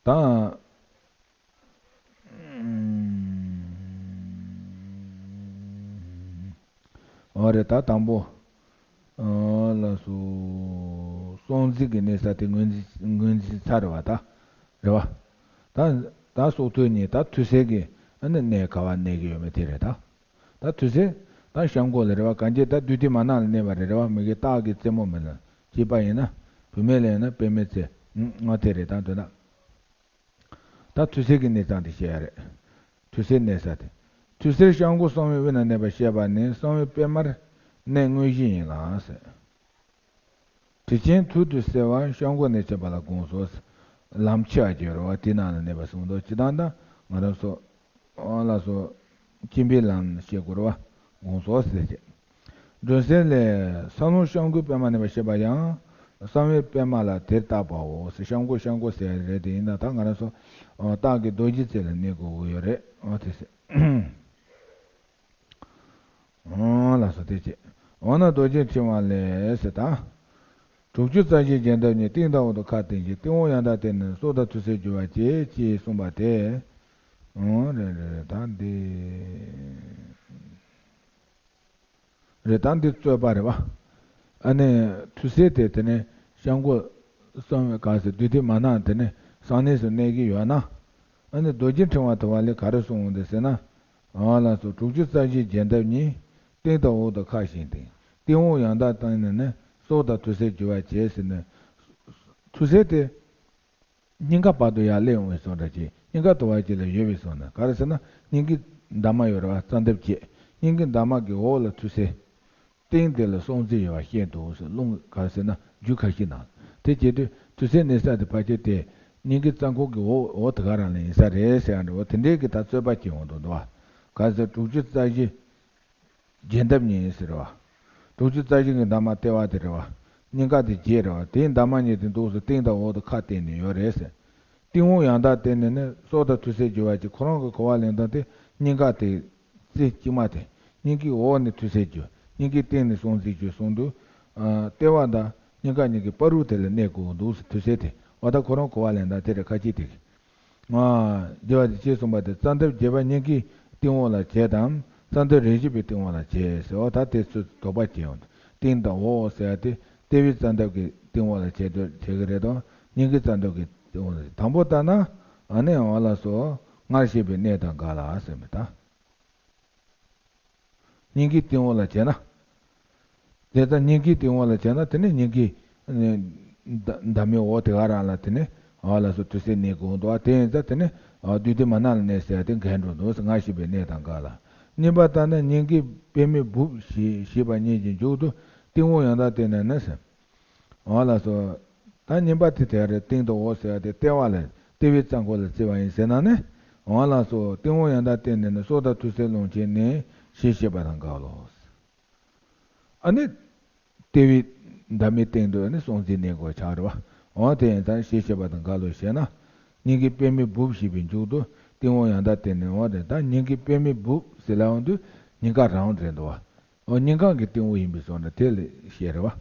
ད། འོ་རེད། ད་དང་པོ། ཨ་ལགས་སོ། སྲོག་འཛིན་གྱི་གནས་ས་དེ་ངོས་འཛིན་ངོས་འཛིན་ཚར་རེད་བ་ད། རེད་བ། ད་ད་སྲོག་ཐོག་གཉིས་ད་ཐུགས་སྲས་ཀྱི་ཨ་ནི་གནས་ག་བ་གནས་ཀྱི་ཡོད་མེད་དེ་རེད་ད། ད་ཐུགས་སྲས་ད་སྐྱབས་མགོན་ལ་རེད་བ། གང་ཅི་ད་བདུད་སྡེ་མ་ནག་ལ་གནས་པ་རེད། རེད་བ། མི་དགེ་སྟག་གི་རྩེ་མོ་མིན་ལ། སྐྱེས་པ་ཡིན་ན་བུད་མེད་ལ་ཡིན་ན་པད་མའི་རྩེ། ང་དེ་རེད་ད་འདོད་ན། ད་ཐུགས་སྲས་ཀྱི་གནས་སྟངས་དེ་བཤད་ཡ་རེད། ཐུགས་སྲས་གནས་ས་དེ། ཐུགས་སྲས་སྐྱབས་མགོན་གསང་བའི་དབུས་ན་གནས་པ་བཤད་པ་ནི་གསང་བའི་པད་མར་གནས་དངོས་གཞི་ཡིན་ལ་ཟེར། དྲི་ཆེན་ཐུར་དུ་གསལ་བ་སྐྱབས་མགོན་གནས་མཆོད་པ་ལ་དགོངས་སོ་ཟེར། ལམ་ཕྱེ་བ་བརྗོད་རོ་བ་དེ་ནང་ལ་གནས་པ་གསུངས་འདུག་ཅི་ལྟར་ན་ང་རང་ཚོ། ཨོ་ལགས་སོ། སྐྱེ་འཕེལ་ལམ་ཞེས་གོ་རོ་བ་དགོངས་སོ་ཟེར་བྱས། སྒྲོན་གསལ་ལས། ས་ལོང་སྐྱབས་མགོན་པད་མ་གནས་པ་ཞེས་པ་ཡང་། གསང་བའི་པད་མ་ལ་དེར་བཏགས་པའོ་ཟེར། སྐྱབས་མགོན་སྐྱབས་མགོན་ཟེར་རེད། དེ་ཡིན་ན་ད་ང་རང་ཚོ། ཨོ་སྟག་གི་རྡོ་རྗེ་རྩེ་ལ་གནས་དགོས་ཀྱི་ཡོད་རེད། ཨོ་དེ་ཟེར། ཨོ་ལགས་སོ་དེ་བྱས། འོ་ན་རྡོ་རྗེ་ཕྲེང་བ་ལས་ཟེར་ད། དྲུག་ཅུ་རྩ་བཞིའི་རྒྱས་འདེབས་ཉིད། སྟེང་དང་འོག་ཏུ་ཁ་བསྟན་ཅིང་། སྟེང་འོག་ཡང་དག་བསྟན་ནས་སྲོག་དང་ཐུགས་སྲས་བསྒྱུར་བར་བྱེད་ཅེས་གསུངས་པ་སྟེ། ཨོ་རེད་རེད་རེད། ད་འདི་རེད། ད་འདི་རྩོད་པ་རེད་བ། ཨ་ནི་ཐུགས་སྲས་དེ་དེ་ནས་སྐྱབས་མགོན་གསང་བའི་ག་ཟེར་བདུད་སྡེ་མ་ནག་དེ་ནས་གསང་གནས་སུ་གནས་ཀྱི་ཡོད་ན། ཨ་ནི་རྡོ་རྗེ་ཕྲེང་བ་དེ་བ་ལས་ག་རེ་གསུངས་འདུག་ཟེར་ན། ཨ་ལགས་སོ། དྲུག་ཅུ་རྩ་བཞིའི་རྒྱས་འདེབས་ཉིད། སྟེང་དང་འོག་ཏུ་ཁ་བཞེངས་ཏེ། སྟེང་འོག་ཡང་དག་བསྟན་ནས་ནི། སྲོག་དང་ཐུགས་སྲས་བསྒྱུར་བར་བྱེད་ཟེར་ནས། ཐུགས་སྲས་དེ། སྙིང་ག་བར་དུ་ཡར་སླེབས་འོང་བའི་བཟོ་འདྲ་ཅིག་སྙིང་ག་དུ་བ་ཅིག་ལ་ཡོད་པའི་བཟོ་འདྲ། ག་རེ་ཟེར་ན་སྙིང་གའི་འདབ་མ་ཡོད་རེད་བ། རྩ་འདབ་བརྒྱད། སྙིང་གའི་འདབ་མ་གི་འོག་ལ་ཐུར་སེལ། སྟེང་དེ་ལ་སྲོག་རྩ་ཡོད་པ་བཤད་འདུག་ཟེར། རླུང་ག་རེ་ཟེར་ན་རྒྱུ་ཁ་ཤས་ནང་དེ་བྱེད་དུས་ཐུར་སེལ་གནས་ས་དེ་ཕལ་ཆེར་དེ་སྙིང་གའི་རྩ་འཁོར་གྱི་འོག་འོག་དེ་ག་རང་ལ་ཡིན་ས་རེད་ཟེར་ཡ་འདྲ་བོ་དེ་འདྲའི་གི་ད་རྩོད་པ་སྐྱེ་འོང་དུ་འདུག་བ། ག་རེ་ཟེར་དྲུག་ཅུ་རྩ་བཞི་བརྒྱད་འདབ་གཉིས་ཟེར་བ། དྲུག་ཅུ་རྩ་བཞི་གི་འདབ་མ་ལྟེ་བ་དེ་རེད་བ། སྙིང་ག་དེ་བརྒྱད་རེད་བ། དེའི་འདབ་མ་གཉིས་དེ་འདུག་སེ་སྟེང་དང་འོག་ཏུ་ཁ་བསྟན་ནས་ཡོད་རེད་ཟེར། སྟེང་འོག་ཡང་དག་བསྟན་ནས་ནི་སྲོག་དང་ཐུར་སེལ་རྒྱུ་བ་གཅིག་ཁོ་རང་གི་གོ་བ་ལེན་སྟངས་དེ་སྙིང་ག་དེ་རྩེ་གཅིག་མ་དེ། སྙིང་གའི་འོག་ནས་ཐུར་སེལ་རྒྱུ། སྙིང་གའི་སྟེང་ནས་སྲོག་རྩའི་རྒྱུ་གསུངས་འདུག་ཨ། ལྟེ་བ་དང་སྙིང་ག་གཉིས་ཀྱི་བར་དུ་དེ་ལ་གནས་དགོས་འདུག་ཟེར་ཐུར་སེལ་དེ། འོ་ད་ཁོ་རང་གོ་བ་ལེན་སྟངས་དེ་རེད་ཁ་ཅིག་དེ། ཨ། རྒྱས་པ་དེ་ཅེས་གསུངས་པ་དེ་རྩ་འདབ་བརྒྱད་པ་སྙིང་གའི་སྟེང་འོག་ལ་བྱེད་དམ། རྩ་འདབ་རེ་བཞི་པའི་སྟེང་འོག་ལ་བྱེད་ཟེར། འོ་ད་དེ་ཚོ་དོགས་པ་སྐྱེ་ཡོང་། སྟེང་དང་འོག་ཟེར་ཡ་དེ་ལྟེ་བའི་རྩ་འདབ་ཀྱི་སྟེང་འོག་ལ་བྱེད་འདོད་བྱེད་ཀྱི་རེད་དོ། སྙིང་གའི་རྩ་འདབ་ཀྱི་སྟེང་འོག་ལ། དང་པོ་ལྟར་ན་ཨ་ནི་འོ་ལགས་སོ། སྔར་བཤད་པའི་གནས་དང་འགལ་ལ་ཟེར་མི་ད། སྙིང་གའི་སྟེང་འོག་ལ་བྱས་ན། དེ་ལྟར་སྙིང་གའི་སྟེང་འོག་ལ་བྱས་ན་དེ་ནི་སྙིང་གའི་འདབ་མའི་འོག་དེ་ག་རང་ལ་དེ་ནི་འོ་ལགས་སོ་ཐུར་སེལ་གནས་དགོས་འདུག་དེ་ཡིན་ཙང་དེ་ནི་བདུད་སྡེ་མ་ན་ལ་གནས་ཟེར་ཡ་དེ་འགལ་འགྲོ་འདུག་སྔར་བཤད་པའི་གནས་དང་འགལ་ལ། གཉིས་པ་ལྟར་ན་སྙིང་གའི་པདྨའི་སྦུབས་ཞེས་ཞེས་པ་གཉིས་ཀྱི་མཇུག་ཏུ་སྟེང་འོག་ཡང་དག་བསྟན་ནས་ནི་ཟེར། འོ་ལགས་སོ། ད་གཉིས་པ་དེ་དེ་རེད། སྟེང་དང་འོག་ཟེར་བ་དེ་ལྟེ་བ་ལ་ལྟེ་བའི་རྩ་འཁོར་ལ་བརྩི་བ་ཡིན་ཟེར་ན་ནི། འོ་ལགས་སོ། སྟེང་འོག་ཡང་དག་བསྟན་ནས་ནི་སྲོག་དང་ཐུར་སེལ་རླུང་བྱས་ནས་ཞེས་བཤད་པ་དང་འགལ་ལོ། ཨ་ནི། ལྟེ་བའི་འདབ་མའི་སྟེང་དུ་ནི་སྲོག་རྩའི་གནས་དགོས་ཆགས་རེད་བ། འོ་དེ་ཡིན་ཙང་ཞེས་བཤད་པ་དང་འགལ་ལོ་ཞེ་ན། སྙིང་གའི་པདྨའི་སྦུབས་ཞེས་པའི་མཇུག་ཏུ་སྟེང་འོག་ཡང་དག་བསྟན་ནས། འོ་དེ་ད་སྙིང་གའི་པདྨའི་སྦུབས་ཟེར་ལབ་ཡོང་དུས་སྙིང་ག་རང་རེད་འདུག་བ། འོ་སྙིང་ག་གི་སྟེང་འོག་ཡིན་པའི་བཟོ་འདྲ་དེ་ལ་བཤད་རེད་བ།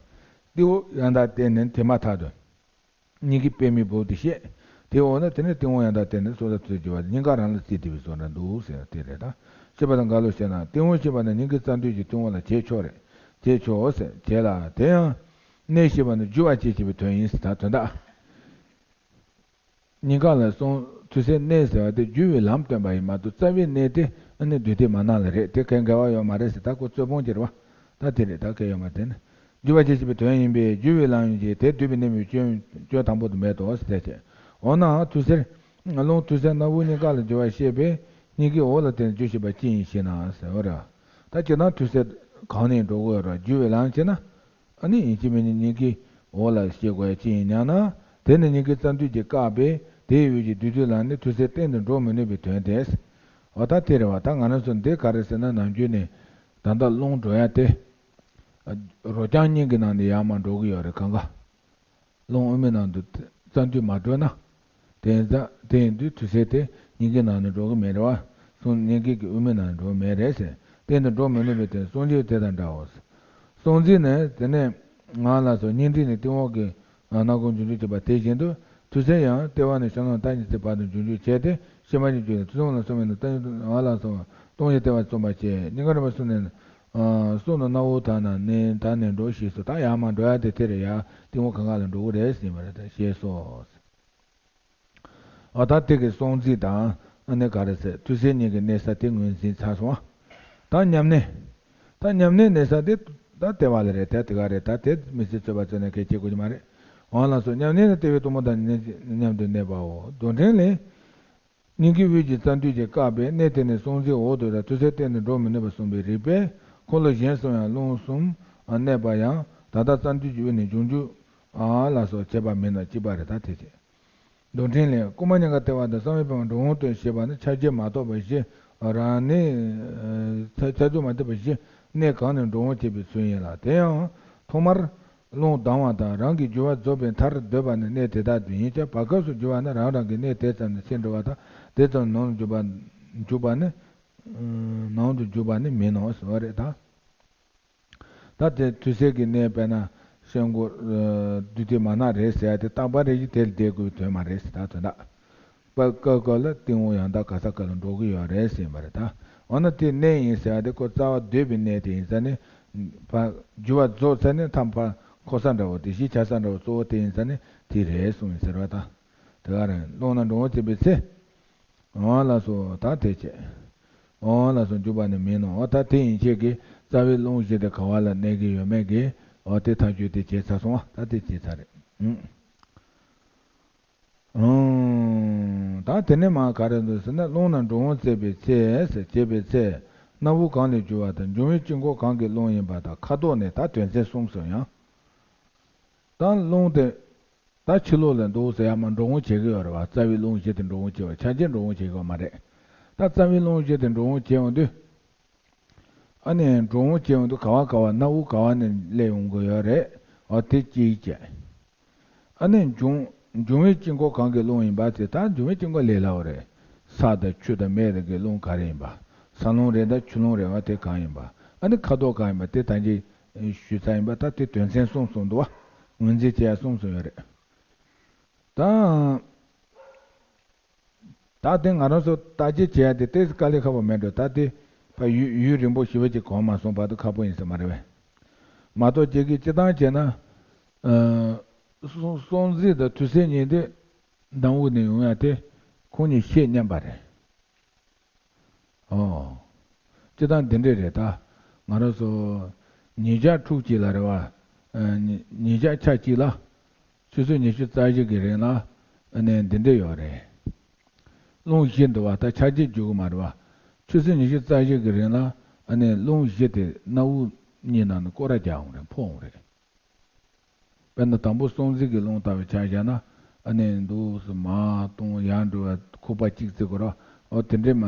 སྟེང་འོག་ཡང་དག་བསྟན་ནས་དེ་མ་ཐག་ཏུ། སྙིང་གའི་པདྨའི་སྦུབས་དེ་བཤད། དེའི་འོག་ན་དེ་ནས་སྟེང་འོག་ཡང་དག་བསྟན་ནས་སྲོག་དང་ཐུར་སེལ་རྒྱུ་བ་སྙིང་ག་རང་ལ་བརྩིས་བསྡད་པའི་བཟོ་འདྲ་འདུག་ཟེར་ན་དེ་རེད་ད། ཞེས་པ་དང་འགལ་ལོ་ཞེ་ན། སྟེང་འོག་ཞེས་པ་ནི་སྙིང་གའི་རྩ་མདུད་ཀྱི་སྟེང་འོག་ལ་བྱེད་ཆོག་རེད། བྱེད་ཆོག་ཟེར་བྱེད་ལ། དེ་ཡང་གནས་ཞེས་པ་ནི་རྒྱུ་བ་ཅེས་བྱ་བའི་དོན་ཡིན་ཟེར་ད་དོན་དག་སྙིང་ག་ལ་སྲོག་ཐུར་སེལ་གནས་ཟེར་བ་དེ་རྒྱུ་བའི་ལམ་སྟོན་པ་ཡིན་མ་གཏོགས་རྩ་བའི་གནས་དེ་ཨ་ནི་བདུད་སྡེ་མ་ན་ལ་རེད། དེ་གས་འགལ་བ་ཡོད་མ་རེད་ཟེར་ད་ཁོ་རྩོད་སྤོང་གྱི་རེད་བ། ད་དེ་རེད་ད་གས་ཡོད་མ་རེད་ན། རྒྱུ་བ་ཅེས་བྱ་བའི་དོན་ཡིན་པས་རྒྱུ་བའི་ལམ་ཡིན་གྱི་དེ་བསྡུས་པའི་གནས་མིན་སྐྱོན་སྐྱོན་དང་པོ་དུ་མེད་དོ་ཟེར་བྱས། འོ་ན་ཐུར་སེལ། རླུང་ཐུར་སེལ་སྣ་བུག་གཉིས་ཀ་ལ་རྒྱུ་བ་བཤད་པས་སྙིང་གའི་འོག་ལ་བརྟེན་རྒྱུ་ཞེས་པ་ཅི་ཡིན་ཞེ་ན་ཟེར་བ་རེད། ད་སྤྱིར་ན་ཐུར་སེལ་གང་ནས་འགྲོ་དགོས་ར་རྒྱུ་བའི་ལམ་བྱས་ན། ཨ་ནི་ཡིན་གཅིག་མིན་གཉིས་སྙིང་གའི་འོག་ལ་བཤད་དགོས་ཡ་ཅི་ཡིན་སྙམ་ན། དེ་ནི་སྙིང་གའི་རྩ་མདུད་ཀྱིས་བཀག་པས་དེའི་འོག་གི་བདུད་རྩི་ལ་ནི་ཐུར་སེལ་གཏན་དུ་འགྲོ་མི་ནུས་པའི་དོན་ཏེ། འོ་ད་དེ་རེད་བ། ད་ང་རང་ཚོ་འདི་ག་རེ་ཟེར་ན་ནམ་རྒྱུན་ནས་ད་ལྟ་རླུང་འགྲོ་ཡ་དེ། རོ་རྐྱང་སྙིང་གི་ནང་ནས་ཡར་མར་འགྲོ་གི་ཡོད་རེད་གང་ག་རླུང་དབུ་མའི་ནང་དུ་རྩ་མདུད་མ་འགྲོ་ན། དེ་ཡིན་ཙང་དེ་ཡིན་དུས་ཐུར་སེལ་དེ་སྙིང་གའི་ནང་ནས་འགྲོ་གི་མེད་རེད་བ། གསུང་སྙིང་གའི་གི་དབུ་མའི་ནང་ནས་འགྲོ་གི་མེད་རེད་ཟེར། གཏན་དུ་འགྲོ་མི་ནུས་པའི་དོན་གསུང་རྒྱུ་དེ་དང་འདྲའོ། གསུང་རྩིས་ནས་དེ་ནས་ང་ལ་སོགས་སྙིང་ཐིག་ནས་སྟེང་འོག་གི་སྣ་ཁུང་འབྱུང་འགྱུར་བྱེད་པ་དེ་བཞིན་དུ་ཐུར་སེལ་ཡང་ལྟེ་བ་ནས་ཤ་ནང་ལྟ་གཉིས་ཚེ་བར་དུ་འབྱུང་འགྱུར་བྱས་ཏེ་ཕྱི་མ་གཉིས་བརྗོད་ནས་ཐུར་སེལ་ལ་སོགས་པའི་ནང་ལྟ་གཉིས་ང་ལ་སོགས་སྟོང་ཉིད་ལྟེ་བ་རྩོམ་པར་བྱེད། སྙིང་ག་རིམ་པ་གསུམ་ནས། གསུང་དང་སྣ་བུག་དག་ན་ནི་ད་ནི་འགྲོ་ཞེས་སོ། ད་ཡར་མར་འགྲོ་ཡ་དེ་དེ་རེད་ཡ། སྟེང་འོག་གང་ག་ལ་འགྲོ་གི་རེད་ཟེར་བ་རེད་ད་ཞེས་སོ། འོ་ད་དེ་གི་གསུང་རྩིས་དང་ཨ་ནི་ག་རེ་ཟེར་ཐུར་སེལ་གཉིས་ཀྱི་གནས་ས་དེ་ངོས་འཛིན་ཚར་སོང་ཨ། ད་མཉམ་གནས། ད་མཉམ་གནས་གནས་ས་དེ་ད་ལྟེ་བ་ལ་རེད་ད་དེ་ག་རེད་ད་དེ་མི་ཚེ་རྩོད་པ་རྩོད་ནས་གལ་ཆེ་དགོས་ཀྱི་མ་རེད། འོ་ལགས་སོ་མཉམ་གནས་ནི་ལྟེ་བའི་གཏུམ་མོ་དང་མཉམ་དུ་གནས་པའོ། རྡོར་ཕྲེང་ལས། སྙིང་གའི་དབུས་ཀྱི་རྩ་མདུད་ཀྱིས་བཀག་པས་གནས་དེ་ནི་གསུང་རྩིས་འོག་ཏུ་ར་ཐུར་སེལ་གཏན་དུ་འགྲོ་མི་ནུས་པར་གསུངས་པའི་རིགས་པས་འཁོར་ལོ་གཞན་གསུམ་ཡང་རླུང་གསུམ་གནས་པ་ཡང་ད་ལྟ་རྩ་མདུད་ཀྱི་དབུས་ནས་འབྱུང་འགྱུར་ལ་སོགས་བྱེད་པ་མིན་ནོ། གཅིག་པ་རེད་ད་དེ་བྱས། རྡོར་འཕྲིན་ལས་རྐུན་མ་སྙིང་ག་ལྟེ་བ་དང་གསང་བའི་པདྨ་འགྲོ་འོང་དུ་ཞེས་པ་ནི་ཆ་བྱད་མ་གཏོགས་པ་བཞི་རང་གནས། ཆ་བྱད་མ་གཏོགས་པ་བཞི་གནས་གང་ནས་འགྲོ་འོང་བྱེད་པའི་ཚུལ་ཡིན་ལ། དེ་ཡང་ཐོག་མར། རླུང་ལྡང་བ་དང་རང་གི་རྒྱུ་བ་རྫོགས་པའི་མཐར་སྡོད་པ་ནི་གནས་དེ་དག་ཏུ་ཡིན་ཀྱང་བར་སྐབས་སུ་རྒྱུ་བ་ནི་རང་རང་གི་གནས་དེ་ཙམ་དུ་ཕྱིར་འགྲོ་བ་དང་དེ་ཙམ་ནང་དུ་འཇུག་པ་འཇུག་པ་ནི། ནང་དུ་འཇུག་པ་ནི་མིན་ནོ་ཟེར་བ་རེད་ད། ད་དེ་ཐུར་སེལ་གྱི་གནས་དཔེར་ན་ཤིང་མགོ་བདུད་སྡེ་མ་ན་རེད་ཟེར་ཡ་དེ་རྟག་པ་རེ་ཞིག་དེར་བསྡད་དགོས་པའི་དོན་མ་རེད་ཟེར་ད་དོན་དག་པ་སྐབས་སྐབས་ལ་སྟེང་འོག་ཡང་དག་ག་ས་ག་ལ་འགྲོ་གི་ཡོད་རེད་ཟེར་བ་རེད་ད། འོ་ན་དེ་གནས་ཡིན་ཟེར་བ་དེ་ཁོ་རྩ་བ་སྡོད་པའི་གནས་དེ་ཡིན་ཙང་ནི། ཕར་རྒྱུ་བ་རྫོགས་ཚར་ནས་མཐའ་མ་ཕར་འཁོར་ས་འདྲ་བོ་དེ་གཞིས་ཆགས་ས་འདྲ་བོ་གཙོ་བོ་དེ་ཡིན་ཙང་ནི་དེ་རེད་གསུངས་ཡིན་ཟེར་བ་ད། དེ་ག་རང་རླུང་ནང་འགྲོ་འོང་བྱེད་པའི་ཚེ། འོ་ལགས་སོ་ད་དེ་བྱས། འོ་ལགས་སོ་འཇུག་པ་ནི་མིན་ནོ། འོ་ད་དེ་ཡིན་ཆེད་ཀྱི་རྩ་བའི་རླུང་བཞི་དེ་ག་བ་ལ་གནས་ཀྱི་ཡོད་མེད་ཀྱི་འོ་དེ་ཐག་གཅོད་དེ་བྱས་ཚར་སོང་བ་ད་དེ་བྱས་ཚར་རེད། ཨུམ། ཨང་། ད་དེ་ནས་མར་ག་རེ་འདུག་ཟེར་ན། རླུང་རྣམས་འགྲོ་འོང་བཙས་པའི་ཚེ་ཟེར། བྱེད་པའི་ཚེ། སྣ་བུག་གང་ལས་རྒྱུ་བ་དང་། འབྱུང་བའི་དཀྱིལ་འཁོར་གང་གི་རླུང་ཡིན་པ་དང་། ཁ་དོག་ནས། ད་དོན་ཚན་གསུམ་སོང་ཡང་། ད་རླུང་དེ་ད་ཕྱི་ལོགས་ལ་འདུག་ཟེར་ཡ་མ་འགྲོ་འོང་བྱེད་ཀྱི་ཡོད་རེད་བ། རྩ་བའི་རླུང་བཞི་དེ་འགྲོ་འོང་བྱེད་པ། ཆ་རྐྱེན་འགྲོ་འོང་བྱེད་ཀྱི་ཡོད་མ་རེད། ད་རྩ་བའི་རླུང་བཞི་དེ་འགྲོ་འོང་བྱེད་འོང་དུས། ཨ་ནི་འགྲོ་འོང་བྱེད་འོང་དུས་ག་བ་ག་བ། སྣ་བུག་ག་བ་ནས་སླེབས་ཡོང་གི་ཡོད་རེད། འོ་དེ་གཅིག་བྱས། ཨ་ནི་འབྱུང་འབྱུང་བའི་དཀྱིལ་འཁོར་གང་གི་རླུང་ཡིན་པ་དེ། ད་འབྱུང་བའི་དཀྱིལ་འཁོར་ལས་སླ་བོ་རེད། ས་དང་ཆུ་དང་མེ་དང་གི་རླུང་ག་རེ་ཡིན་པ། ས་རླུང་རེད་ད་ཆུ་རླུང་རེད་བ། དེ་གང་ཡིན་པ། ཨ་ནི་ཁ་དོག་གང་ཡིན་པ་དེ་ད་གིན་ཞུས་ཚར་ཡིན་པ། ད་དེ་དོན་ཚན་གསུམ་གསུམ་འདུག་བ། ངོས་འཛིན་བྱེད་ཡ་གསུམ་གསུམ་ཡོད་རེད། ད། ད་དེ་ང་རང་ཚོ་བརྟག་དཔྱད་བྱེད་ཡ་དེ་ཏོག་ཙམ་དཀའ་ལས་ཁག་པོ་མེད་འགྲོ། ད་དེ་ཕ་ཡུལ་ཡུན་རིང་པོ་ཞེ་པོ་ཅིག་གོམས་མ་སོང་བར་དུ་ཁག་པོ་ཡིན་ས་མ་རེད་པས། མ་གཏོགས་ཁྱེད་ཀྱིས་སྤྱིར་བཏང་བྱས་ན། ཨ། གསུང་གསུང་ཚིག་དང་ཐོས་སྲས་གཉིས་དེ་སྣ་བུག་ནས་ཡོང་ཡ་དེ་ཁོང་གཉིས་ཤེད་མཉམ་པ་རེད། ཨོ། སྤྱིར་བཏང་འདི་འདྲས་རེད་ད། ང་རང་ཚོ་ཉིས་བརྒྱ་དྲུག་ཅིག་ལ་རེད་བ། ཨ། ཉིས་ཉིས་བརྒྱ་ཆ་གཅིག་ལ། ཆུ་ཚོད་ཉི་ཤུ་རྩ་བཞི་གི་རིང་ལ། ཨ་ནི་འདི་འདྲས་ཡོད་རེད། རླུང་བཞི་འདུག་བ། ད་ཆ་རྐྱེན་འཇུག་གི་མ་རེད་བ། ཆུ་ཚོད་ཉི་ཤུ་རྩ་བཞི་གི་རིང་ལ། ཨ་ནི་རླུང་བཞི་དེ་སྣ་བུག་གཉིས་ནང་ནས་སྐོར་ར་རྒྱག་འོང་རེད། འཕོ་འོང་རེད། དཔེར་ན་དང་པོ་གསུང་ཚིག་གི་རླུང་ལྟ་བུ་ཆ་བཞག་ན། ཨ་ནི་འདུག་སེ་མར་གཏོང་ཡར་འགྲོ་བ་ཁུག་པ་གཅིག་བརྩི་དགོས་ར། འོ་དེ་འདྲས་མ་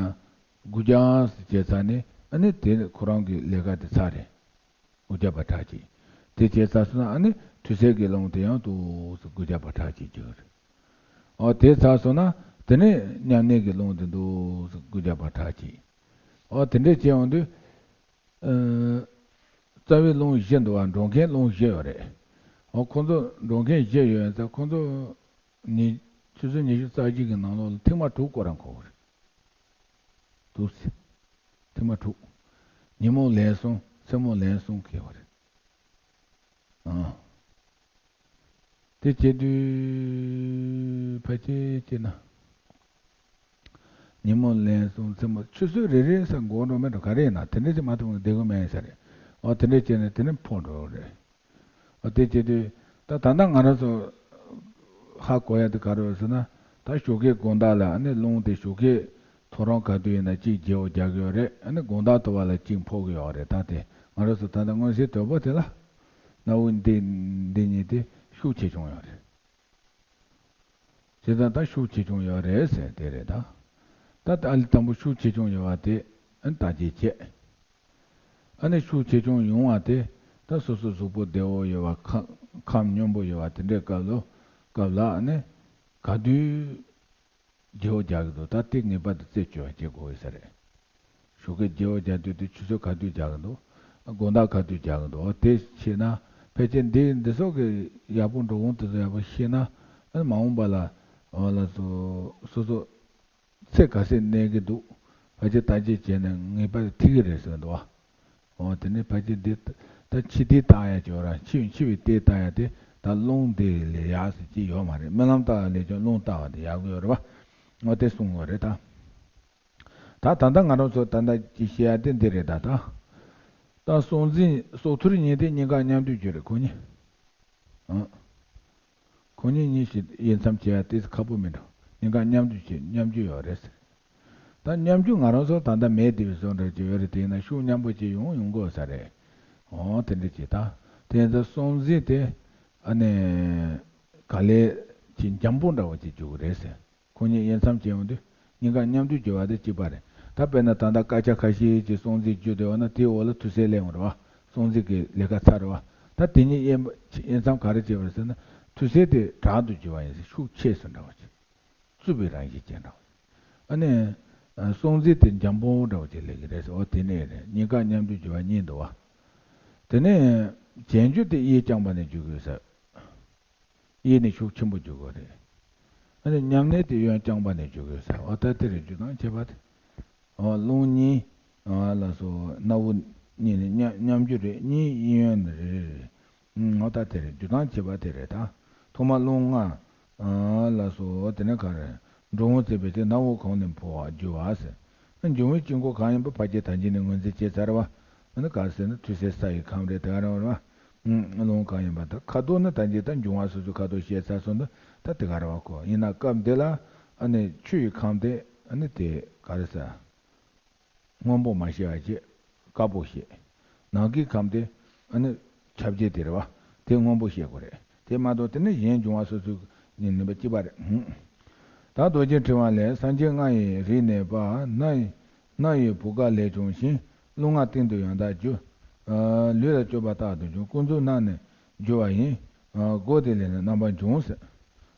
དགུ་བརྒྱ་ཟེར་བྱས་ཚར་ནས། ཨ་ནི་དེ་ཁོ་རང་གི་ལས་ཀ་དེ་ཚར་རེད། དགུ་བརྒྱ་པ་ཁྲག་གཅིག་དེ་བྱས་ཚར་སོང་ན། ཨ་ནི་ཐོས་སྲས་ཀྱི་རླུང་དེ་ཡང་འདུག་སེ་དགུ་བརྒྱ་པ་ཁྲག་གཅིག་འཇུག་རེད། འོ་དེ་ཚར་སོང་ན་དེ་ནས་མཉམ་གནས་ཀྱི་རླུང་དེ་འདུག་སེ་དགུ་བརྒྱ་པ་ཁྲག་གཅིག་འོ་དེ་འདྲས་བྱས་འོང་དུས། ཨ། རྩ་བའི་རླུང་བཞི་འདུག་བ། འགྲོ་མཁན་རླུང་བཞི་ཡོད་རེད། འོ་ཁོ་ཚོ་འགྲོ་མཁན་བཞི་ཡོད་ཙང་ཁོ་ཚོ་ཉི་ཆུ་ཚོད་ཉི་ཤུ་རྩ་གཅིག་གི་ནང་ལོགས་ལ་ཐེངས་མ་དྲུག་སྐོར་ར་འཁོར་བ་རེད། འདུག་སེ། ཐེངས་མ་དྲུག་ཉིན་མོ་ལན་གསུམ། མཚན་མོ་ལན་གསུམ་འཁེལ་བ་རེད། ཨ། དེ་བྱེད་དུས་ཕལ་ཆེར་བྱས་ན། ཉིན་མོ་ལན་གསུམ། མཚན་མོ། ཆུ་ཚོད་རེ་རེ་ས་འགོར་འགྲོ་མེད་འགྲོ། ག་རེ་ཡིན་ན་དེ་འདྲ་ཅིག་མ་ཐུབ་ན་བསྡད་དགོས་མེད་ས་རེད། འོ་དེ་འདྲ་བྱས་ནས་དེ་ནས་འཕོ་འགྲོ་རེད། འོ་དེ་བྱེད་དུས་ད་ད་ལྟ་ང་རང་ཚོ་ཧ་གོ་ཡ་དེ་ག་རེ་རེད་ཟེར་ན། ད་ཞོགས་ཀའི་དགོང་དག་ལ། ཨ་ནི་རླུང་དེ་ཞོགས་ཀའི་ཐོ་རངས་ག་དུས་ཡིན་ན་གཅིག་བརྗེ་བོ་རྒྱག་གི་ཡོད་རེད། ཨ་ནི་དགོང་དག་ཐོ་བ་ལ་གཅིག་འཕོ་གི་ཡོད་རེད། ད་དེ་ང་རང་ཚོ་ད་ལྟ་མངོན་གསལ་དོད་པོ་དེ་ལ། སྣ་བུག་འདི་འདི་གཉིས་དེ་ཤུགས་ཆེ་ཆུང་ཡོད་རེད། བྱས་ཙང་ད་ཤུགས་ཆེ་ཆུང་ཡོད་རེད་ཟེར་དེ་རེད་ད། ད་ད་ཨ་ལི་དང་པོ་ཤུགས་ཆེ་ཆུང་ཡོད་པ་དེ་ཨ་ནི་བརྟག་དཔྱད་བྱས། ཨ་ནི་ཤུགས་ཆེ་ཆུང་ཡོང་བ་དེ་ད་སོ་སོ་གཟུགས་པོ་བདེ་བོ་ཡོད་པ། ཁམས་ཁམས་སྙོམས་པོ་ཡོད་པ་དེ་འདྲའི་སྐབས་ལ། སྐབས་ལ་ཨ་ནི་ག་དུས་བརྗེ་བོ་རྒྱག་གི་འདུག་ད་དེ་ངེས་པར་དུ་རྩད་གཅོད་བྱེད་དགོས་ས་རེད། ཞོགས་ཀའི་བརྗེ་བོ་རྒྱག་དུས་དེ་ཆུ་ཚོད་ག་དུས་རྒྱག་གི་འདུག་དགོང་དག་ག་དུས་རྒྱག་གི་འདུག་འོ་དེ་ཤེས་ན། ཕལ་ཆེར་འདི་འདི་སོགས་ཀྱི་ཡག་པོ་འགྲོ་འོང་དེ་ཚོ་ཡག་པོ་ཤེས་ན། ཨ་ནི་མ་འོངས་པ་ལ། འོ་ལགས་སོ། སོ་སོ་ཚེ་ག་ཚོད་གནས་ཀྱི་འདུག་ཕལ་ཆེར་བརྟག་དཔྱད་བྱས་ནས་ངེས་པར་ཐིག་གི་རེད་ཟེར་འདུག་བ། འོ་དེ་ནས་ཕལ་ཆེར་འདི་ད་འཆི་ལྟས་བརྟག་ཡ་ཅིག་ཡོད་ར། འཆི་འཆི་བའི་ལྟས་བརྟག་ཡ་དེ་ད་རླུང་དེ་ལས་ཡག་ཟེར་གྱི་ཡོད་མ་རེད། རྨི་ལམ་བལྟ་བ་ལས་ཀྱང་རླུང་བལྟ་བ་དེ་ཡག་པོ་ཡོད་རེད་བ། འོ་དེ་གསུངས་ཡོད་རེད་ད། ད་ད་ལྟ་ང་རང་ཚོ་ད་ལྟ་ཅིག་བཤད་ཡ་དེ་འདི་རེད་ད། ད་ད་སྲོག་འཛིན་སྲོག་ཐུར་གཉིས་དེ་གཉིས་ཀ་མཉམ་དུ་རྒྱུ་རེད་ཁོ་གཉིས། ཨང་། ཁོ་གཉིས་གཉིས་ཤིག་དབྱེ་མཚམས་བྱེད་ཡ་ཏོག་ཙམ་ཁག་པོ་མིན་འགྲོ། གཉིས་ཀ་མཉམ་དུ་བྱེད། མཉམ་རྒྱུ་ཡོད་རེད་ཟེར། ད་མཉམ་རྒྱུ་ང་རང་ཚོ་ད་ལྟ་མེད་དེ་བཟོ་འདྲ་ཅིག་ཡོད་རེད། དེ་ཡིན་ན་ཤུགས་མཉམ་པོ་ཅིག་ཡོང་ཡོང་དགོས་ས་རེད། འོ་དེ་འདྲ་ཅིག་ད། དེ་ཡིན་ཙང་སྲོག་འཛིན་དེ་ཨ་ནི་ག་ལེར་ཅིག་འཇམ་པོ་འདྲ་བོ་ཅིག་རྒྱུ་གི་རེད་ཟེར། ཁོ་གཉིས་དབྱེ་མཚམས་བྱས་ཡོང་དུས་གཉིས་ཀ་མཉམ་དུ་རྒྱུ་བ་དེ་གཅིག་པ་རེད། ད་དཔེར་ན་ད་ལྟ་སྐད་ཆ་ཁ་ཤས་ཀྱི་སྲོག་འཛིན་རྒྱུ་དེ་འོ་ན་དེའི་འོག་ལ་ཐོས་སྲས་སླེབས་ཡོང་རེད་བ། སྲོག་འཛིན་གྱི་ལས་ཀ་ཚར་རེད་བ། ད་དེ་གཉིས་དབྱེ་དབྱེ་མཚམས་ག་རེ་བྱས་པ་རེད་ཟེར་ན། ཐོས་སྲས་དེ་དྲག་ཏུ་རྒྱུ་བ་ཡིན་ཟེར། ཤུགས་ཆེ་སུ་འདྲ་བ་ཅིག་རྩུབ་པའི་རང་བཞིན་ཅན་འདྲ་བ་ཅིག་ཨ་ནི་སྲོག་འཛིན་དེ་འཇམ་པོ་འདྲ་བ་ཅིག་སླེབས་ཀྱི་རེད་ཟེར། འོ་དེ་ནས་རེད། གཉིས་ཀ་མཉམ་དུ་རྒྱུ་བ་གཉིས་འདུག་བ། དེ་ནས་བྱེད་འགྱུར་དེ་དབྱེ་རྐྱང་པ་ནས་རྒྱུ་དགོས་ཟེར། དབྱེ་ནས་ཤུགས་ཆེན་པོ་རྒྱུ་དགོས་རེད། ཨ་ནི་མཉམ་གནས་དེ་དབྱེ་རྐྱང་པ་ནས་རྒྱུ་དགོས་ཟེར། འོ་ད་དེ་རེད། རྒྱུ་དང་བྱེད་པ་དེ། འོ་རླུང་གཉིས། འོ་ལགས་སོ། སྣ་བུག་གཉིས་ནི་མཉམ་མཉམ་རྒྱུ་རེད། གཉིས་དབྱེ་ཡོད་ནི་རེད་རེད། འོ་ད་དེ་རེད། རྒྱུ་དང་བྱེད་པ་དེ་རེད་ད། ཐོག་མར་རླུང་ལྔ། འོ་ལགས་སོ། དེ་ནས་ག་རེ། འགྲོ་འོང་བཙས་པའི་ཚེ་སྣ་བུག་གང་ནས་འཕོ་བ་རྒྱུ་བ་ཟེར། འབྱུང་བའི་དཀྱིལ་འཁོར་གང་ཡིན་པ་ཕར་ཕྱིན་ཐམས་ཅད་ནས་ངོས་འཛིན་བྱས་ཚར་བ། འོ་ན་ག་རེ་ཟེར་ན་ཐོས་སྲས་ས་ཡི་ཁམས་རེད། དེ་ག་རང་རེད་བ། ཨུམ། རླུང་གང་ཡིན་པ་དང་ཁ་དོག་ནི་ད་ཅི་ད་འབྱུང་བ་སོ་སོའི་ཁ་དོག་བཤད་ཚར་སོང་ན་ད་དེ་ག་རེ་བ་གོ། ཡིན་ན་སྐབས་འདི་ལ་ཨ་ནི་ཆུ་ཡི་ཁམས་དེ་ཨ་ནི་དེ་ག་རེ་ཟེར། སྔོན་པོ་མ་བཤད་པ་བྱས་དཀར་པོ་བཤད། ནང་གི་ཁམས་དེ་ཨ་ནི་ཁྱབ་བྱེད་དེ་རེད་བ། དེ་སྔོན་པོ་བཤད་དགོས་རེད། དེ་མ་གཏོགས་དེ་ནི་གཞན་འབྱུང་བ་སོ་སོའི་ནི་ནུས་པ་གཅིག་པ་རེད། ཧུམ། ད་རྡོ་རྗེ་ཕྲེང་བ་ལས། སངས་རྒྱས་ལྔ་ཡི་རིགས་ནས་པ། སྣ་ཡི་སྣ་ཡི་བུ་ག་ལས་བྱུང་ཞིང་། རླུང་ལྔ་སྟེང་དུ་ཡང་དག་རྒྱུ། ལུས་ལ་སྤྱོད་པ་རྟག་ཏུ་འབྱུང་། ཀུན་རྫོབ་སྣ་ནས་རྒྱུ་བ་ཡིན། སྒོ་དེ་ལས་ནི་རྣམ་པར་འབྱུང་ཟེར།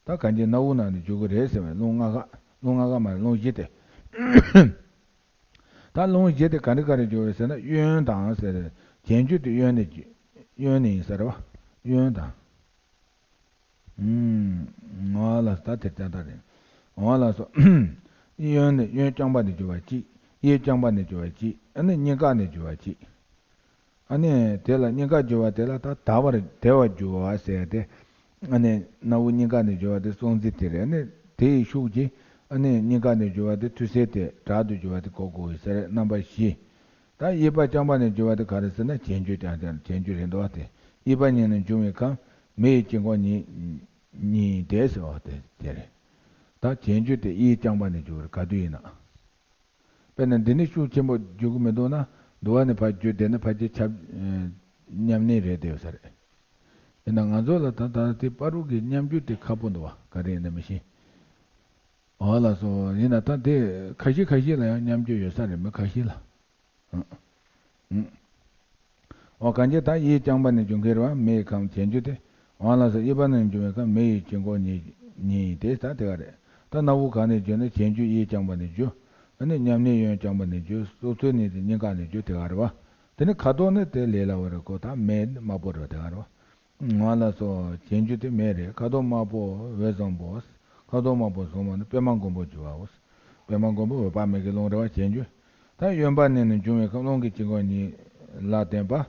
ད་གང་ཅི་སྣ་བུག་ནང་ནས་རྒྱུ་གི་རེད་ཟེར་བས། རླུང་ལྔ་ཀ་རླུང་ལྔ་ཀ་མ་རེད། རླུང་བཞི་སྟེ། ད་རླུང་བཞི་དེ་ག་འདྲ་ག་རེ་འཇུ་བས་ཟེར་ན། གཡོན་དང་ཟེར། གྱེན་རྒྱུ་དེ་གཡོན་ནས་གྱེན་གཡོན་ནས་ཡིན་ས་རེད་བ། གཡོན་དང་། ཨུམ། ང་ལ་ད་དེ་ལྟ་ལྟ་རེད། འོ་ལགས་སོ། གཡོན་ནས་གཡོན་རྐྱང་པ་ནས་འཇུ་བ་གཅིག་གཡས་རྐྱང་པ་ནས་འཇུ་བ་གཅིག་ཨ་ནི་སྙིང་ག་ནས་འཇུ་བ་གཅིག་ཨ་ནི་དེ་ལ་སྙིང་ག་རྒྱུ་བ་དེ་ལ་ད་དལ་བར་དལ་བར་རྒྱུ་བ་ཟེར་ཏེ། ཨ་ནི་སྣ་བུག་སྙིང་ག་ནས་རྒྱུ་བ་དེ་སྲོག་འཛིན་དེ་རེད། ཨ་ནི་དེ་ཡི་ཤུགས་ཀྱིས་ཨ་ནི་སྙིང་ག་ནས་རྒྱུ་བ་དེ་ཐུར་སེལ་དེ་དྲག་ཏུ་རྒྱུ་བ་དེ་གོ་དགོས་ཟེར། རྣམ་པ་བཞི། ད་གཡས་པ་རྐྱང་པ་ནས་རྒྱུ་བ་དེ་ག་རེ་ཟེར་ན། གྱེན་རྒྱུ་རྐྱང་རྐྱང་གྱེན་རྒྱུ་རེད་འདུག་བ། དེ་གཡས་པ་གཉིས་ནས་འབྱུང་བའི་ཁམས་མེ་ཡི་དཀྱིལ་འཁོར་ཉིད་ཉིད་དེ་ཟེར་བ་དེ་དེ་རེད། ད་གྱེན་རྒྱུ་དེ་གཡས་རྐྱང་པ་ནས་རྒྱུ་བ་ག་དུས་ཡིན་ན། དཔེར་ན་འདི་ནི་ཤུགས་ཆེན་པོ་རྒྱུག་གི་མི་འདུག་ན། འདུལ་བ་ནས་ཕར་རྒྱུག་དེ་ནི་ཕལ་ཆེར་ཁྱབ་མཉམ་གནས་རེད་བསྡད་ཡོད་ས་རེད། ཡིན་ན་ང་ཚོ་ལ་ད་ད་དེ་བར་དུ་གི་མཉམ་རྒྱུག་དེ་ཁག་པོ་འདུག་བ། ག་རེ་ཡིན་ན་མི་ཤེས། འོ་ལགས་སོ། ཡིན་ན་ད་དེ་ཁ་ཤས་ཁ་ཤས་ལ་ཡང་མཉམ་རྒྱུག་ཡོད་ས་རེད། མི་ཁ་ཤས་ལ། ཨང་། ཨང་། འོ་གང་ཅི་ད་གཡས་རྐྱང་པ་ནས་འབྱུང་མཁན་རེད་བ། མེ་ཡི་ཁམས་གྱེན་རྒྱུ་དེ། འོ་ལགས་སོ། གཡས་པ་ནས་འབྱུང་བའི་ཁམས་མེ་ཡི་དཀྱིལ་འཁོར་ཉིད་ཉིད་དེ་ད་དེ་ག་རེད། ད་སྣ་བུག་གང་ནས་རྒྱུ་ན། གྱེན་རྒྱུ་གཡས་རྐྱང་པ་ནས་རྒྱུ། ཨ་ནི་མཉམ་གནས་གཡོན་རྐྱང་པ་ནས་རྒྱུ། སྲོག་རྩོལ་ནས་དེ་སྙིང་ག་ནས་རྒྱུ་དེ་ག་རེད་བ། དེ་ནི་ཁ་དོག་ནི་དེ་ལས་སླ་བོ་རེད་གོ། ད་མེ་ནི་དམར་པོ་རེད་བ། དེ་ག་རེད་བ། འོ་ལགས་སོ། གྱེན་རྒྱུ་དེ་མེ་རེད། ཁ་དོག་དམར་པོ་འོད་བཟང་པོ། ཁ་དོག་དམར་པོ་བཟང་པོ་ནི་པད་མ་མགོན་པོ་རྒྱུ་བའོ། པད་མ་མགོན་པོ་འོད་དཔག་མེད་ཀྱི་རླུང་རེད་བ། གྱེན་རྒྱུ། ད་གཡོན་པ་ནས་ནི་འབྱུང་བའི་ཁམས་རླུང་གི་དཀྱིལ་འཁོར་ཉིད་ལ་བརྟེན་པ།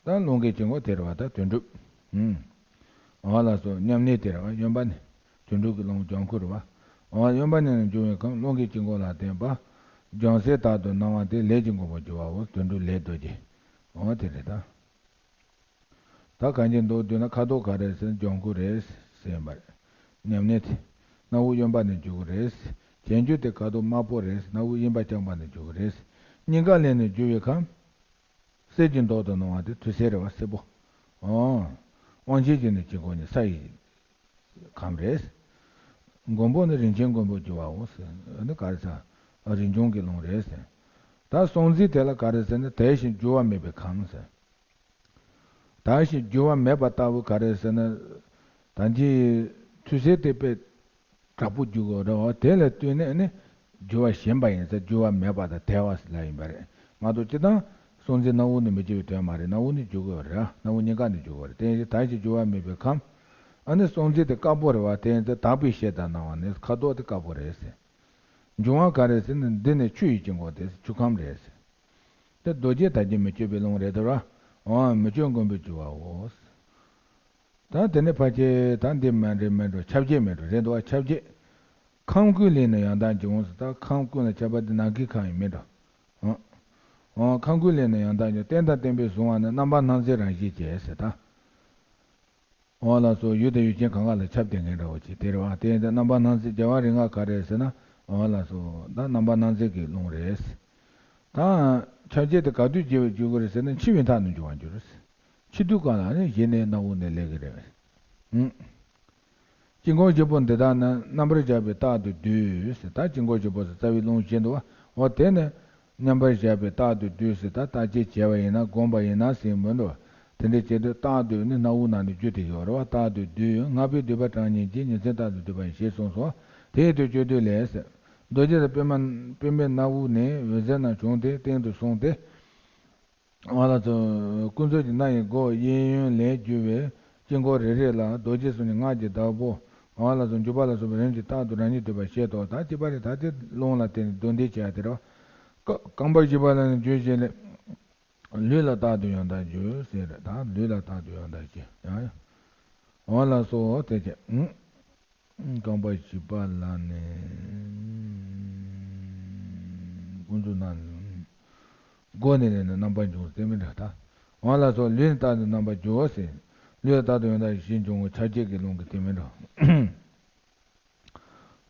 ད་རླུང་གི་དཀྱིལ་འཁོར་དེ་རེད་བ། ད་དོན་གྲུབ། ཨུམ། འོ་ལགས་སོ། མཉམ་གནས་དེ་རེད་བ། གཡོན་པ་ནས་དོན་གྲུབ་ཀྱི་རླུང་ལྗང་ཁུ་རེད་བ། འོ་གཡོན་པ་ནས་ནི་འབྱུང་བའི་ཁམས་རླུང་གི་དཀྱིལ་འཁོར་ལ་བརྟེན་པ། ལྗང་སེར་དག་ཏུ་སྣང་བ་དེ་ལས་ཀྱི་མགོན་པོ་རྒྱུ་བའོ། དོན་གྲུབ་ལས་རྡོ་རྗེ། འོ་དེ་རེད་ད། ད་གང་ཅི་འདུག་བསྡུས་ན་ཁ་དོག་ག་རེ་ཟེར་ན་ལྗང་ཁུ་རེད་ཟེར་ཡིན་པ་རེད། མཉམ་གནས་དེ། སྣ་བུག་གཡོན་པ་ནས་རྒྱུ་གི་རེད། གྱེན་རྒྱུ་དེ་ཁ་དོག་དམར་པོ་རེད། སྣ་བུག་གཡས་པ་རྐྱང་པ་ནས་རྒྱུ་གི་རེད། སྙིང་ག་ལས་ནས་རྒྱུ་བའི་ཁམས། གསེར་གྱི་མདོག་ཏུ་སྣང་བ་དེ་ཐུར་སེལ་རེད་བ། སེར་པོ། འོ། དབང་ཆེན་གྱི་ནི་དཀྱིལ་འཁོར་ནི་ས་ཡི་ཁམས་རེད། མགོན་པོ་ནི་རིན་ཆེན་མགོན་པོ་རྒྱུ་བའོ་ཟེར། ཨ་ནི་ག་རེ་ཟེར། རིན་འབྱུང་གི་རླུང་རེད་ཟེར། ད་སྲོག་འཛིན་དེ་ལ་ག་རེ་ཟེར་ན། དལ་ཞིང་རྒྱུ་བ་མེད་པའི་ཁམས་ཟེར། དལ་ཞིང་རྒྱུ་བ་མེད་པ་ལྟ་བུ་ག་རེ་ཟེར་ན། ད་ཅི་ཐུར་སེལ་དེ་དཔེ་དྲག་པོ་རྒྱུ་དགོས་རེད་བ། དེ་ལ་ལྟོས་ནས་ནི་རྒྱུ་བ་ཞན་པ་ཡིན་ཟེར། རྒྱུ་བ་མེད་པ་དང་དལ་བ་ལ་ཡིན་པ་རེད། ང་ཚོ་སྤྱིར་བཏང་སྲོག་འཛིན་སྣ་བུག་ནས་མི་རྒྱུ་བའི་དོན་མ་རེད། སྣ་བུག་ནས་རྒྱུ་དགོས་རེད། སྣ་བུག་སྙིང་ག་ནས་རྒྱུ་དགོས་རེད། དེ་ཡིན་ཙང་དལ་ཞིང་རྒྱུ་བ་མེད་པའི་ཁམས། ཨ་ནི་སྲོག་འཛིན་དེ་དཀར་པོ་རེད་བ། དེ་ཡིན་ཙང་དག་པའི་ཞལ་དང་སྣང་བ་ནི་ཁ་དོག་དེ་དཀར་པོ་རེད་ཟེར། འབྱུང་བ་ག་རེ་ཟེར་ན། འདི་ནི་ཆུ་ཡི་དཀྱིལ་འཁོར་དེ་ཆུ་ཁམས་རེད་ཟེར། དེ་རྡོ་རྗེ་ད་ཅི་མི་བསྐྱོད་པའི་རླུང་རེད་དོ་ར། འོ་མི་བསྐྱོད་མགོན་པོས་རྒྱུ་བའོ། ད་དེ་ནས་ཕལ་ཆེར་ད་འདི་མེད་འགྲོ་མེད་འགྲོ། ཁྱབ་བྱེད་མེད་འགྲོ་རེད་འདུག་བ། ཁྱབ་བྱེད། ཁམས་ཀུན་ལས་ནི་ཡང་དག་འབྱུང་ཟེར། ད་ཁམས་ཀུན་ལ་ཁྱབ་པ་འདི་ནང་གི་ཁམས་ཡིན་མེད་འགྲོ། འོ། འོ་ཁམས་ཀུན་ལས་ནི་ཡང་དག་འབྱུང་། རྟེན་དང་བརྟེན་པས་བཟུང་བ་ནི། རྣམ་པ་སྣང་མཛད་རང་བཞིན་བྱས་ཟེར་ད། འོ་ལགས་སོ། ཡུལ་དང་ཡུལ་ཅན་གང་ག་ལ་ཁྱབ་བསྡད་མཁན་འདྲ་བོ་ཅིག་དེ་རེད་བ། དེ་ཡིན་ཙང་རྣམ་པ་སྣང་མཛད་རྒྱལ་བ་རིགས་ལྔ་ག་རེ་ཟེར་ན། འོ་ལགས་སོ། ད་རྣམ་པ་སྣང་མཛད་ཀྱི་རླུང་རེད། ད་ཁྱབ་བྱེད་དེ་ག་དུས་བྱེད་པར་འགྱུར་གྱི་རེད་ཟེར་ན། འཆི་བའི་མཐའ་ནས་འབྱུང་བར་འགྱུར། འཆི་དུས་གང་ལ་ནི་གཞི་ནས་སྣ་བུག་ནས་སླེབས་ཀྱི་རེད། ཨུམ། དཀྱིལ་འཁོར་བཞི་པོ་འདི་དག་ནི། རྣམ་པར་བཞག་པས་རྟག་ཏུ་སྡུད་ཟེར། ད་དཀྱིལ་འཁོར་བཞི་པོ་ཟེར་རྩ་བའི་རླུང་བཞི་འདུག་བ། འོ་དེ་ནི། རྣམ་པར་བཞག་པས་རྟག་ཏུ་སྡུད་ཟེར། ད་བརྟག་དཔྱད་བྱས་པ་ཡིན་ན། བསྒོམས་པ་ཡིན་ན་ཟེར་མི་འདུག་དེ་འདྲ་བྱེད་དུས་རྟག་ཏུ་ནི་སྣ་བུག་ནང་ནས་རྒྱུ་དེ་ཡོད་རེད་བ། རྟག་ཏུ་སྡུད། སྔགས་པས་བསྡུས་པ་གྲངས་སྙེད་ཀྱིས། ཉིན་མཚན་རྟག་ཏུ་སྡུད་པ་ཡིན་ཞེས་གསུངས་སོ། དེ་ཡི་དུས་སྤྱོད་བསྡུས་ལས་ཟེར། རྡོ་རྗེ་དང་པདྨ་པདྨའི་སྣ་བུག་ནས་འོད་ཟེར་རྣམས་བྱུང་སྟེ་སྟེང་དུ་སོང་སྟེ། འོ་ལགས་སོ། ཀུན་རྫོབ་ཀྱི་སྣ་ཡི་སྒོ་གཡས་གཡོན་ལས་རྒྱུ་བའི་དཀྱིལ་འཁོར་རེ་རེ་ལ་རྡོ་རྗེ་གསུམ་གྱི་སྔགས་ཀྱི་བདག་པོ། འོ་ལགས་སོ། འཇུག་པ་ལ་སོགས་པའི་རིམ་གྱིས་རྟག་ཏུ་རང་ཉིད་སྡུད་པར་བཤད་དོ། ད་གཅིག་པ་རེད། ད་དེ་རླུང་ལ་བརྟེན་ནས་མདོ་འདི་བྱས་ཡ་དེ་རེད་བ། རྐང་པ་བཞི་པ་ལ་ནི་རྒྱུ་བཞི་ལས། ལུས་ལ་རྟག་ཏུ་ཡང་དག་རྒྱུ་ཟེར་རེད། ད་ལུས་ལ་རྟག་ཏུ་ཡང་དག་རྒྱུ་ཡང་ཡང་། འོ་ལགས་སོ། དེ་བྱས། ཨུམ། རྐང་པ་བཞི་པ་ལ་ནི། ཀུན་རྫོབ་སྣ། སྒོ་ནས་ལས་ནི་རྣམ་པར་འབྱུང་ཟེར་མི་འདྲ་ད། འོ་ལགས་སོ། ལུས་ལ་རྟག་ཏུ་རྣམ་པར་འགྱུར་ཟེར། ལུས་ལ་རྟག་ཏུ་ཡང་དག་བཞིན་འབྱུང་བ་ཆ་བྱད་ཀྱི་ལུང་གི་དེ་མིན་འགྲོ།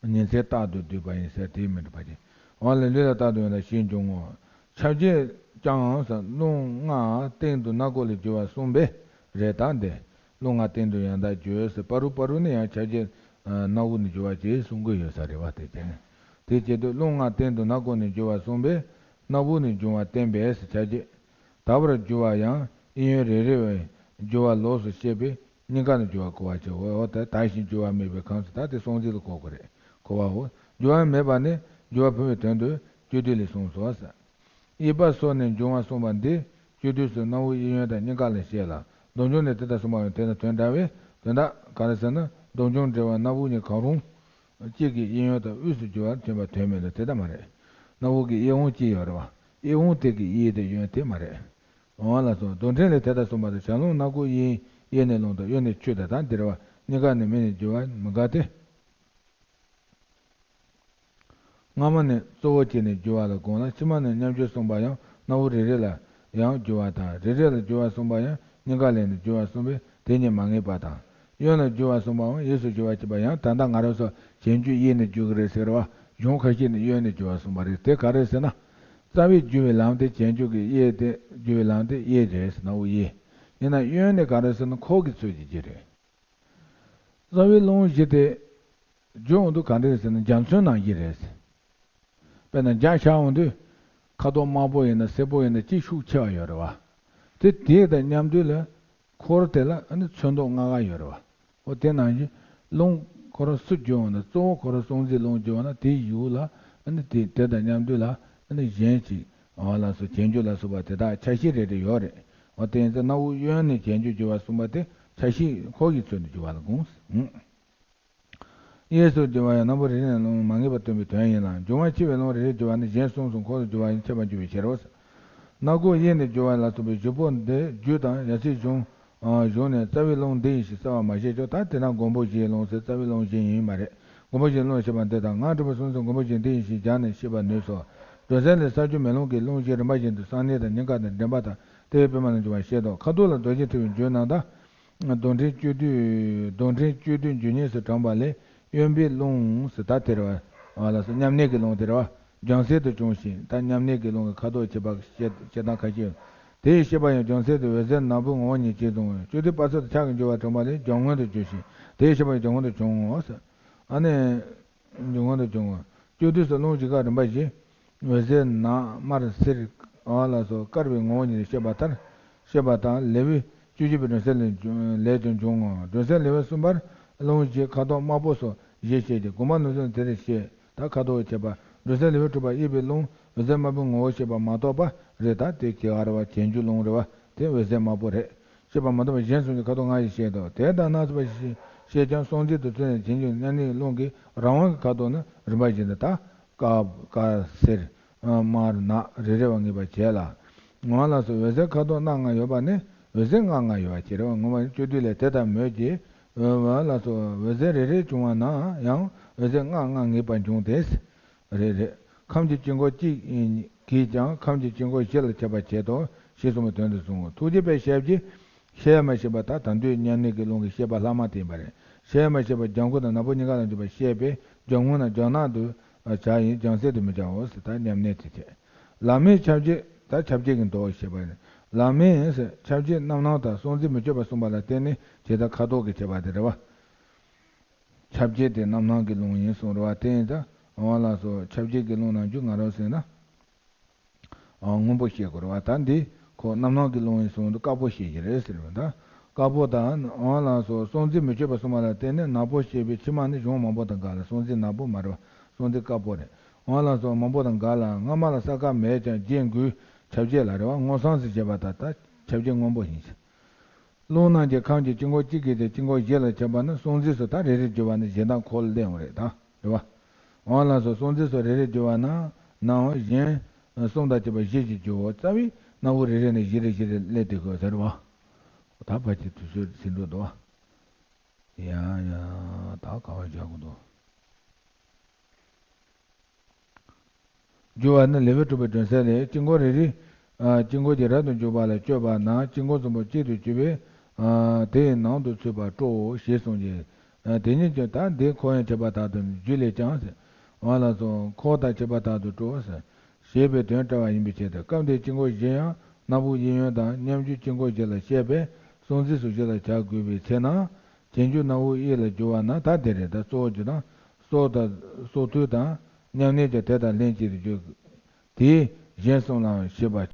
ཉིན་མཚན་རྟག་ཏུ་སྡུད་པ་ཡིན་ཟེར་དེ་མིན་འགྲོ་བ་ཅན། འོ་ལ་ལུས་ལ་རྟག་ཏུ་ཡང་དག་བཞིན་འབྱུང་ངོ་། ཆ་བྱད་ཀྱང་ཟེར་རླུང་ལྔ་སྟེང་དུ་སྣ་སྒོ་ལས་རྒྱུ་བ་གསུངས་པས་རེད་ད་འདི། རླུང་ལྔ་སྟེང་དུ་ཡང་དག་རྒྱུ་ཟེར་པ་རུ་པ་རུ་ནི་ཡང་ཆ་བྱད་སྣ་བུག་ནས་རྒྱུ་བ་ཅེས་གསུང་གི་ཡོད་ས་རེད་བ། དེ་བྱས་ནས་དེ་བྱེད་དུས་རླུང་ལྔ་སྟེང་དུ་སྣ་སྒོ་ནས་རྒྱུ་བ་གསུངས་པས་སྣ་བུག་ནས་འབྱུང་བ་བསྟན་པས་ཟེར་ཆ་བྱད། དག་པར་རྒྱུ་བ་ཡང་གཡས་གཡོན་རེ་རེ་བས་རྒྱུ་བ་ལོགས་སུ་བཤད་པས་སྙིང་ག་ནས་རྒྱུ་བ་གོ་བར་བྱའོ། འོ་ད་དག་བཞིན་རྒྱུ་བ་མེད་པའི་ཁམས་སུ་ད་དེ་སྲོག་འཛིན་ལ་གོ་དགོས་རེད། གོ་བའོ། རྒྱུ་བ་མེད་པ་ནི་རྒྱུ་བ་ཕུང་བའི་དོན་དུ་སྤྱོད་བསྡུས་ལས་གསུངས་སོ། གཡས་པ་སོགས་ནས་འབྱུང་བ་གསུངས་པ་འདི་སྤྱོད་བསྡུས་སུ་སྣ་བུག་གཡས་གཡོན་དང་སྙིང་ག་ལ་བཤད་ལ་སྡོམ་འབྱུང་ནས་དེ་ལྟར་གསུངས་པའང་དེ་དང་དོན་འདྲ་བས། དོན་དག་ག་རེ་ཟེར་ན་སྡོམ་འབྱུང་འབྲེལ་བ་སྣ་བུག་གཉིས་གང་རུང་གཅིག་གིས་གཡས་གཡོན་དང་དབུས་སུ་རྒྱུ་བར་མཐུན་པ་དོན་མེད་ལ་དེ་ལྟ་མ་རེད། སྣ་བུག་གི་གཡས་འོང་གཅིག་ཡོད་རེད་བ། གཡས་འོང་དེ་གི་གཡས་དེ་གཡོན་དེ་མ་རེད། འོང་ལ་སོགས་སྡོམ་ཕྲན་ལས་དེ་ལྟར་གསུངས་པ་དང་ཞལ་ལུང་སྣ་སྒོ་གཡས་གཡས་ནས་རླུང་དང་གཡོན་ནས་ཆུ་དང་ད་འདིར་བ་གཉིས་ཀ་ནས་མེ་ནས་རྒྱུ་བ་མི་འགལ་ཏེ། སྔ་མ་ནས་གཙོ་བོ་བྱས་ནས་རྒྱུ་བ་ལ་དགོངས་ལ་ཕྱི་མ་ནས་མཉམ་སྦྱོར་གསུངས་པ་ཡང་སྣ་བུག་རེ་རེ་ལ་ཡང་རྒྱུ་བ་དང་རེ་རེ་ལ་རྒྱུ་བ་གསུངས་པ་ཡང་གཉིས་ཀ་ལས་ནས་རྒྱུ་བ་གསུངས་པས་དེ་གཉིས་མ་ངེས་པ་དང་། གཡོན་ལ་རྒྱུ་བ་གསུངས་པའང་གཡས་སུ་རྒྱུ་བ་བྱེད་པ་ཡང་ད་ལྟ་ང་རང་ཚོ་གྱེན་རྒྱུ་གཡས་ནས་རྒྱུ་གི་རེད་ཟེར་བ་གཞུང་ཁ་ཤས་ནས་གཡོན་ནས་རྒྱུ་བ་གསུངས་པ་རེད། དེ་ག་རེ་ཟེར་ན། རྩ་བའི་རྒྱུ་བའི་ལམ་དེ་གྱེན་རྒྱུ་གི་གཡས་དེ་རྒྱུ་བའི་ལམ་དེ་གཡས་རེད་ཟེར་ན་འུ་གཡས། ཡིན་ན་གཡོན་ནས་ག་རེ་ཟེར་ན་འཁོར་གྱི་ཚུལ་གྱི་རྒྱུ་རེད། རྩ་བའི་རླུང་བཞི་དེ་རྒྱུ་འོང་དུས་ག་འདྲ་ཟེར་ན་རྒྱ་མཚོའི་ནང་བཞིན་རེད། དཔེར་ན་རྒྱ་ཤར་འོང་དུས་ཁ་དོག་དམར་པོ་ཡིན་ན་སེར་པོ་ཡིན་ན་ཅིག་ཤུགས་ཆེ་བ་ཡོད་རེད་བ། དེ་དེ་དང་མཉམ་དུ་ལ་འཁོར་དེ་ལ་ཨ་ནི་ཚོན་མདོག་ལྔ་ག་ཡོད་རེད་བ། འོ་དེ་ནང་བཞིན་རླུང་ཁོ་རང་སུ་རྒྱུ་འོང་ན་གཙོ་བོ་ཁོ་རང་སྲོག་འཛིན་རླུང་རྒྱུ་འོང་ན་དེའི་ཡུལ་ལ་ཨ་ནི་དེ་དེ་དང་མཉམ་དུ་ལ་ཨ་ནི་གཞན་ཅིག་འོ་ལགས་སོ་གྱེན་རྒྱུ་ལ་སོགས་པ་དེ་དག་ཆ་ཤས་རེ་རེ་ཡོད་རེད། འོ་དེ་ཡིན་ཙང་སྣ་བུག་གཡོན་ནས་གྱེན་རྒྱུ་རྒྱུ་བ་གསུངས་པ་དེ་ཆ་ཤས་འཁོར་གྱི་ཚུལ་དུ་རྒྱུ་བ་ལ་དགོངས། གཡས་སུ་རྒྱུ་བ་ཡང་སྣ་བུག་རེ་རེ་ནས་རླུང་མ་ངེས་པ་སྟོན་པའི་དོན་ཡིན་ལ་འབྱུང་བ་ཆེ་བའི་རླུང་རེ་རེ་རྒྱུ་བ་ནི་གཞན་གསུམ་གསུམ་འཁོར་དུ་རྒྱུ་བ་ཡིན་འཆད་པར་འགྱུར་བའི་ཕྱིར་རོ། སྣ་སྒོ་གཡས་ནས་རྒྱུ་བ་ལ་སོགས་པའི་བཞི་པོ་འདི་རྒྱུ་དང་ཡ་མཚན་གཞུང་གཞུང་ནས་རྩ་བའི་རླུང་འདི་ཡིན་ཞེས་གསལ་བར་མ་བཤད་ཀྱང་ད་དེ་ན་མགོན་པོ་བཞིའི་རླུང་ཟེར་རྩ་བའི་རླུང་བཞི་ཡིན་སྨ་རེ། མགོན་པོ་བཞིའི་རླུང་ཞེས་པ་འདི་དང་སྔགས་འབྲུ་པ་གསུམ་གསུམ་མགོན་པོ་བཞི་འདི་ཡིན་ཞེས་སྦྱར་ནས་ཤེས་པར་ནུས་སོ། སྒྲོན་གསལ་ལས་ས་རྒྱུ་མེ་རླུང་གི་རླུང་བཞི་རིམ་པ་བཞིན་དུ་གསང་གནས་དང་སྙིང་ག་དང་འདྲེན་པ་དང་ལྟེ་བའི་པདྨ་ལ་འབྱུང་བར་བཤད་དོ། ཁ་དོག་ལ་རྡོ་རྗེ་ཐེག་པའི་འཇུག་རྣམ་དང་། རྡོར་འཕྲེང་བཅུད་བསྡུས་རྡོར་འཕྲེང་བཅུད་བསྡུས་འཇུག་གཉིས་སུ་དྲངས་པ་ལས་གཡོན་པའི་རླུང་ཟེར་ད་དེ་རེད་བ། ལགས་སོ་མཉམ་གནས་ཀྱི་རླུང་དེ་རེད་བ། རྒྱང་སྲིང་དུ་བྱུང་ཞིང་ད་མཉམ་གནས་ཀྱི་རླུང་གི་ཁ་དོག་བྱེད་པ་བཤད་བཤད་སྟངས་ཁ་ཤས་ཡོད། དེའི་ཤེས་པ་ཡང་རྒྱང་སྲིང་དུ་འོད་ཟེར་ནག་པོའི་ངོ་བོ་ཉིད་གཅིག་བཟུང་བས་བཅུ་དུས་པ་ཚོད་དུ་ཕྱག་གི་འགྱུར་བ་དྲངས་པ་ལས་རྒྱང་སྔོན་དུ་འགྱུར་ཞིང་དེའི་ཤེས་པ་ཡང་རྒྱང་སྔོན་དུ་བྱུང་ངོ་། ཨ་ནི། འབྱུང་ཁུངས་དང་འབྱུང་ཁུངས། བཅུ་དུས་སུ་རླུང་བཞི་ཀ་རིམ་པ་བཞིན། འོད་ཟེར་ནག་དམར་སེར། འོ་ལགས་སོ་དཀར་བའི་ངོ་བོ་ཉིད་ཤེས་པ་ལྟར། ཤེས་པ་དང་ལེའུ་བཅུ་བཞི་པའི་སྒྲོན་གསལ་ལས་ཀྱང་འབྱུང་ངོ་། སྒྲོན་གསལ་ལེའུ་གསུམ་པར་རླུང་བཞི་ཁ་དོག་དམར་པོ་སོགས་བཞི་བཤད་ཀྱི་དགོངས་པ་ནུབ་ཚུལ་དེ་རེ་བཤད་ད་ཁ་དོག་ཁྱད་པར་སྒྲོན་གསལ་ལེའུ་དྲུག་པ་གཡས་པའི་རླུང་འོད་ཟེར་དམར་པོའི་ངོ་བོ་ཤེས་པ་མ་གཏོགས་པ་རེད་ད་དེ་གི་ཨ་ར་བ་གྱེན་རྒྱུ་རླུང་རེད་བ་དེ་འོད་ཟེར་དམར་པོ་རེད། ཤེས་པ་མ་གཏོགས་པ་གཞན་གསུམ་གྱི་ཁ་དོག་ལྔ་ཞིག་བཤད་དོ། དེ་དང་སྣ་ཚོགས་པ་ཞིག་བཤད་ཀྱང་སྲོག་འཛིན་དུ་བརྩོན་ནས་བྱིན་གྱིས་མཉམ་གནས་ཀྱི་རླུང་གི་རང་དབང་གི་ཁ་དོག་ནི་རིམ་པ་བཞིན་དུ་དག་དཀར་དཀར་སེར་དམར་ནག་རེ་རེ་བ་ངེས་པར་བྱས་ལ། ངོ་ལ་སོགས་འོད་ཟེར་ཁ་དོག་སྣ་ལྔ་ཡོད་པ་ནི་འོད་ཟེར་ལྔ་ལྔ་ཡོད་པ་ཅེས་རེ་བ་ངོ་མ་བཅུ་བསྡུས་ལས་དེ་ལྟར་མོད་ཀྱི། འོ་ལ་སོགས་འོད་ཟེར་རེ་རེ་བྱུང་བ་ན་ཡང་འོད་ཟེར་ལྔ་ལྔ་ངེས་པར་འབྱུང་སྟེ། རེད་རེད། ཁམས་ཀྱི་དཀྱིལ་འཁོར་གཅིག་གིས་ཀྱང་ཁམས་ཀྱི་དཀྱིལ་འཁོར་བཞི་ལ་ཁྱབ་པར་བྱེད་དོ། ཞེས་གསུངས་པའི་དོན་དུ་གསུངས། ཐུགས་རྗེ་དཔལ་ཞབས་ཀྱིས་བཤད་མ་ཤེས་པ་དག་དང་དུས་མཉམ་གནས་ཀྱི་རླུང་གི་བཤད་པ་ལྷག་མ་བསྟན་པ་རེད། བཤད་མ་ཤེས་པ་རྒྱང་འཁོར་དང་ནག་པོ་གཉིས་ཀ་ལ་འཇུག་པ་བཤད་པས་རྒྱང་སྔོན་ན་རྒྱང་ནག་ཏུ་བྱ་ཡིན་རྒྱང་སེར་དུ་མི་བྱའོ་ཟེར་ད་མཉམ་གནས་དེ་བྱས། ལམ་མེའི་ཁྱབ་བྱེད་ད་ཁྱབ་བྱེད་ཀྱི་མདོ་ཞེས་པ་རེད། ལམ་མེ་ཟེར་ཁྱབ་བྱེད་རྣམ་སྣང་དང་སྲོག་འཛིན་མི་བསྐྱོད་པ་གསུངས་པ་ལ་བརྟེན་ནས་ཇི་ལྟར་ཁ་དོག་གི་ཁྱད་པར་དེ་རེད་བ། ཁྱབ་བྱེད་དེ་རྣམ་སྣང་གི་རླུང་ཡིན་གསུངས་རེད་བ་དེ་ཡིན་ཙང་འོ་ལགས་སོ་ཁྱབ་བྱེད་ཀྱི་རླུང་རྣམས་ཀྱི་ང་རང་ཟེར་ན། སྔོན་པོ་བཤད་དགོས་རེད་བ་ད་འདི་ཁོ་རྣམ་སྣང་གི་རླུང་ཡིན་གསུངས་འདུག་དཀར་པོ་བཤད་ཀྱི་རེད་ཟེར་བ་ད། དཀར་པོ་དང་འོ་ལགས་སོ་སྲོག་འཛིན་མི་བསྐྱོད་པ་གསུངས་པ་ལ་བརྟེན་ནས་ནག་པོ་བཤད་པའི་ཕྱི་མ་ནི་གཞུང་མང་པོ་དང་འགལ་ལ་སྲོག་འཛིན་ནག་པོ་མ་རེད་བ་སྲོག་འཛིན་དཀར་པོ་རེད། འོ་ལགས་སོ་མང་པོ་དང་འགལ་ལ་སྔ་མ་ལ་ས་ཀ་མེད་ཀྱང་རྗེས་འགོའི་ཁྱབ་བྱེད་ལ་རེད་བ་སྔོ་སངས་སུ་བྱེད་པ་ད་ད་ཁྱབ་བྱེད་སྔོན་པོ་ཡིན་ཞིང་། རླུང་རྣམས་ཀྱི་ཁམས་ཀྱི་དཀྱིལ་འཁོར་གཅིག་གི་སྟེང་དཀྱིལ་འཁོར་བཞི་ལ་ཁྱབ་པ་ནི་སྲོག་འཛིན་སོགས་ད་རེ་རེ་བསྒྱུར་བ་ནི་གཞན་དག་འཁོར་ལ་ལེན་འོང་རེད་ད་རེད་བ། འོ་ལགས་སོ་སྲོག་འཛིན་སོགས་རེ་རེ་བསྒྱུར་བ་ན་ནའང་གཞན་གསུམ་དང་བཅས་པ་བཞི་ཞིག་བསྒྱུར་བ་རྩ་བའི་སྣ་བུག་རེ་རེ་ནས་བཞི་རེ་བཞི་རེ་སླེབས་ཏེ་ཤོག་ཟེར་བ། ད་ཕལ་ཆེར་དུས་ཚོད་ཟིན་འགྲོ་འདུག་བ། ཡང་ཡང་ད་ག་བ་བཞག་དགོས་འདུག་བསྒྱུར་བ་ནི་ལེའུ་དྲུག་པའི་སྒྲོན་གསལ་ལས་དཀྱིལ་འཁོར་རེ་རེ་ དཀྱིལ་འཁོར་གྱི་རབ་ཏུ་འཇུག་པ་ལ་སྤྱོད་པ་ན་དཀྱིལ་འཁོར་གསུམ་པོ་གཅིག་ཏུ་གྱུར་པས། དེ་ཡི་ནང་དུ་ཚུད་པར་སྤྲོའོ་ཞེས་གསུངས་ཀྱི། དེ་ཉིད་ཀྱང་ད་འདི་ཁོ་ཡང་བྱེད་པ་དག་ཏུ་རྒྱུད་ལས་ཀྱང་ཟེར། འོ་ལགས་སོ། འཁོར་དང་བྱེད་པ་དག་ཏུ་སྤྲོ་ཟེར། ཞེས་པའི་དོན་བཀྲལ་བ་ཡིན་པའི་ཕྱིར་ཏེ། སྐབས་འདིའི་དཀྱིལ་འཁོར་བཞི་ཡང་སྣ་བུག་གཡས་གཡོན་དང་མཉམ་རྒྱུད་དཀྱིལ་འཁོར་བཞི་ལ་བཤད་པས་གསུང་ཚིགས་སུ་བཞི་ལ་བྱ་དགོས་པའི་ཚེ་ན། གྱེན་རྒྱུ་སྣ་བུག་གཡས་ལ་བསྒྱུར་བ་ན་ད་དེ་རེད། ད་གཙོ་བོ་རྒྱུ་དང་གསོག་དང་གསོག་ཐུན་དང་མཉམ་གནས་ཀྱང་དེ་དང་ལྷན་ཅིག་ཏུ་བརྗོད། དེས་གཞན་གསུམ་ལའང་ཤེས་པར།